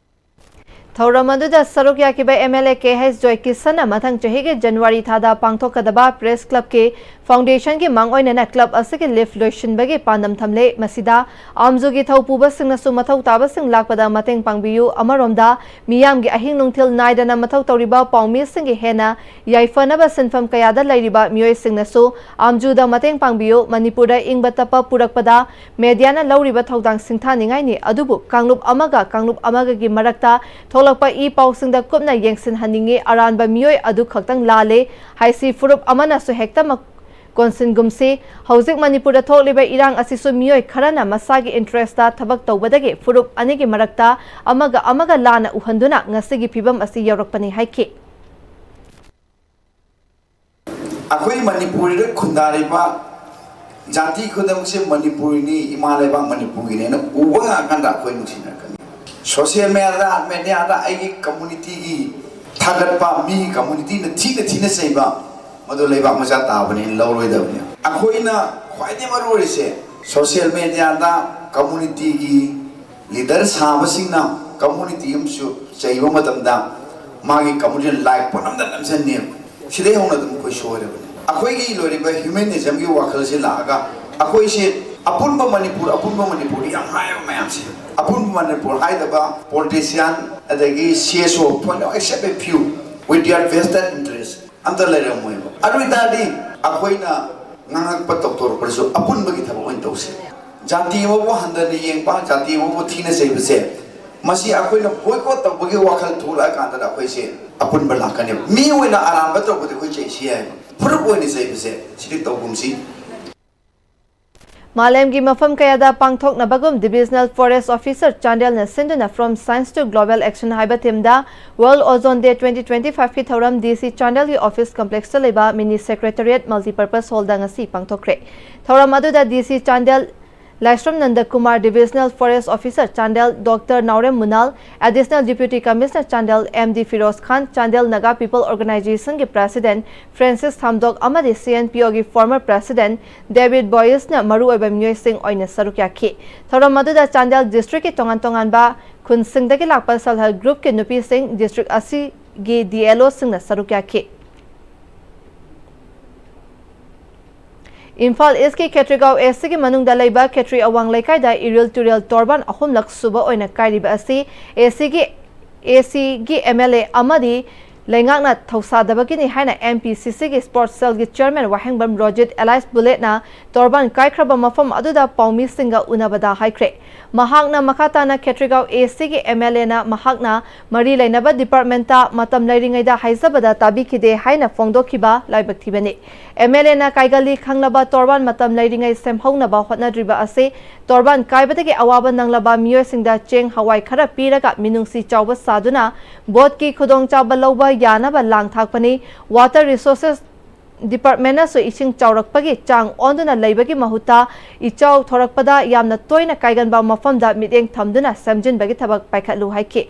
ꯊꯧꯔꯝ ꯑꯗꯨꯗ ꯁꯔꯨꯛ ꯌꯥꯈꯤꯕ MLA ꯀꯦ ꯍꯩꯆ ꯖꯣꯏꯀꯤꯁꯟꯅ ꯃꯊꯪ ꯆꯍꯤꯒꯤ ꯖꯅꯋꯥꯔꯤ ꯊꯥꯗ ꯄꯥꯡꯊꯣꯛꯀꯗꯕ ꯄ꯭ꯔꯦꯁ ꯀ꯭ꯂꯕꯀꯤ ꯐꯥꯎꯟꯗꯦꯁꯟꯒꯤ ꯃꯥꯡ ꯑꯣꯏꯅꯅ ꯀ꯭ꯂꯕ ꯑꯁꯤꯒꯤ ꯂꯤꯐ ꯂꯣꯏꯁꯤꯟꯕꯒꯤ ꯄꯥꯟꯗꯝ ꯊꯝꯂꯦ꯫ ꯃꯁꯤꯗ ꯑꯥꯝꯖꯨꯒꯤ ꯊꯧ ꯄꯨꯕꯁꯤꯡꯅꯁꯨ ꯃꯊꯧ ꯇꯥꯕꯁꯤꯡ ꯂꯥꯛꯄꯗ ꯃꯇꯦꯡ ꯄꯥꯡꯕꯤꯌꯨ꯫ ꯑꯃꯔꯣꯝꯗ ꯃꯤꯌꯥꯝꯒꯤ ꯑꯍꯤꯡ ꯅꯨꯡꯊꯤꯜ ꯅꯥꯏꯗꯅ ꯃꯊꯧ ꯇꯧꯔꯤꯕ ꯄꯥꯎꯃꯤꯁꯤꯡꯒꯤ ꯍꯦꯟꯅ ꯌꯥꯏꯐꯅꯕ ꯁꯤꯟꯐꯝ ꯀꯌꯥꯗ ꯂꯩꯔꯤꯕ ꯃꯤꯑꯣꯏꯁꯤꯡꯅꯁꯨ ꯑꯥꯝꯖꯨꯗ ꯃꯇꯦꯡ ꯄꯥꯡꯕꯤꯌꯨ꯫ ꯃꯅꯤꯄꯨꯔꯗ ꯏꯪꯕ ꯇꯞꯄ ꯄꯨꯔꯛꯄꯗ ꯃꯦꯗꯤꯌꯥꯅ ꯂꯧꯔꯤꯕ ꯊꯧꯗꯥꯡ ꯁꯤꯡꯊꯥꯅꯤꯡꯉꯥꯏꯅꯤ꯫ ꯑꯗꯨꯕꯨ ꯀꯥꯡꯂꯨꯞ ꯑꯃꯒ ꯀꯥꯡꯂꯨꯞ ꯑꯃꯒꯒꯤ ꯃꯔꯛꯇ ꯊꯣꯛꯂꯛꯄ ꯏ ꯄꯥꯎꯁꯤꯡꯗ ꯀꯨꯞꯅ ꯌꯦꯡꯁꯤꯟꯍꯟꯅꯤꯡꯏ꯫ ꯑꯔꯥꯟꯕ ꯃꯤꯑꯣꯏ ꯑꯗꯨ ꯈꯛꯇꯪ ꯂꯥꯜꯂꯦ ꯍꯥꯏꯁꯤ ꯐꯨꯔꯨꯞ ꯑꯃꯅꯁꯨ ꯍꯦꯛꯇꯃꯛ ꯀꯣꯟꯁꯤꯟꯒꯨꯝꯁꯤ꯫ ꯍꯧꯖꯤꯛ ꯃꯅꯤꯄꯨꯔꯗ ꯊꯣꯛꯂꯤꯕ ꯏꯔꯥꯡ ꯑꯁꯤꯁꯨ ꯃꯤꯑꯣꯏ ꯈꯔꯅ ꯃꯁꯥꯒꯤ ꯏꯟꯇꯔꯦꯁꯇ ꯊꯕꯛ ꯇꯧꯕꯗꯒꯤ ꯐꯨꯔꯨꯞ ꯑꯅꯤꯒꯤ ꯃꯔꯛꯇ ꯑꯃꯒ ꯑꯃꯒ ꯂꯥꯟꯅ ꯎꯍꯟꯗꯨꯅ ꯉꯁꯤꯒꯤ ꯐꯤꯕꯝ ꯑꯁꯤ ꯌꯧꯔꯛꯄꯅꯤ ꯍꯥꯏꯈꯤ꯫ ꯑꯩꯈꯣꯏ ꯃꯅꯤꯄꯨꯔꯗ ꯈꯨꯟꯗꯥꯔꯤꯕ ꯖꯥꯇꯤ ꯈꯨꯗꯤꯡꯃꯛꯁꯦ ꯃꯅꯤꯄꯨꯔꯤꯅꯤ, ꯏꯃꯥ ꯂꯩꯕꯥꯛ ꯃꯅꯤꯄꯨꯔꯒꯤꯅꯦꯅ ꯎꯕ ꯉꯥꯛꯀꯥꯟꯗ ꯑꯩꯈꯣꯏ ꯅꯨꯡꯁꯤꯅꯔꯛꯀꯅꯤ꯫ ꯁꯣꯁꯤꯌꯦꯜ ꯃꯦꯗꯤꯌꯥꯗ, ꯃꯦꯗꯤꯌꯥꯗ ꯑꯩꯒꯤ ꯀꯝꯃꯨꯅꯤꯇꯤꯒꯤ ꯊꯥꯒꯠꯄ, ꯃꯤꯒꯤ ꯀꯝꯃꯨꯅꯤꯇꯤꯅ ꯊꯤꯅ ꯊꯤꯅ ꯆꯩꯕ, ꯃꯗꯨ ꯂꯩꯕꯥꯛ ꯃꯆꯥ ꯇꯥꯕꯅꯤ, ꯂꯧꯔꯣꯏꯗꯕꯅꯤ꯫ ꯑꯩꯈꯣꯏꯅ ꯈ꯭ꯋꯥꯏꯗꯒꯤ ꯃꯔꯨ ꯑꯣꯏꯔꯤꯁꯦ ꯁꯣꯁꯤꯌꯦꯜ ꯃꯦꯗꯤꯌꯥꯗ ꯀꯝꯃꯨꯅꯤꯇꯤꯒꯤ ꯂꯤꯗꯔ ꯁꯥꯕꯁꯤꯡꯅ ꯀꯝꯃꯨꯅꯤꯇꯤ ꯑꯃꯁꯨ ꯆꯩꯕ ꯃꯇꯝꯗ ꯃꯥꯒꯤ ꯀꯝꯃꯨꯅꯤꯇꯤ ꯂꯥꯏꯛ ꯄꯣꯠ ꯑꯃꯗ ꯅꯝꯁꯤꯟꯅꯦꯕ꯫ ꯁꯤꯗꯩ ꯍꯧꯅ ꯑꯗꯨꯝ ꯑꯩꯈꯣꯏ ꯁꯣꯏꯔꯕꯅꯤ꯫ ꯑꯩꯈꯣꯏꯒꯤ ꯂꯣꯏꯔꯤꯕ ꯍ꯭ꯌꯨꯃꯦꯅꯤꯖꯝꯒꯤ ꯋꯥꯈꯜꯁꯦ ꯂꯥꯛꯑꯒ ꯑꯩꯈꯣꯏꯁꯦ ꯑꯄꯨꯟꯕ ꯃꯅꯤꯄꯨꯔ, ꯑꯄꯨꯟꯕ ꯃꯅꯤꯄꯨꯔ ꯌꯥꯝ ꯍꯥꯏꯕ ꯃꯌꯥꯝꯁꯦ, ꯑꯄꯨꯟꯕ ꯃꯅꯤꯄꯨꯔ ꯍꯥꯏꯗꯕ ꯄꯣꯂꯤꯇꯤꯁꯤꯌꯥꯟ, ꯑꯗꯒꯤ CSO, for no except a few, with their vested interest ꯑꯝꯇ ꯂꯩꯔꯝꯃꯣꯏꯕ꯫ ꯑꯗꯨ ꯑꯣꯏꯇꯥꯔꯗꯤ ꯑꯩꯈꯣꯏꯅ ꯉꯥꯡꯉꯛꯄ ꯇꯧꯊꯣꯔꯛꯄꯗꯁꯨ ꯑꯄꯨꯟꯕꯒꯤ ꯊꯕꯛ ꯑꯣꯏꯅ ꯇꯧꯁꯦ꯫ ꯖꯥꯇꯤ ꯑꯃꯕꯨ ꯍꯟꯊꯅ ꯌꯦꯡꯕ, ꯖꯥꯇꯤ ꯑꯃꯕꯨ ꯊꯤꯅ ꯆꯩꯕꯁꯦ, ꯃꯁꯤ ꯑꯩꯈꯣꯏꯅ ꯕꯣꯏꯀꯣꯠ ꯇꯧꯕꯒꯤ ꯋꯥꯈꯜ ꯊꯣꯛꯂꯛꯑꯀꯥꯟꯗꯗ ꯑꯩꯈꯣꯏꯁꯦ ꯑꯄꯨꯟꯕ ꯂꯥꯛꯀꯅꯦꯕ꯫ ꯃꯤ ꯑꯣꯏꯅ ꯑꯔꯥꯟꯕ ꯇꯧꯕꯗꯤ ꯑꯩꯈꯣꯏ ꯆꯩꯁꯤ ꯌꯥꯏꯕ, ꯐꯨꯔꯨꯞ ꯑꯣꯏꯅ ꯆꯩꯕꯁꯦ ꯁꯤꯗꯤ ꯇꯧꯒꯨꯝꯁꯤ꯫ ꯃꯥꯂꯦꯝꯒꯤ ꯃꯐꯝ ꯀꯌꯥꯗ ꯄꯥꯡꯊꯣꯛꯅꯕꯒꯨꯝ Divisional Forest Officer ꯆꯥꯟꯗꯦꯜꯅ ꯁꯤꯟꯗꯨꯅ From Science to Global Action ꯍꯥꯏꯕ ꯊꯤꯝꯗ World Ozone Day twenty twenty five ꯀꯤ ꯊꯧꯔꯝ DC ꯆꯥꯟꯗꯦꯜꯒꯤ ꯑꯣꯐꯤꯁ ꯀꯝꯄ꯭ꯂꯦꯛꯁꯇ ꯂꯩꯕ ꯃꯤꯅꯤ ꯁꯦꯀ꯭ꯔꯦꯇꯔꯤꯌꯦꯠ ꯃꯜꯇꯤꯄꯔꯄꯁ ꯍꯣꯜꯗ ꯉꯁꯤ ꯄꯥꯡꯊꯣꯛꯈ꯭ꯔꯦ꯫ ꯊꯧꯔꯝ ꯑꯗꯨꯗ DC Chandel Laisram Nanda Kumar, Divisional Forest Officer Chandel, doctor Naorem Munal, Additional Deputy Commissioner Chandel, M D Firoz Khan, Chandel Naga people ꯑꯣꯔꯒꯅꯥꯏꯖꯦꯁꯟꯒꯤ ꯄ꯭ꯔꯦꯁꯤꯗꯦꯟꯠ ꯐ꯭ꯔꯦꯟꯁꯤꯁ ꯊꯥꯝꯗꯣꯛ ꯑꯃꯗꯤ ꯁꯤ ꯑꯦꯟ ꯄꯤ ꯑꯣꯒꯤ former president ꯗꯦꯕꯤꯗ ꯕꯣꯌꯤꯁꯅ ꯃꯔꯨꯑꯣꯏꯕ ꯃꯤꯑꯣꯏꯁꯤꯡ ꯑꯣꯏꯅ ꯁꯔꯨꯛ ꯌꯥꯈꯤ꯫ ꯊꯧꯔꯝ ꯑꯗꯨꯗ ꯆꯥꯟꯗꯦꯜ ꯗꯤꯁꯇ꯭ꯔꯤꯛꯀꯤ ꯇꯣꯉꯥꯟ ꯇꯣꯉꯥꯟꯕ ꯈꯨꯟꯁꯤꯡꯗꯒꯤ ꯂꯥꯛꯄ self help groupꯀꯤ ꯅꯨꯄꯤꯁꯤꯡ, ꯗꯤꯁꯇ꯭ꯔꯤꯛ ꯑꯁꯤꯒꯤ ꯗꯤ ꯑꯦꯜ ꯑꯣꯁꯤꯡꯅ ꯁꯔꯨꯛ ꯌꯥꯈꯤ꯫ ꯏꯝꯐꯥꯜ ꯏꯁꯀꯤ ꯈꯦꯇ꯭ꯔꯤꯒꯥꯎ ꯑꯦ ꯁꯤꯒꯤ ꯃꯅꯨꯡꯗ ꯂꯩꯕ ꯈꯦꯇ꯭ꯔꯤ ꯑꯋꯥꯡ ꯂꯩꯀꯥꯏꯗ ꯏꯔꯤꯜ ꯇꯨꯔꯦꯜ ꯇꯣꯔꯕꯥꯟ ꯑꯍꯨꯝꯂꯛ ꯁꯨꯕ ꯑꯣꯏꯅ ꯀꯥꯏꯔꯤꯕ ꯑꯁꯤ ꯑꯦ ꯁꯤꯒꯤ, ꯑꯦ ꯁꯤꯒꯤ ꯑꯦꯝ ꯑꯦꯜ ꯑꯦ ꯑꯃꯗꯤ ꯂꯩꯉꯥꯛꯅ ꯊꯧꯁꯥꯗꯕꯒꯤꯅꯤ ꯍꯥꯏꯅ ꯑꯦꯝ ꯄꯤ ꯁꯤ ꯁꯤꯒꯤ ꯁ꯭ꯄꯣꯔꯠꯁ ꯁꯦꯜꯒꯤ ꯆꯤꯌꯔꯃꯦꯟ ꯋꯥꯍꯦꯡꯕꯝ ꯔꯣꯖꯤꯠ ꯑꯦꯂꯥꯏꯁ ꯕꯨꯂꯦꯠꯅ ꯇꯣꯔꯕꯥꯟ ꯀꯥꯏꯈ꯭ꯔꯕ ꯃꯐꯝ ꯑꯗꯨꯗ ꯄꯥꯎꯃꯤꯁꯤꯡꯒ ꯎꯅꯕꯗ ꯍꯥꯏꯈ꯭ꯔꯦ꯫ ꯃꯍꯥꯛꯅ ꯃꯈꯥ ꯇꯥꯅ ꯈꯦꯇ꯭ꯔꯤꯒꯥꯎ ꯑꯦ ꯁꯤꯒꯤ ꯑꯦꯝ ꯑꯦꯜ ꯑꯦꯅ ꯃꯍꯥꯛꯅ ꯃꯔꯤ ꯂꯩꯅꯕ ꯗꯤꯄꯥꯔꯠꯃꯦꯟꯠꯇ ꯃꯇꯝ ꯂꯩꯔꯤꯉꯩꯗ ꯍꯥꯏꯖꯕꯗ ꯇꯥꯕꯤꯈꯤꯗꯦ ꯍꯥꯏꯅ ꯐꯣꯡꯗꯣꯛꯈꯤꯕ ꯂꯥꯏꯕꯛ ꯊꯤꯕꯅꯤ꯫ ꯑꯦꯝ ꯑꯦꯜ ꯑꯦꯅ ꯀꯥꯏꯒꯜꯂꯤ ꯈꯪꯂꯕ ꯇꯣꯔꯕꯥꯟ ꯃꯇꯝ ꯂꯩꯔꯤꯉꯩ ꯁꯦꯝꯍꯧꯅꯕ ꯍꯣꯠꯅꯗ꯭ꯔꯤꯕ ꯑꯁꯤ ꯇꯣꯔꯕꯥꯟ ꯀꯥꯏꯕꯗꯒꯤ ꯑꯋꯥꯕ ꯅꯪꯂꯕ ꯃꯤꯑꯣꯏꯁꯤꯡꯗ ꯆꯦꯡ ꯍꯋꯥꯏ ꯈꯔ ꯄꯤꯔꯒ ꯃꯤꯅꯨꯡꯁꯤ ꯆꯥꯎꯕ ꯁꯥꯗꯨꯅ ꯚꯣꯠꯀꯤ ꯈꯨꯗꯣꯡꯆꯥꯕ ꯂꯧꯕ ꯌꯥꯅꯕ ꯂꯥꯡ ꯊꯥꯛꯄꯅꯤ꯫ Water Resources ꯗꯤꯄꯥꯔꯠꯃꯦꯟꯅꯁꯨ ꯏꯁꯤꯡ ꯆꯥꯎꯔꯛꯄꯒꯤ ꯆꯥꯡ ꯑꯣꯟꯗꯨꯅ ꯂꯩꯕꯒꯤ ꯃꯍꯨꯠꯇ ꯏꯆꯥꯎ ꯊꯣꯔꯛꯄꯗ ꯌꯥꯝꯅ ꯇꯣꯏꯅ ꯀꯥꯏꯒꯟꯕ ꯃꯐꯝꯗ ꯃꯤꯠꯌꯦꯡ ꯊꯝꯗꯨꯅ ꯁꯦꯝꯖꯤꯟꯕꯒꯤ ꯊꯕꯛ ꯄꯥꯏꯈꯠꯂꯨ ꯍꯥꯏꯈꯤ꯫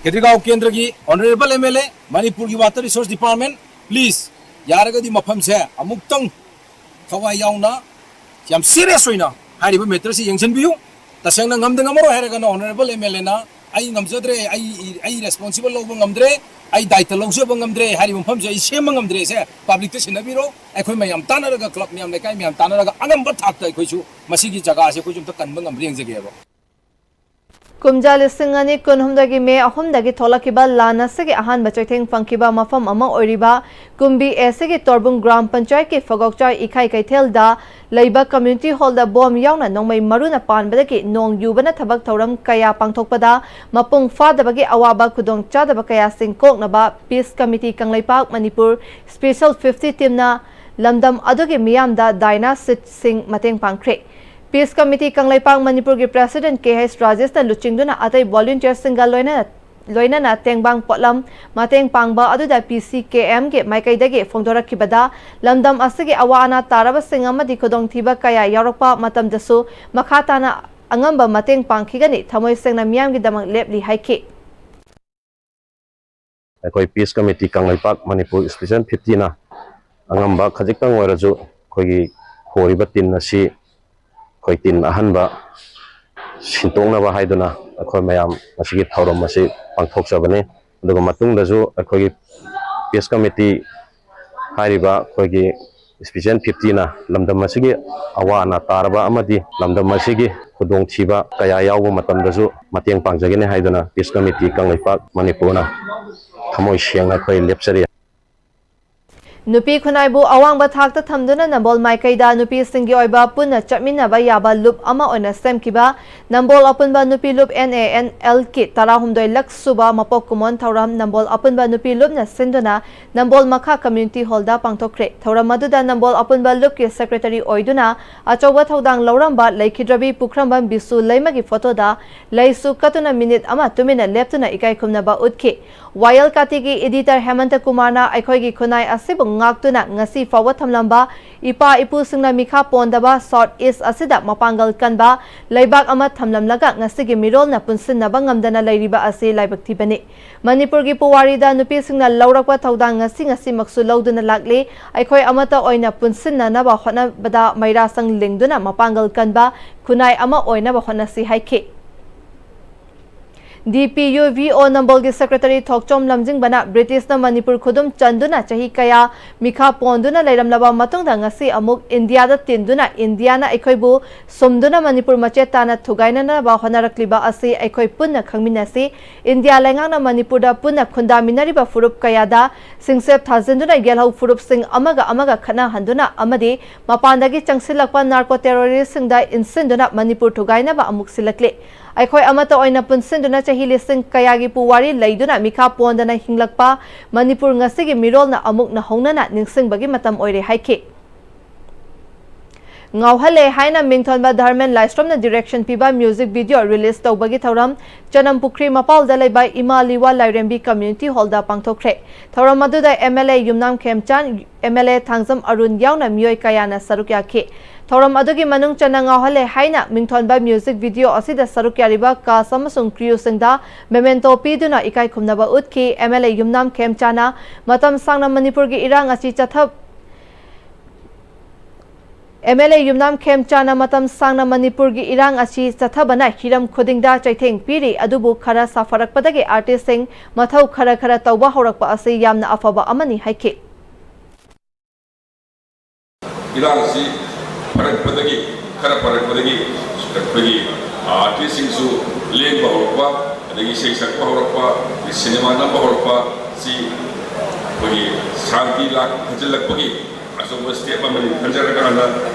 ꯈꯦꯇ꯭ꯔꯤꯒꯥꯎ ꯀꯦꯟꯗ꯭ꯔꯒꯤ ꯑꯣꯅꯔꯦꯕꯜ ꯑꯦꯝ ꯑꯦꯜ ꯑꯦ, ꯃꯅꯤꯄꯨꯔꯒꯤ Water Resource Department, please, ꯌꯥꯔꯒꯗꯤ ꯃꯐꯝꯁꯦ ꯑꯃꯨꯛꯇꯪ ꯊꯋꯥꯏ ꯌꯥꯎꯅ ꯌꯥꯝ serious ꯑꯣꯏꯅ ꯍꯥꯏꯔꯤꯕ matter ꯁꯤ ꯌꯦꯡꯁꯤꯟꯕꯤꯌꯨ꯫ ꯇꯁꯦꯡꯅ ꯉꯝꯗ ꯉꯝꯃꯔꯣꯏ ꯍꯥꯏꯔꯒꯅ ꯑꯣꯅꯔꯦꯕꯜ ꯑꯦꯝ ꯑꯦꯜ ꯑꯦꯅ "ꯑꯩ ꯉꯝꯖꯗ꯭ꯔꯦ, ꯑꯩ, ꯑꯩ responsible ꯂꯧꯕ ꯉꯝꯗ꯭ꯔꯦ, ꯑꯩ ꯗꯥꯏꯇ ꯂꯧꯖꯕ ꯉꯝꯗ꯭ꯔꯦ, ꯍꯥꯏꯔꯤꯕ ꯃꯐꯝꯁꯦ ꯑꯩ ꯁꯦꯝꯕ ꯉꯝꯗ꯭ꯔꯦ" ꯁꯦ ꯄꯕ꯭ꯂꯤꯛꯇ ꯁꯤꯟꯅꯕꯤꯔꯣ꯫ ꯑꯩꯈꯣꯏ ꯃꯌꯥꯝ ꯇꯥꯟꯅꯔꯒ, ꯀ꯭ꯂꯕ ꯃꯌꯥꯝ, ꯂꯩꯀꯥꯏ ꯃꯌꯥꯝ ꯇꯥꯟꯅꯔꯒ ꯑꯉꯝꯕ ꯊꯥꯛꯇ ꯑꯩꯈꯣꯏꯁꯨ ꯃꯁꯤꯒꯤ ꯖꯒꯥꯁꯦ ꯑꯩꯈꯣꯏꯁꯨ ꯑꯝꯇ ꯀꯟꯕ ꯉꯝꯕ꯭ꯔꯥ ꯌꯦꯡꯖꯒꯦꯕ꯫ ꯀꯨꯝꯖꯥ ꯂꯤꯁꯤꯡ ꯑꯅꯤ ꯀꯨꯟꯍꯨꯝꯗꯣꯏꯒꯤ ꯃꯦ ꯑꯍꯨꯝꯗꯒꯤ ꯊꯣꯛꯂꯛꯈꯤꯕ ꯂꯥꯟ ꯑꯁꯤꯒꯤ ꯑꯍꯥꯟꯕ ꯆꯩꯊꯦꯡ ꯐꯪꯈꯤꯕ ꯃꯐꯝ ꯑꯃ ꯑꯣꯏꯔꯤꯕ ꯀꯨꯝꯕꯤ ꯑꯦ ꯁꯤꯒꯤ ꯇꯣꯔꯕꯨꯡ ꯒ꯭ꯔꯥꯝ ꯄꯟꯆꯥꯌꯠꯀꯤ ꯐꯒꯣꯛꯆꯥꯏ ꯏꯈꯥꯏ ꯀꯩꯊꯦꯜꯗ ꯂꯩꯕ community hall ꯗ ꯕꯣꯝ ꯌꯥꯎꯅ ꯅꯣꯡꯃꯩ ꯃꯔꯨꯅ ꯄꯥꯟꯕꯗꯒꯤ ꯅꯣꯡ ꯌꯨꯕꯅ ꯊꯕꯛ ꯊꯧꯔꯝ ꯀꯌꯥ ꯄꯥꯡꯊꯣꯛꯄꯗ ꯃꯄꯨꯡ ꯐꯥꯗꯕꯒꯤ ꯑꯋꯥꯕ ꯈꯨꯗꯣꯡꯆꯥꯗꯕ ꯀꯌꯥꯁꯤꯡ ꯀꯣꯛꯅꯕ Peace Committee Kangleipak Manipur Special fifty team ꯅ ꯂꯝꯗꯝ ꯑꯗꯨꯒꯤ ꯃꯤꯌꯥꯝꯗ ꯗꯥꯏꯅꯥ ꯁꯤꯠꯁꯤꯡ ꯃꯇꯦꯡ ꯄꯥꯡꯈ꯭ꯔꯦ꯫ Peace Committee ꯀꯪꯂꯩꯄꯥꯛ ꯃꯅꯤꯄꯨꯔꯒꯤ president ꯀꯦ ꯍꯩꯁ ꯔꯥꯖꯦꯁꯅ ꯂꯨꯆꯤꯡꯗꯨꯅ ꯑꯇꯩ volunteer ꯁꯤꯡꯒ ꯂꯣꯏꯅꯅ ꯂꯣꯏꯅꯅ ꯇꯦꯡꯕꯥꯡ ꯄꯣꯠꯂꯝ ꯃꯇꯦꯡ ꯄꯥꯡꯕ ꯑꯗꯨꯗ ꯄꯤ ꯁꯤ ꯀꯦ ꯑꯦꯝꯒꯤ ꯃꯥꯏꯀꯩꯗꯒꯤ ꯐꯣꯡꯗꯣꯔꯛꯈꯤꯕꯗ, ꯂꯝꯗꯝ ꯑꯁꯤꯒꯤ ꯑꯋꯥ ꯑꯅꯥ ꯇꯥꯔꯕꯁꯤꯡ ꯑꯃꯗꯤ ꯈꯨꯗꯣꯡꯊꯤꯕ ꯀꯌꯥ ꯌꯥꯎꯔꯛꯄ ꯃꯇꯝꯗꯁꯨ ꯃꯈꯥ ꯇꯥꯅ ꯑꯉꯝꯕ ꯃꯇꯦꯡ ꯄꯥꯡꯈꯤꯒꯅꯤ, ꯊꯃꯣꯏ ꯁꯦꯡꯅ ꯃꯤꯌꯥꯝꯒꯤꯗꯃꯛ ꯂꯦꯞꯂꯤ ꯍꯥꯏꯈꯤ꯫ ꯑꯩꯈꯣꯏ peace committee Kangleipak Manipur special ꯐꯤꯐꯇꯤꯅ ꯑꯉꯝꯕ ꯈꯖꯤꯛꯇꯪ ꯑꯣꯏꯔꯁꯨ ꯑꯩꯈꯣꯏꯒꯤ ꯍꯣꯔꯤꯕ ꯇꯤꯟ ꯑꯁꯤ ꯑꯩꯈꯣꯏ ꯇꯤꯟ ꯑꯍꯟꯕ ꯁꯤꯟꯇꯣꯛꯅꯕ ꯍꯥꯏꯗꯨꯅ ꯑꯩꯈꯣꯏ ꯃꯌꯥꯝ ꯃꯁꯤꯒꯤ ꯊꯧꯔꯝ ꯑꯁꯤ ꯄꯥꯡꯊꯣꯛꯆꯕꯅꯤ꯫ ꯑꯗꯨꯒ ꯃꯇꯨꯡꯗꯁꯨ ꯑꯩꯈꯣꯏꯒꯤ ꯄꯤꯁ ꯀꯃꯤꯇꯤ ꯍꯥꯏꯔꯤꯕ ꯑꯩꯈꯣꯏꯒꯤ ꯏꯁꯄꯤꯁꯦꯜ ꯐꯤꯐꯇꯤꯅ ꯂꯝꯗꯝ ꯑꯁꯤꯒꯤ ꯑꯋꯥ ꯑꯅꯥ ꯇꯥꯔꯕ ꯑꯃꯗꯤ ꯂꯝꯗꯝ ꯑꯁꯤꯒꯤ ꯈꯨꯗꯣꯡꯊꯤꯕ ꯀꯌꯥ ꯌꯥꯎꯕ ꯃꯇꯝꯗꯁꯨ ꯃꯇꯦꯡ ꯄꯥꯡꯖꯒꯅꯤ ꯍꯥꯏꯗꯨꯅ ꯄꯤꯁ ꯀꯃꯤꯇꯤ ꯀꯪꯂꯩꯄꯥꯛ ꯃꯅꯤꯄꯨꯔꯅ ꯊꯃꯣꯏ ꯁꯦꯡꯅ ꯑꯩꯈꯣꯏ ꯂꯦꯞꯆꯔꯤ꯫ ꯅꯨꯄꯤ ꯈꯨꯟꯅꯥꯏꯕꯨ ꯑꯋꯥꯡꯕ ꯊꯥꯛꯇ ꯊꯝꯗꯨꯅ ꯅꯝꯕꯣꯜ ꯃꯥꯏꯀꯩꯗ ꯅꯨꯄꯤꯁꯤꯡꯒꯤ ꯑꯣꯏꯕ ꯄꯨꯟꯅ ꯆꯠꯃꯤꯟꯅꯕ ꯌꯥꯕ ꯂꯨꯞ ꯑꯃ ꯑꯣꯏꯅ ꯁꯦꯝꯈꯤꯕ ꯅꯝꯕꯣꯜ ꯑꯄꯨꯟꯕ ꯅꯨꯄꯤ ꯂꯨꯞ, N A N L ꯀꯤ ꯇꯔꯥꯍꯨꯝꯗꯣꯏ ꯂꯛ ꯁꯨꯕ ꯃꯄꯣꯛ ꯀꯨꯝꯑꯣꯟ ꯊꯧꯔꯝ ꯅꯝꯕꯣꯜ ꯑꯄꯨꯟꯕ ꯅꯨꯄꯤ ꯂꯨꯞꯅ ꯁꯤꯟꯗꯨꯅ ꯅꯝꯕꯣꯜ ꯃꯈꯥ ꯀꯝꯃ꯭ꯌꯨꯅꯤꯇꯤ ꯍꯣꯜꯗ ꯄꯥꯡꯊꯣꯛꯈ꯭ꯔꯦ꯫ ꯊꯧꯔꯝ ꯑꯗꯨꯗ ꯅꯝꯕꯣꯜ ꯑꯄꯨꯟꯕ ꯂꯨꯞꯀꯤ ꯁꯦꯀ꯭ꯔꯦꯇꯔꯤ ꯑꯣꯏꯗꯨꯅ ꯑꯆꯧꯕ ꯊꯧꯗꯥꯡ ꯂꯧꯔꯝꯕ ꯂꯩꯈꯤꯗ꯭ꯔꯕꯤ ꯄꯨꯈ꯭ꯔꯝꯕꯝ ꯕꯤꯁꯨ ꯂꯩꯃꯒꯤ ꯐꯣꯇꯣꯗ ꯂꯩꯁꯨ ꯀꯠꯇꯨꯅ ꯃꯤꯅꯤꯠ ꯑꯃ ꯇꯨꯃꯤꯟꯅ ꯂꯦꯞꯇꯨꯅ ꯏꯀꯥꯏ ꯈꯨꯝꯅꯕ ꯎꯠꯈꯤ꯫ ꯋꯥꯌꯦꯜ ꯀꯥꯇꯤꯒꯤ ꯏꯗꯤꯇꯔ ꯍꯦꯃꯟꯇ ꯀꯨꯃꯥꯔꯅ ꯑꯩꯈꯣꯏꯒꯤ ꯈꯨꯟꯅꯥꯏ ꯑꯁꯤꯕꯨ ꯉꯥꯛꯇꯨꯅ ꯉꯁꯤ ꯐꯥꯎꯕ ꯊꯝꯂꯝꯕ ꯏꯄꯥ ꯏꯄꯨꯁꯤꯡꯅ ꯃꯤꯈꯥ ꯄꯣꯟꯗꯕ South East ꯑꯁꯤꯗ ꯃꯄꯥꯡꯒꯜ ꯀꯟꯕ ꯂꯩꯕꯥꯛ ꯑꯃ ꯊꯝꯂꯝꯂꯒ ꯉꯁꯤꯒꯤ ꯃꯤꯔꯣꯜꯅ ꯄꯨꯟꯁꯤꯟꯅꯕ ꯉꯝꯗꯅ ꯂꯩꯔꯤꯕ ꯑꯁꯤ ꯂꯥꯏꯕꯛ ꯊꯤꯕꯅꯤ꯫ ꯃꯅꯤꯄꯨꯔꯒꯤ ꯄꯨꯋꯥꯔꯤꯗ ꯅꯨꯄꯤꯁꯤꯡꯅ ꯂꯧꯔꯛꯄ ꯊꯧꯗꯥꯡ ꯉꯁꯤ ꯉꯁꯤꯃꯛꯁꯨ ꯂꯧꯗꯨꯅ ꯂꯥꯛꯂꯤ꯫ ꯑꯩꯈꯣꯏ ꯑꯃꯠꯇ ꯑꯣꯏꯅ ꯄꯨꯟꯁꯤꯟꯅꯅꯕ ꯍꯣꯠꯅꯕꯗ ꯃꯩꯔꯥꯁꯪ ꯂꯤꯡꯗꯨꯅ ꯃꯄꯥꯡꯒꯜ ꯀꯟꯕ ꯈꯨꯟꯅꯥꯏ ꯑꯃ ꯑꯣꯏꯅꯕ ꯍꯣꯠꯅꯁꯤ ꯍꯥꯏꯈꯤ꯫ D P U V O ꯅꯝꯕꯣꯜꯒꯤ ꯁꯦꯀ꯭ꯔꯦꯇꯔꯤ ꯊꯣꯛꯆꯣꯝ ꯂꯝꯖꯤꯡꯕꯅ ꯕ꯭ꯔꯤꯇꯤꯁꯅ ꯃꯅꯤꯄꯨꯔ ꯈꯨꯗꯨꯝ ꯆꯟꯗꯨꯅ ꯆꯍꯤ ꯀꯌꯥ ꯃꯤꯈꯥ ꯄꯣꯟꯗꯨꯅ ꯂꯩꯔꯝꯂꯕ ꯃꯇꯨꯡꯗ ꯉꯁꯤ ꯑꯃꯨꯛ ꯏꯟꯗꯤꯌꯥꯗ ꯇꯤꯟꯗꯨꯅ ꯏꯟꯗꯤꯌꯥꯅ ꯑꯩꯈꯣꯏꯕꯨ ꯁꯨꯝꯗꯨꯅ ꯃꯅꯤꯄꯨꯔ ꯃꯆꯦꯠ ꯇꯥꯅ ꯊꯨꯒꯥꯏꯅꯅꯕ ꯍꯣꯠꯅꯔꯛꯂꯤꯕ ꯑꯁꯤ ꯑꯩꯈꯣꯏ ꯄꯨꯟꯅ ꯈꯪꯃꯤꯟꯅꯁꯤ꯫ ꯏꯟꯗꯤꯌꯥ ꯂꯩꯉꯥꯛꯅ ꯃꯅꯤꯄꯨꯔꯗ ꯄꯨꯟꯅ ꯈꯨꯟꯗꯥꯃꯤꯟꯅꯔꯤꯕ ꯐꯨꯔꯨꯞ ꯀꯌꯥꯗ ꯁꯤꯡꯁꯦꯞ ꯊꯥꯖꯤꯟꯗꯨꯅ ꯌꯦꯜꯍꯧ ꯐꯨꯔꯨꯞꯁꯤꯡ ꯑꯃꯒ ꯑꯃꯒ ꯈꯠꯅꯍꯟꯗꯨꯅ ꯑꯃꯗꯤ ꯃꯄꯥꯟꯗꯒꯤ ꯆꯪꯁꯤꯜꯂꯛꯄ ꯅꯥꯔꯀꯣ ꯇꯦꯔꯣꯔꯤꯁꯁꯤꯡꯗ ꯏꯟꯁꯤꯟꯗꯨꯅ ꯃꯅꯤꯄꯨꯔ ꯊꯨꯒꯥꯏꯅꯕ ꯑꯃꯨꯛ ꯁꯤꯜꯂꯛꯂꯤ꯫ ꯑꯩꯈꯣꯏ ꯑꯃꯠꯇ ꯑꯣꯏꯅ ꯄꯨꯟꯁꯤꯟꯗꯨꯅ ꯆꯍꯤ ꯂꯤꯁꯤꯡ ꯀꯌꯥꯒꯤ ꯄꯨꯋꯥꯔꯤ ꯂꯩꯗꯨꯅ ꯃꯤꯈꯥ ꯄꯣꯟꯗꯅ ꯍꯤꯡꯂꯛꯄ ꯃꯅꯤꯄꯨꯔ ꯉꯁꯤꯒꯤ ꯃꯤꯔꯣꯜꯅ ꯑꯃꯨꯛ ꯅꯧꯍꯧꯅꯅ ꯅꯤꯡꯁꯤꯡꯕꯒꯤ ꯃꯇꯝ ꯑꯣꯏꯔꯦ ꯍꯥꯏꯈꯤ꯫ ꯉꯥꯎꯍꯜꯂꯦ ꯍꯥꯏꯅ ꯃꯤꯡꯊꯣꯟꯕ ꯙꯔꯃꯦꯟ ꯂꯥꯏꯁ꯭ꯔꯝꯅ direction ꯄꯤꯕ music video release ꯇꯧꯕꯒꯤ ꯊꯧꯔꯝ ꯆꯅꯝꯄꯨꯈ꯭ꯔꯤ ꯃꯄꯥꯜꯗ ꯂꯩꯕ ꯏꯃꯥ ꯂꯤꯋꯥ ꯂꯥꯏꯔꯦꯝꯕꯤ community hall ꯗ ꯄꯥꯡꯊꯣꯛꯈ꯭ꯔꯦ꯫ ꯊꯧꯔꯝ ꯑꯗꯨꯗ M L A Yumnam ꯈꯦꯝꯆꯥꯟ, M L A Thangjam Arun ꯌꯥꯎꯅ ꯃꯤꯑꯣꯏ ꯀꯌꯥꯅ ꯁꯔꯨꯛ ꯌꯥꯈꯤ꯫ ꯊꯧꯔꯝ ꯑꯗꯨꯒꯤ ꯃꯅꯨꯡ ꯆꯟꯅ ꯉꯥꯎꯍꯜꯂꯦ ꯍꯥꯏꯅ ꯃꯤꯡꯊꯣꯟꯕ music video ꯑꯁꯤꯗ ꯁꯔꯨꯛ ꯌꯥꯔꯤꯕ cast ꯑꯃꯁꯨꯡ crew ꯁꯤꯡꯗ memento ꯄꯤꯗꯨꯅ ꯏꯀꯥꯏ ꯈꯨꯝꯅꯕ ꯎꯠꯈꯤ꯫ M L A ꯌꯨꯝꯅꯥꯝ ꯈꯦꯝꯆꯥꯟꯅ ꯃꯇꯝ ꯁꯥꯡꯅ ꯃꯅꯤꯄꯨꯔꯒꯤ ꯏꯔꯥꯡ ꯑꯁꯤ ꯆꯠꯊ-, M L A ꯌꯨꯝꯅꯥꯝ ꯈꯦꯝꯆꯥꯟꯅ ꯃꯇꯝ ꯁꯥꯡꯅ ꯃꯅꯤꯄꯨꯔꯒꯤ ꯏꯔꯥꯡ ꯑꯁꯤ ꯆꯠꯊꯕꯅ ꯍꯤꯔꯝ ꯈꯨꯗꯤꯡꯗ ꯆꯩꯊꯦꯡ ꯄꯤꯔꯤ, ꯑꯗꯨꯕꯨ ꯈꯔ ꯁꯥꯐꯔꯛꯄꯗꯒꯤ artist ꯁꯤꯡ ꯃꯊꯧ ꯈꯔ ꯈꯔ ꯇꯧꯕ ꯍꯧꯔꯛꯄ ꯑꯁꯤ ꯌꯥꯝꯅ ꯑꯐꯕ ꯑꯃꯅꯤ ꯍꯥꯏꯈꯤ꯫ ꯏꯔꯥꯡꯁꯤ ꯐꯔꯛꯄꯗꯒꯤ, ꯈꯔ ꯐꯔꯛꯄꯗꯒꯤ ꯑꯩꯈꯣꯏꯒꯤ artist ꯁꯤꯡꯁꯨ ꯂꯦꯡꯕ ꯍꯧꯔꯛꯄ, ꯑꯗꯒꯤ ꯏꯁꯩ ꯁꯛꯄ ꯍꯧꯔꯛꯄ, ꯑꯗꯒꯤ cinema ꯅꯝꯕ ꯍꯧꯔꯛꯄ, ꯁꯤ ꯑꯩꯈꯣꯏꯒꯤ ꯁꯥꯟꯇꯤ ꯂꯥꯛ-, ꯍꯟꯖꯤꯜꯂꯛꯄꯒꯤ ꯑꯆꯧꯕ step ꯑꯃꯅꯤ ꯈꯟꯖꯔꯀꯥꯟꯗ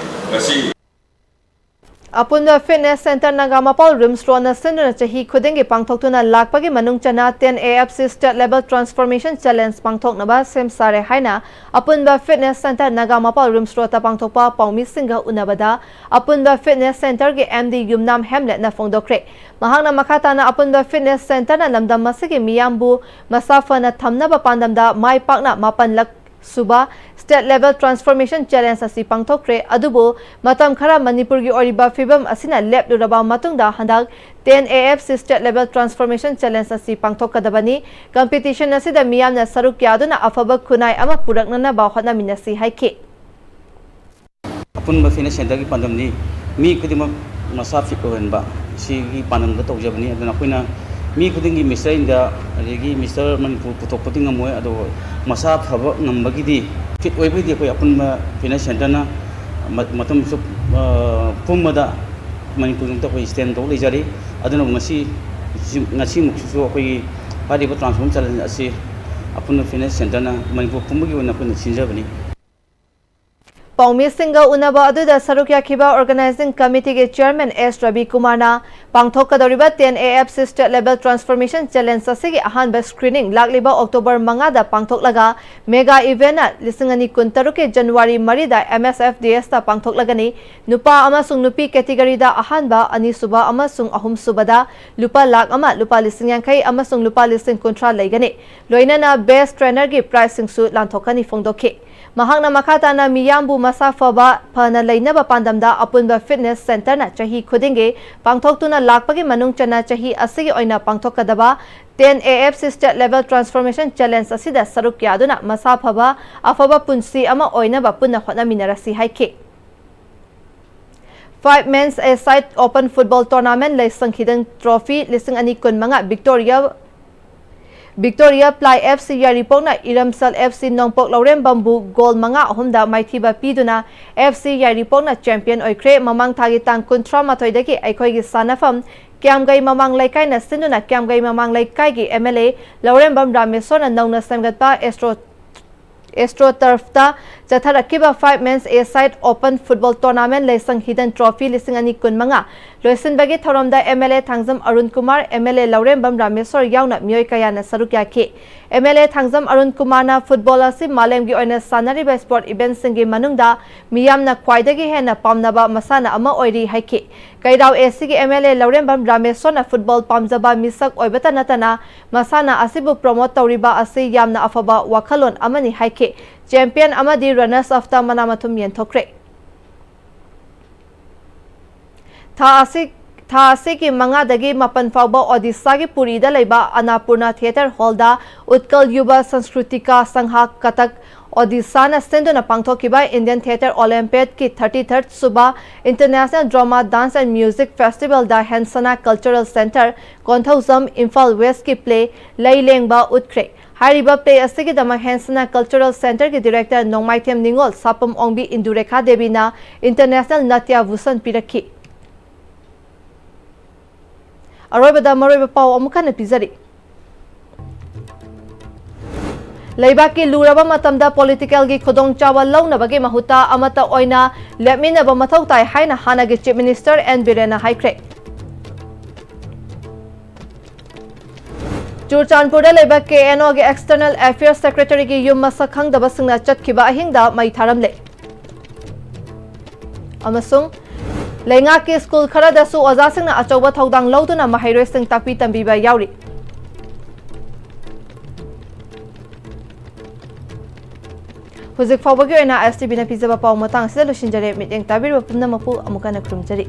ꯉꯁꯤ ꯑꯄꯨꯟꯕ Fitness Centre Nagampal RIMS Road ꯅ ꯁꯤꯟꯗꯨꯅ ꯆꯍꯤ ꯈꯨꯗꯤꯡꯒꯤ ꯄꯥꯡꯊꯣꯛꯇꯨꯅ ꯂꯥꯛꯄꯒꯤ ꯃꯅꯨꯡ ꯆꯟꯅ ten A F C State Level Transformation Challenge ꯄꯥꯡꯊꯣꯛꯅꯕ ꯁꯦꯝ ꯁꯥꯔꯦ ꯍꯥꯏꯅ ꯑꯄꯨꯟꯕ Fitness Centre Nagampal RIMS Road ꯇ ꯄꯥꯡꯊꯣꯛꯄ ꯄꯥꯎꯃꯤꯁꯤꯡꯒ ꯎꯅꯕꯗ ꯑꯄꯨꯟꯕ Fitness Centre ꯒꯤ M D ꯌꯨꯝꯅꯥꯝ ꯍꯦꯝꯂꯦꯠꯅ ꯐꯣꯡꯗꯣꯛꯈ꯭ꯔꯦ꯫ ꯃꯍꯥꯛꯅ ꯃꯈꯥ ꯇꯥꯅ ꯑꯄꯨꯟꯕ Fitness Centre ꯅ ꯂꯝꯗꯝ ꯑꯁꯤꯒꯤ ꯃꯤꯌꯥꯝꯕꯨ ꯃꯁꯥ ꯐꯅ ꯊꯝꯅꯕ ꯄꯥꯟꯗꯝꯗ ꯃꯥꯏ ꯄꯥꯛꯅ ꯃꯥꯄꯟ ꯂꯛ ꯁꯨꯕ State Level Transformation Challenge ꯑꯁꯤ ꯄꯥꯡꯊꯣꯛꯈ꯭ꯔꯦ꯫ ꯑꯗꯨꯕꯨ ꯃꯇꯝ ꯈꯔ ꯃꯅꯤꯄꯨꯔꯒꯤ ꯑꯣꯏꯔꯤꯕ ꯐꯤꯕꯝ ꯑꯁꯤꯅ ꯂꯦꯞꯂꯨꯔꯕ ꯃꯇꯨꯡꯗ ꯍꯟꯗꯛ ten A F C State Level Transformation Challenge ꯑꯁꯤ ꯄꯥꯡꯊꯣꯛꯀꯗꯕꯅꯤ꯫ Competition ꯑꯁꯤꯗ ꯃꯤꯌꯥꯝꯅ ꯁꯔꯨꯛ ꯌꯥꯗꯨꯅ ꯑꯐꯕ ꯈꯨꯟꯅꯥꯏ ꯑꯃ ꯄꯨꯔꯛꯅꯅꯕ ꯍꯣꯠꯅꯃꯤꯟꯅꯁꯤ ꯍꯥꯏꯈꯤ꯫ ꯑꯄꯨꯟꯕ Fitness Centre ꯒꯤ ꯄꯥꯟꯗꯝꯗꯤ ꯃꯤ ꯈꯨꯗꯤꯡꯃꯛ ꯃꯁꯥ fit ꯑꯣꯏꯍꯟꯕ, ꯁꯤꯒꯤ ꯄꯥꯟꯗꯝꯗ ꯇꯧꯖꯕꯅꯤ꯫ ꯑꯗꯨꯅ ꯑꯩꯈꯣꯏꯅ ꯃꯤ ꯈꯨꯗꯤꯡꯒꯤ Mister India ꯑꯗꯒꯤ Mister ꯃꯅꯤꯄꯨꯔ ꯄꯨꯊꯣꯛꯄꯗꯤ ꯉꯝꯃꯣꯏ, ꯑꯗꯨꯕꯨ ꯃꯁꯥ ꯐꯕ ꯉꯝꯕꯒꯤꯗꯤ, fit ꯑꯣꯏꯕꯒꯤꯗꯤ ꯑꯩꯈꯣꯏ ꯑꯄꯨꯟꯕ Fitness Centre ꯅ ꯃ-, ꯃꯇꯝ ꯆꯨꯞ-, ꯑ, ꯄꯨꯝꯕꯗ ꯃꯅꯤꯄꯨꯔꯒꯤꯗꯃꯛꯇ ꯑꯩꯈꯣꯏ stand ꯇꯧ ꯂꯩꯖꯔꯤ꯫ ꯑꯗꯨꯅ ꯉꯁꯤ, ꯉꯁꯤꯃꯨꯛꯁꯤꯁꯨ ꯑꯩꯈꯣꯏꯒꯤ ꯍꯥꯏꯔꯤꯕ Transform Challenge ꯑꯁꯤ ꯑꯄꯨꯟꯕ Fitness Centre ꯅ ꯃꯅꯤꯄꯨꯔ ꯄꯨꯝꯕꯒꯤ ꯑꯣꯏꯅ ꯑꯩꯈꯣꯏꯅ ꯁꯤꯟꯖꯕꯅꯤ꯫ ꯄꯥꯎꯃꯤꯁꯤꯡꯒ ꯎꯅꯕ ꯑꯗꯨꯗ ꯁꯔꯨꯛ ꯌꯥꯈꯤꯕ Organizing Committeeꯒꯤ Chairman S ꯔꯕꯤ ꯀꯨꯃꯥꯔꯅ ꯄꯥꯡꯊꯣꯛꯀꯗꯧꯔꯤꯕ ten A F C State Level Transformation Challenge ꯑꯁꯤꯒꯤ ꯑꯍꯥꯟꯕ screening ꯂꯥꯛꯂꯤꯕ October ꯃꯉꯥꯗ ꯄꯥꯡꯊꯣꯛꯂꯒ mega eventꯅ ꯂꯤꯁꯤꯡ ꯑꯅꯤ ꯀꯨꯟꯇꯔꯨꯛꯀꯤ January ꯃꯔꯤꯗ M S F D Sꯇ ꯄꯥꯡꯊꯣꯛꯂꯒꯅꯤ꯫ ꯅꯨꯄꯥ ꯑꯃꯁꯨꯡ ꯅꯨꯄꯤ categoryꯗ ꯑꯍꯥꯟꯕ, ꯑꯅꯤꯁꯨꯕ ꯑꯃꯁꯨꯡ ꯑꯍꯨꯝꯁꯨꯕꯗ ꯂꯨꯄꯥ ꯂꯥꯈ ꯑꯃ, ꯂꯨꯄꯥ ꯂꯤꯁꯤꯡ ꯌꯥꯡꯈꯩ ꯑꯃꯁꯨꯡ ꯂꯨꯄꯥ ꯂꯤꯁꯤꯡ ꯀꯨꯟꯊ꯭ꯔꯥ ꯂꯩꯒꯅꯤ꯫ ꯂꯣꯏꯅꯅ best trainerꯒꯤ prizeꯁꯤꯡꯁꯨ ꯂꯥꯟꯊꯣꯛꯀꯅꯤ ꯐꯣꯡꯗꯣꯛꯈꯤ꯫ ꯃꯍꯥꯛꯅ ꯃꯈꯥ ꯇꯥꯅ ꯃꯤꯌꯥꯝꯕꯨ ꯃꯁꯥ ꯐꯕ, ꯐꯅ ꯂꯩꯅꯕ ꯄꯥꯟꯗꯝꯗ ꯑꯄꯨꯟꯕ fitness centreꯅ ꯆꯍꯤ ꯈꯨꯗꯤꯡꯒꯤ ꯄꯥꯡꯊꯣꯛꯇꯨꯅ ꯂꯥꯛꯄꯒꯤ ꯃꯅꯨꯡ ꯆꯟꯅ ꯆꯍꯤ ꯑꯁꯤꯒꯤ ꯑꯣꯏꯅ ꯄꯥꯡꯊꯣꯛꯀꯗꯕ ten A F C State Level Transformation Challenge ꯑꯁꯤꯗ ꯁꯔꯨꯛ ꯌꯥꯗꯨꯅ ꯃꯁꯥ ꯐꯕ, ꯑꯐꯕ ꯄꯨꯟꯁꯤ ꯑꯃ ꯑꯣꯏꯅꯕ ꯄꯨꯟꯅ ꯍꯣꯠꯅꯃꯤꯟꯅꯔꯁꯤ ꯍꯥꯏꯈꯤ꯫ Five Men's A Side Open Football Tournament ꯂꯩꯁꯪ ꯍꯤꯗꯟ trophy ꯂꯤꯁꯤꯡ ꯑꯅꯤ ꯀꯨꯟꯃꯉꯥ Victoria Victoria Ply F C ꯌꯥꯏꯔꯤꯄꯣꯛꯅ ꯏꯔꯝꯁꯜ F C ꯅꯣꯡꯄꯣꯛ ꯂꯧꯔꯦꯝꯕꯝꯕꯨ goal ꯃꯉꯥ ꯑꯍꯨꯝꯗ ꯃꯥꯏꯊꯤꯕ ꯄꯤꯗꯨꯅ F C ꯌꯥꯏꯔꯤꯄꯣꯛꯅ champion ꯑꯣꯏꯈ꯭ꯔꯦ꯫ ꯃꯃꯥꯡ ꯊꯥꯒꯤ ꯇꯥꯡ ꯀꯨꯟꯊ꯭ꯔꯥ ꯃꯥꯊꯣꯏꯗꯒꯤ ꯑꯩꯈꯣꯏꯒꯤ ꯁꯥꯟꯅꯐꯝ ꯀ꯭ꯌꯥꯝꯒꯩ ꯃꯃꯥꯡ ꯂꯩꯀꯥꯏꯅ ꯁꯤꯟꯗꯨꯅ ꯀ꯭ꯌꯥꯝꯒꯩ ꯃꯃꯥꯡ ꯂꯩꯀꯥꯏꯒꯤ M L A ꯂꯧꯔꯦꯝꯕꯝ ꯔꯥꯃꯦꯁꯣꯔꯅ ꯅꯧꯅ ꯁꯦꯝꯒꯠꯄ Astro Astro Turfꯇ ꯆꯠꯊꯔꯛꯈꯤꯕ Five Men's A Side Open Football Tournament ꯂꯩꯁꯪ ꯍꯤꯗꯟ trophy ꯂꯤꯁꯤꯡ ꯑꯅꯤ ꯀꯨꯟꯃꯉꯥ ꯂꯣꯏꯁꯤꯟꯕꯒꯤ ꯊꯧꯔꯝꯗ M L A Thangjam Arun Kumar, M L A ꯂꯧꯔꯦꯝꯕꯝ ꯔꯥꯃꯦꯁꯣꯔ ꯌꯥꯎꯅ ꯃꯤꯑꯣꯏ ꯀꯌꯥꯅ ꯁꯔꯨꯛ ꯌꯥꯈꯤ꯫ M L A Thangjam Arun ꯀꯨꯃꯥꯔꯅ football ꯑꯁꯤ ꯃꯥꯂꯦꯝꯒꯤ ꯑꯣꯏꯅ ꯁꯥꯟꯅꯔꯤꯕ sport eventꯁꯤꯡꯒꯤ ꯃꯅꯨꯡꯗ ꯃꯤꯌꯥꯝꯅ ꯈ꯭ꯋꯥꯏꯗꯒꯤ ꯍꯦꯟꯅ ꯄꯥꯝꯅꯕ ꯃꯁꯥꯟꯅ ꯑꯃ ꯑꯣꯏꯔꯤ ꯍꯥꯏꯈꯤ꯫ ꯀꯩꯔꯥꯎ A Cꯒꯤ M L A Laurembam ꯔꯥꯃꯦꯁꯣꯔꯅ football ꯄꯥꯝꯖꯕ ꯃꯤꯁꯛ ꯑꯣꯏꯕꯇ ꯅꯠꯇꯅ ꯃꯁꯥꯟꯅ ꯑꯁꯤꯕꯨ promote ꯇꯧꯔꯤꯕ ꯑꯁꯤ ꯌꯥꯝꯅ ꯑꯐꯕ ꯋꯥꯈꯜꯂꯣꯟ ꯑꯃꯅꯤ ꯍꯥꯏꯈꯤ꯫ Champion ꯑꯃꯗꯤ runners upꯇ ꯃꯅꯥ ꯃꯊꯨꯝ ꯌꯦꯟꯊꯣꯛꯈ꯭ꯔꯦ꯫ ꯊꯥ ꯑꯁꯤ, ꯊꯥ ꯑꯁꯤꯒꯤ ꯃꯉꯥꯗꯒꯤ ꯃꯥꯄꯟ ꯐꯥꯎꯕ ꯑꯣꯗꯤꯁꯥꯒꯤ ꯄꯨꯔꯤꯗ ꯂꯩꯕ ꯑꯟꯅꯄꯨꯔꯅꯥ Theatre Hallꯗ ꯎꯠꯀꯜ ꯌꯨꯕ ꯁꯪꯁꯀ꯭ꯔꯤꯇꯤꯀꯥ ꯁꯪꯘ ꯀꯊꯛ ꯑꯣꯗꯤꯁꯥꯅ ꯁꯤꯟꯗꯨꯅ ꯄꯥꯡꯊꯣꯛꯈꯤꯕ Indian Theatre Olympiadꯀꯤ thirty third ꯁꯨꯕ International Drama Dance and Music Festivalꯗ ꯍꯦꯟꯁꯅꯥ Cultural Centre, Konthoujam, Imphal Westꯀꯤ play ꯂꯩ ꯂꯦꯡꯕ ꯎꯠꯈ꯭ꯔꯦ꯫ ꯍꯥꯏꯔꯤꯕ play ꯑꯁꯤꯒꯤꯗꯃꯛ ꯍꯦꯟꯁꯅꯥ Cultural Centreꯒꯤ director ꯅꯣꯡꯃꯥꯏꯊꯦꯝ ꯅꯤꯉꯣꯜ ꯁꯥꯄꯝ ꯑꯣꯡꯕꯤ ꯏꯟꯗꯨꯔꯦꯈꯥ ꯗꯦꯕꯤꯅ International Natya Bhushan ꯄꯤꯔꯛꯈꯤ꯫ ꯑꯔꯣꯏꯕꯗ ꯃꯔꯨꯑꯣꯏꯕ ꯄꯥꯎ ꯑꯃꯨꯛ ꯍꯟꯅ ꯄꯤꯖꯔꯤ꯫ ꯂꯩꯕꯥꯛꯀꯤ ꯂꯨꯔꯕ ꯃꯇꯝꯗ ꯄꯣꯂꯤꯇꯤꯀꯦꯜꯒꯤ ꯈꯨꯗꯣꯡꯆꯥꯕ ꯂꯧꯅꯕꯒꯤ ꯃꯍꯨꯠꯇ ꯑꯃꯠꯇ ꯑꯣꯏꯅ ꯂꯦꯞꯃꯤꯟꯅꯕ ꯃꯊꯧ ꯇꯥꯏ ꯍꯥꯏꯅ ꯍꯥꯟꯅꯒꯤ ꯆꯤꯐ ꯃꯤꯅꯤꯁꯇꯔ ꯑꯦꯟ ꯕꯤꯔꯦꯟꯅ ꯍꯥꯏꯈ꯭ꯔꯦ꯫ ꯆꯨꯔꯆꯥꯟꯄꯨꯔꯗ ꯂꯩꯕ ꯀꯦ ꯑꯦꯟ ꯑꯣꯒꯤ ꯑꯦꯛꯁꯇꯔꯅꯦꯜ ꯑꯦꯐꯤꯌꯔꯁ ꯁꯦꯀ꯭ꯔꯦꯇꯔꯤꯒꯤ ꯌꯨꯝ ꯃꯁꯛ ꯈꯪꯗꯕꯁꯤꯡꯅ ꯆꯠꯈꯤꯕ ꯑꯍꯤꯡꯗ ꯃꯩ ꯊꯥꯔꯝꯂꯦ꯫ ꯑꯃꯁꯨꯡ ꯂꯩꯉꯥꯛꯀꯤ ꯁ꯭ꯀꯨꯜ ꯈꯔꯗꯁꯨ ꯑꯣꯖꯥꯁꯤꯡꯅ ꯑꯆꯧꯕ ꯊꯧꯗꯥꯡ ꯂꯧꯗꯨꯅ ꯃꯍꯩꯔꯣꯏꯁꯤꯡ ꯇꯥꯛꯄꯤ ꯇꯝꯕꯤꯕ ꯌꯥꯎꯔꯤ꯫ ꯍꯧꯖꯤꯛ ꯐꯥꯎꯕꯒꯤ ꯑꯣꯏꯅ ꯑꯦꯁ ꯇꯤ ꯚꯤꯅ ꯄꯤꯖꯕ ꯄꯥꯎ ꯃꯇꯥꯡ ꯑꯁꯤꯗ ꯂꯣꯏꯁꯤꯟꯖꯔꯦ꯫ ꯃꯤꯠꯌꯦꯡ ꯇꯥꯕꯤꯔꯤꯕ ꯄꯨꯝꯅꯃꯛꯄꯨ ꯑꯃꯨꯛ ꯍꯟꯅ ꯈꯨꯔꯨꯝꯖꯔꯤ꯫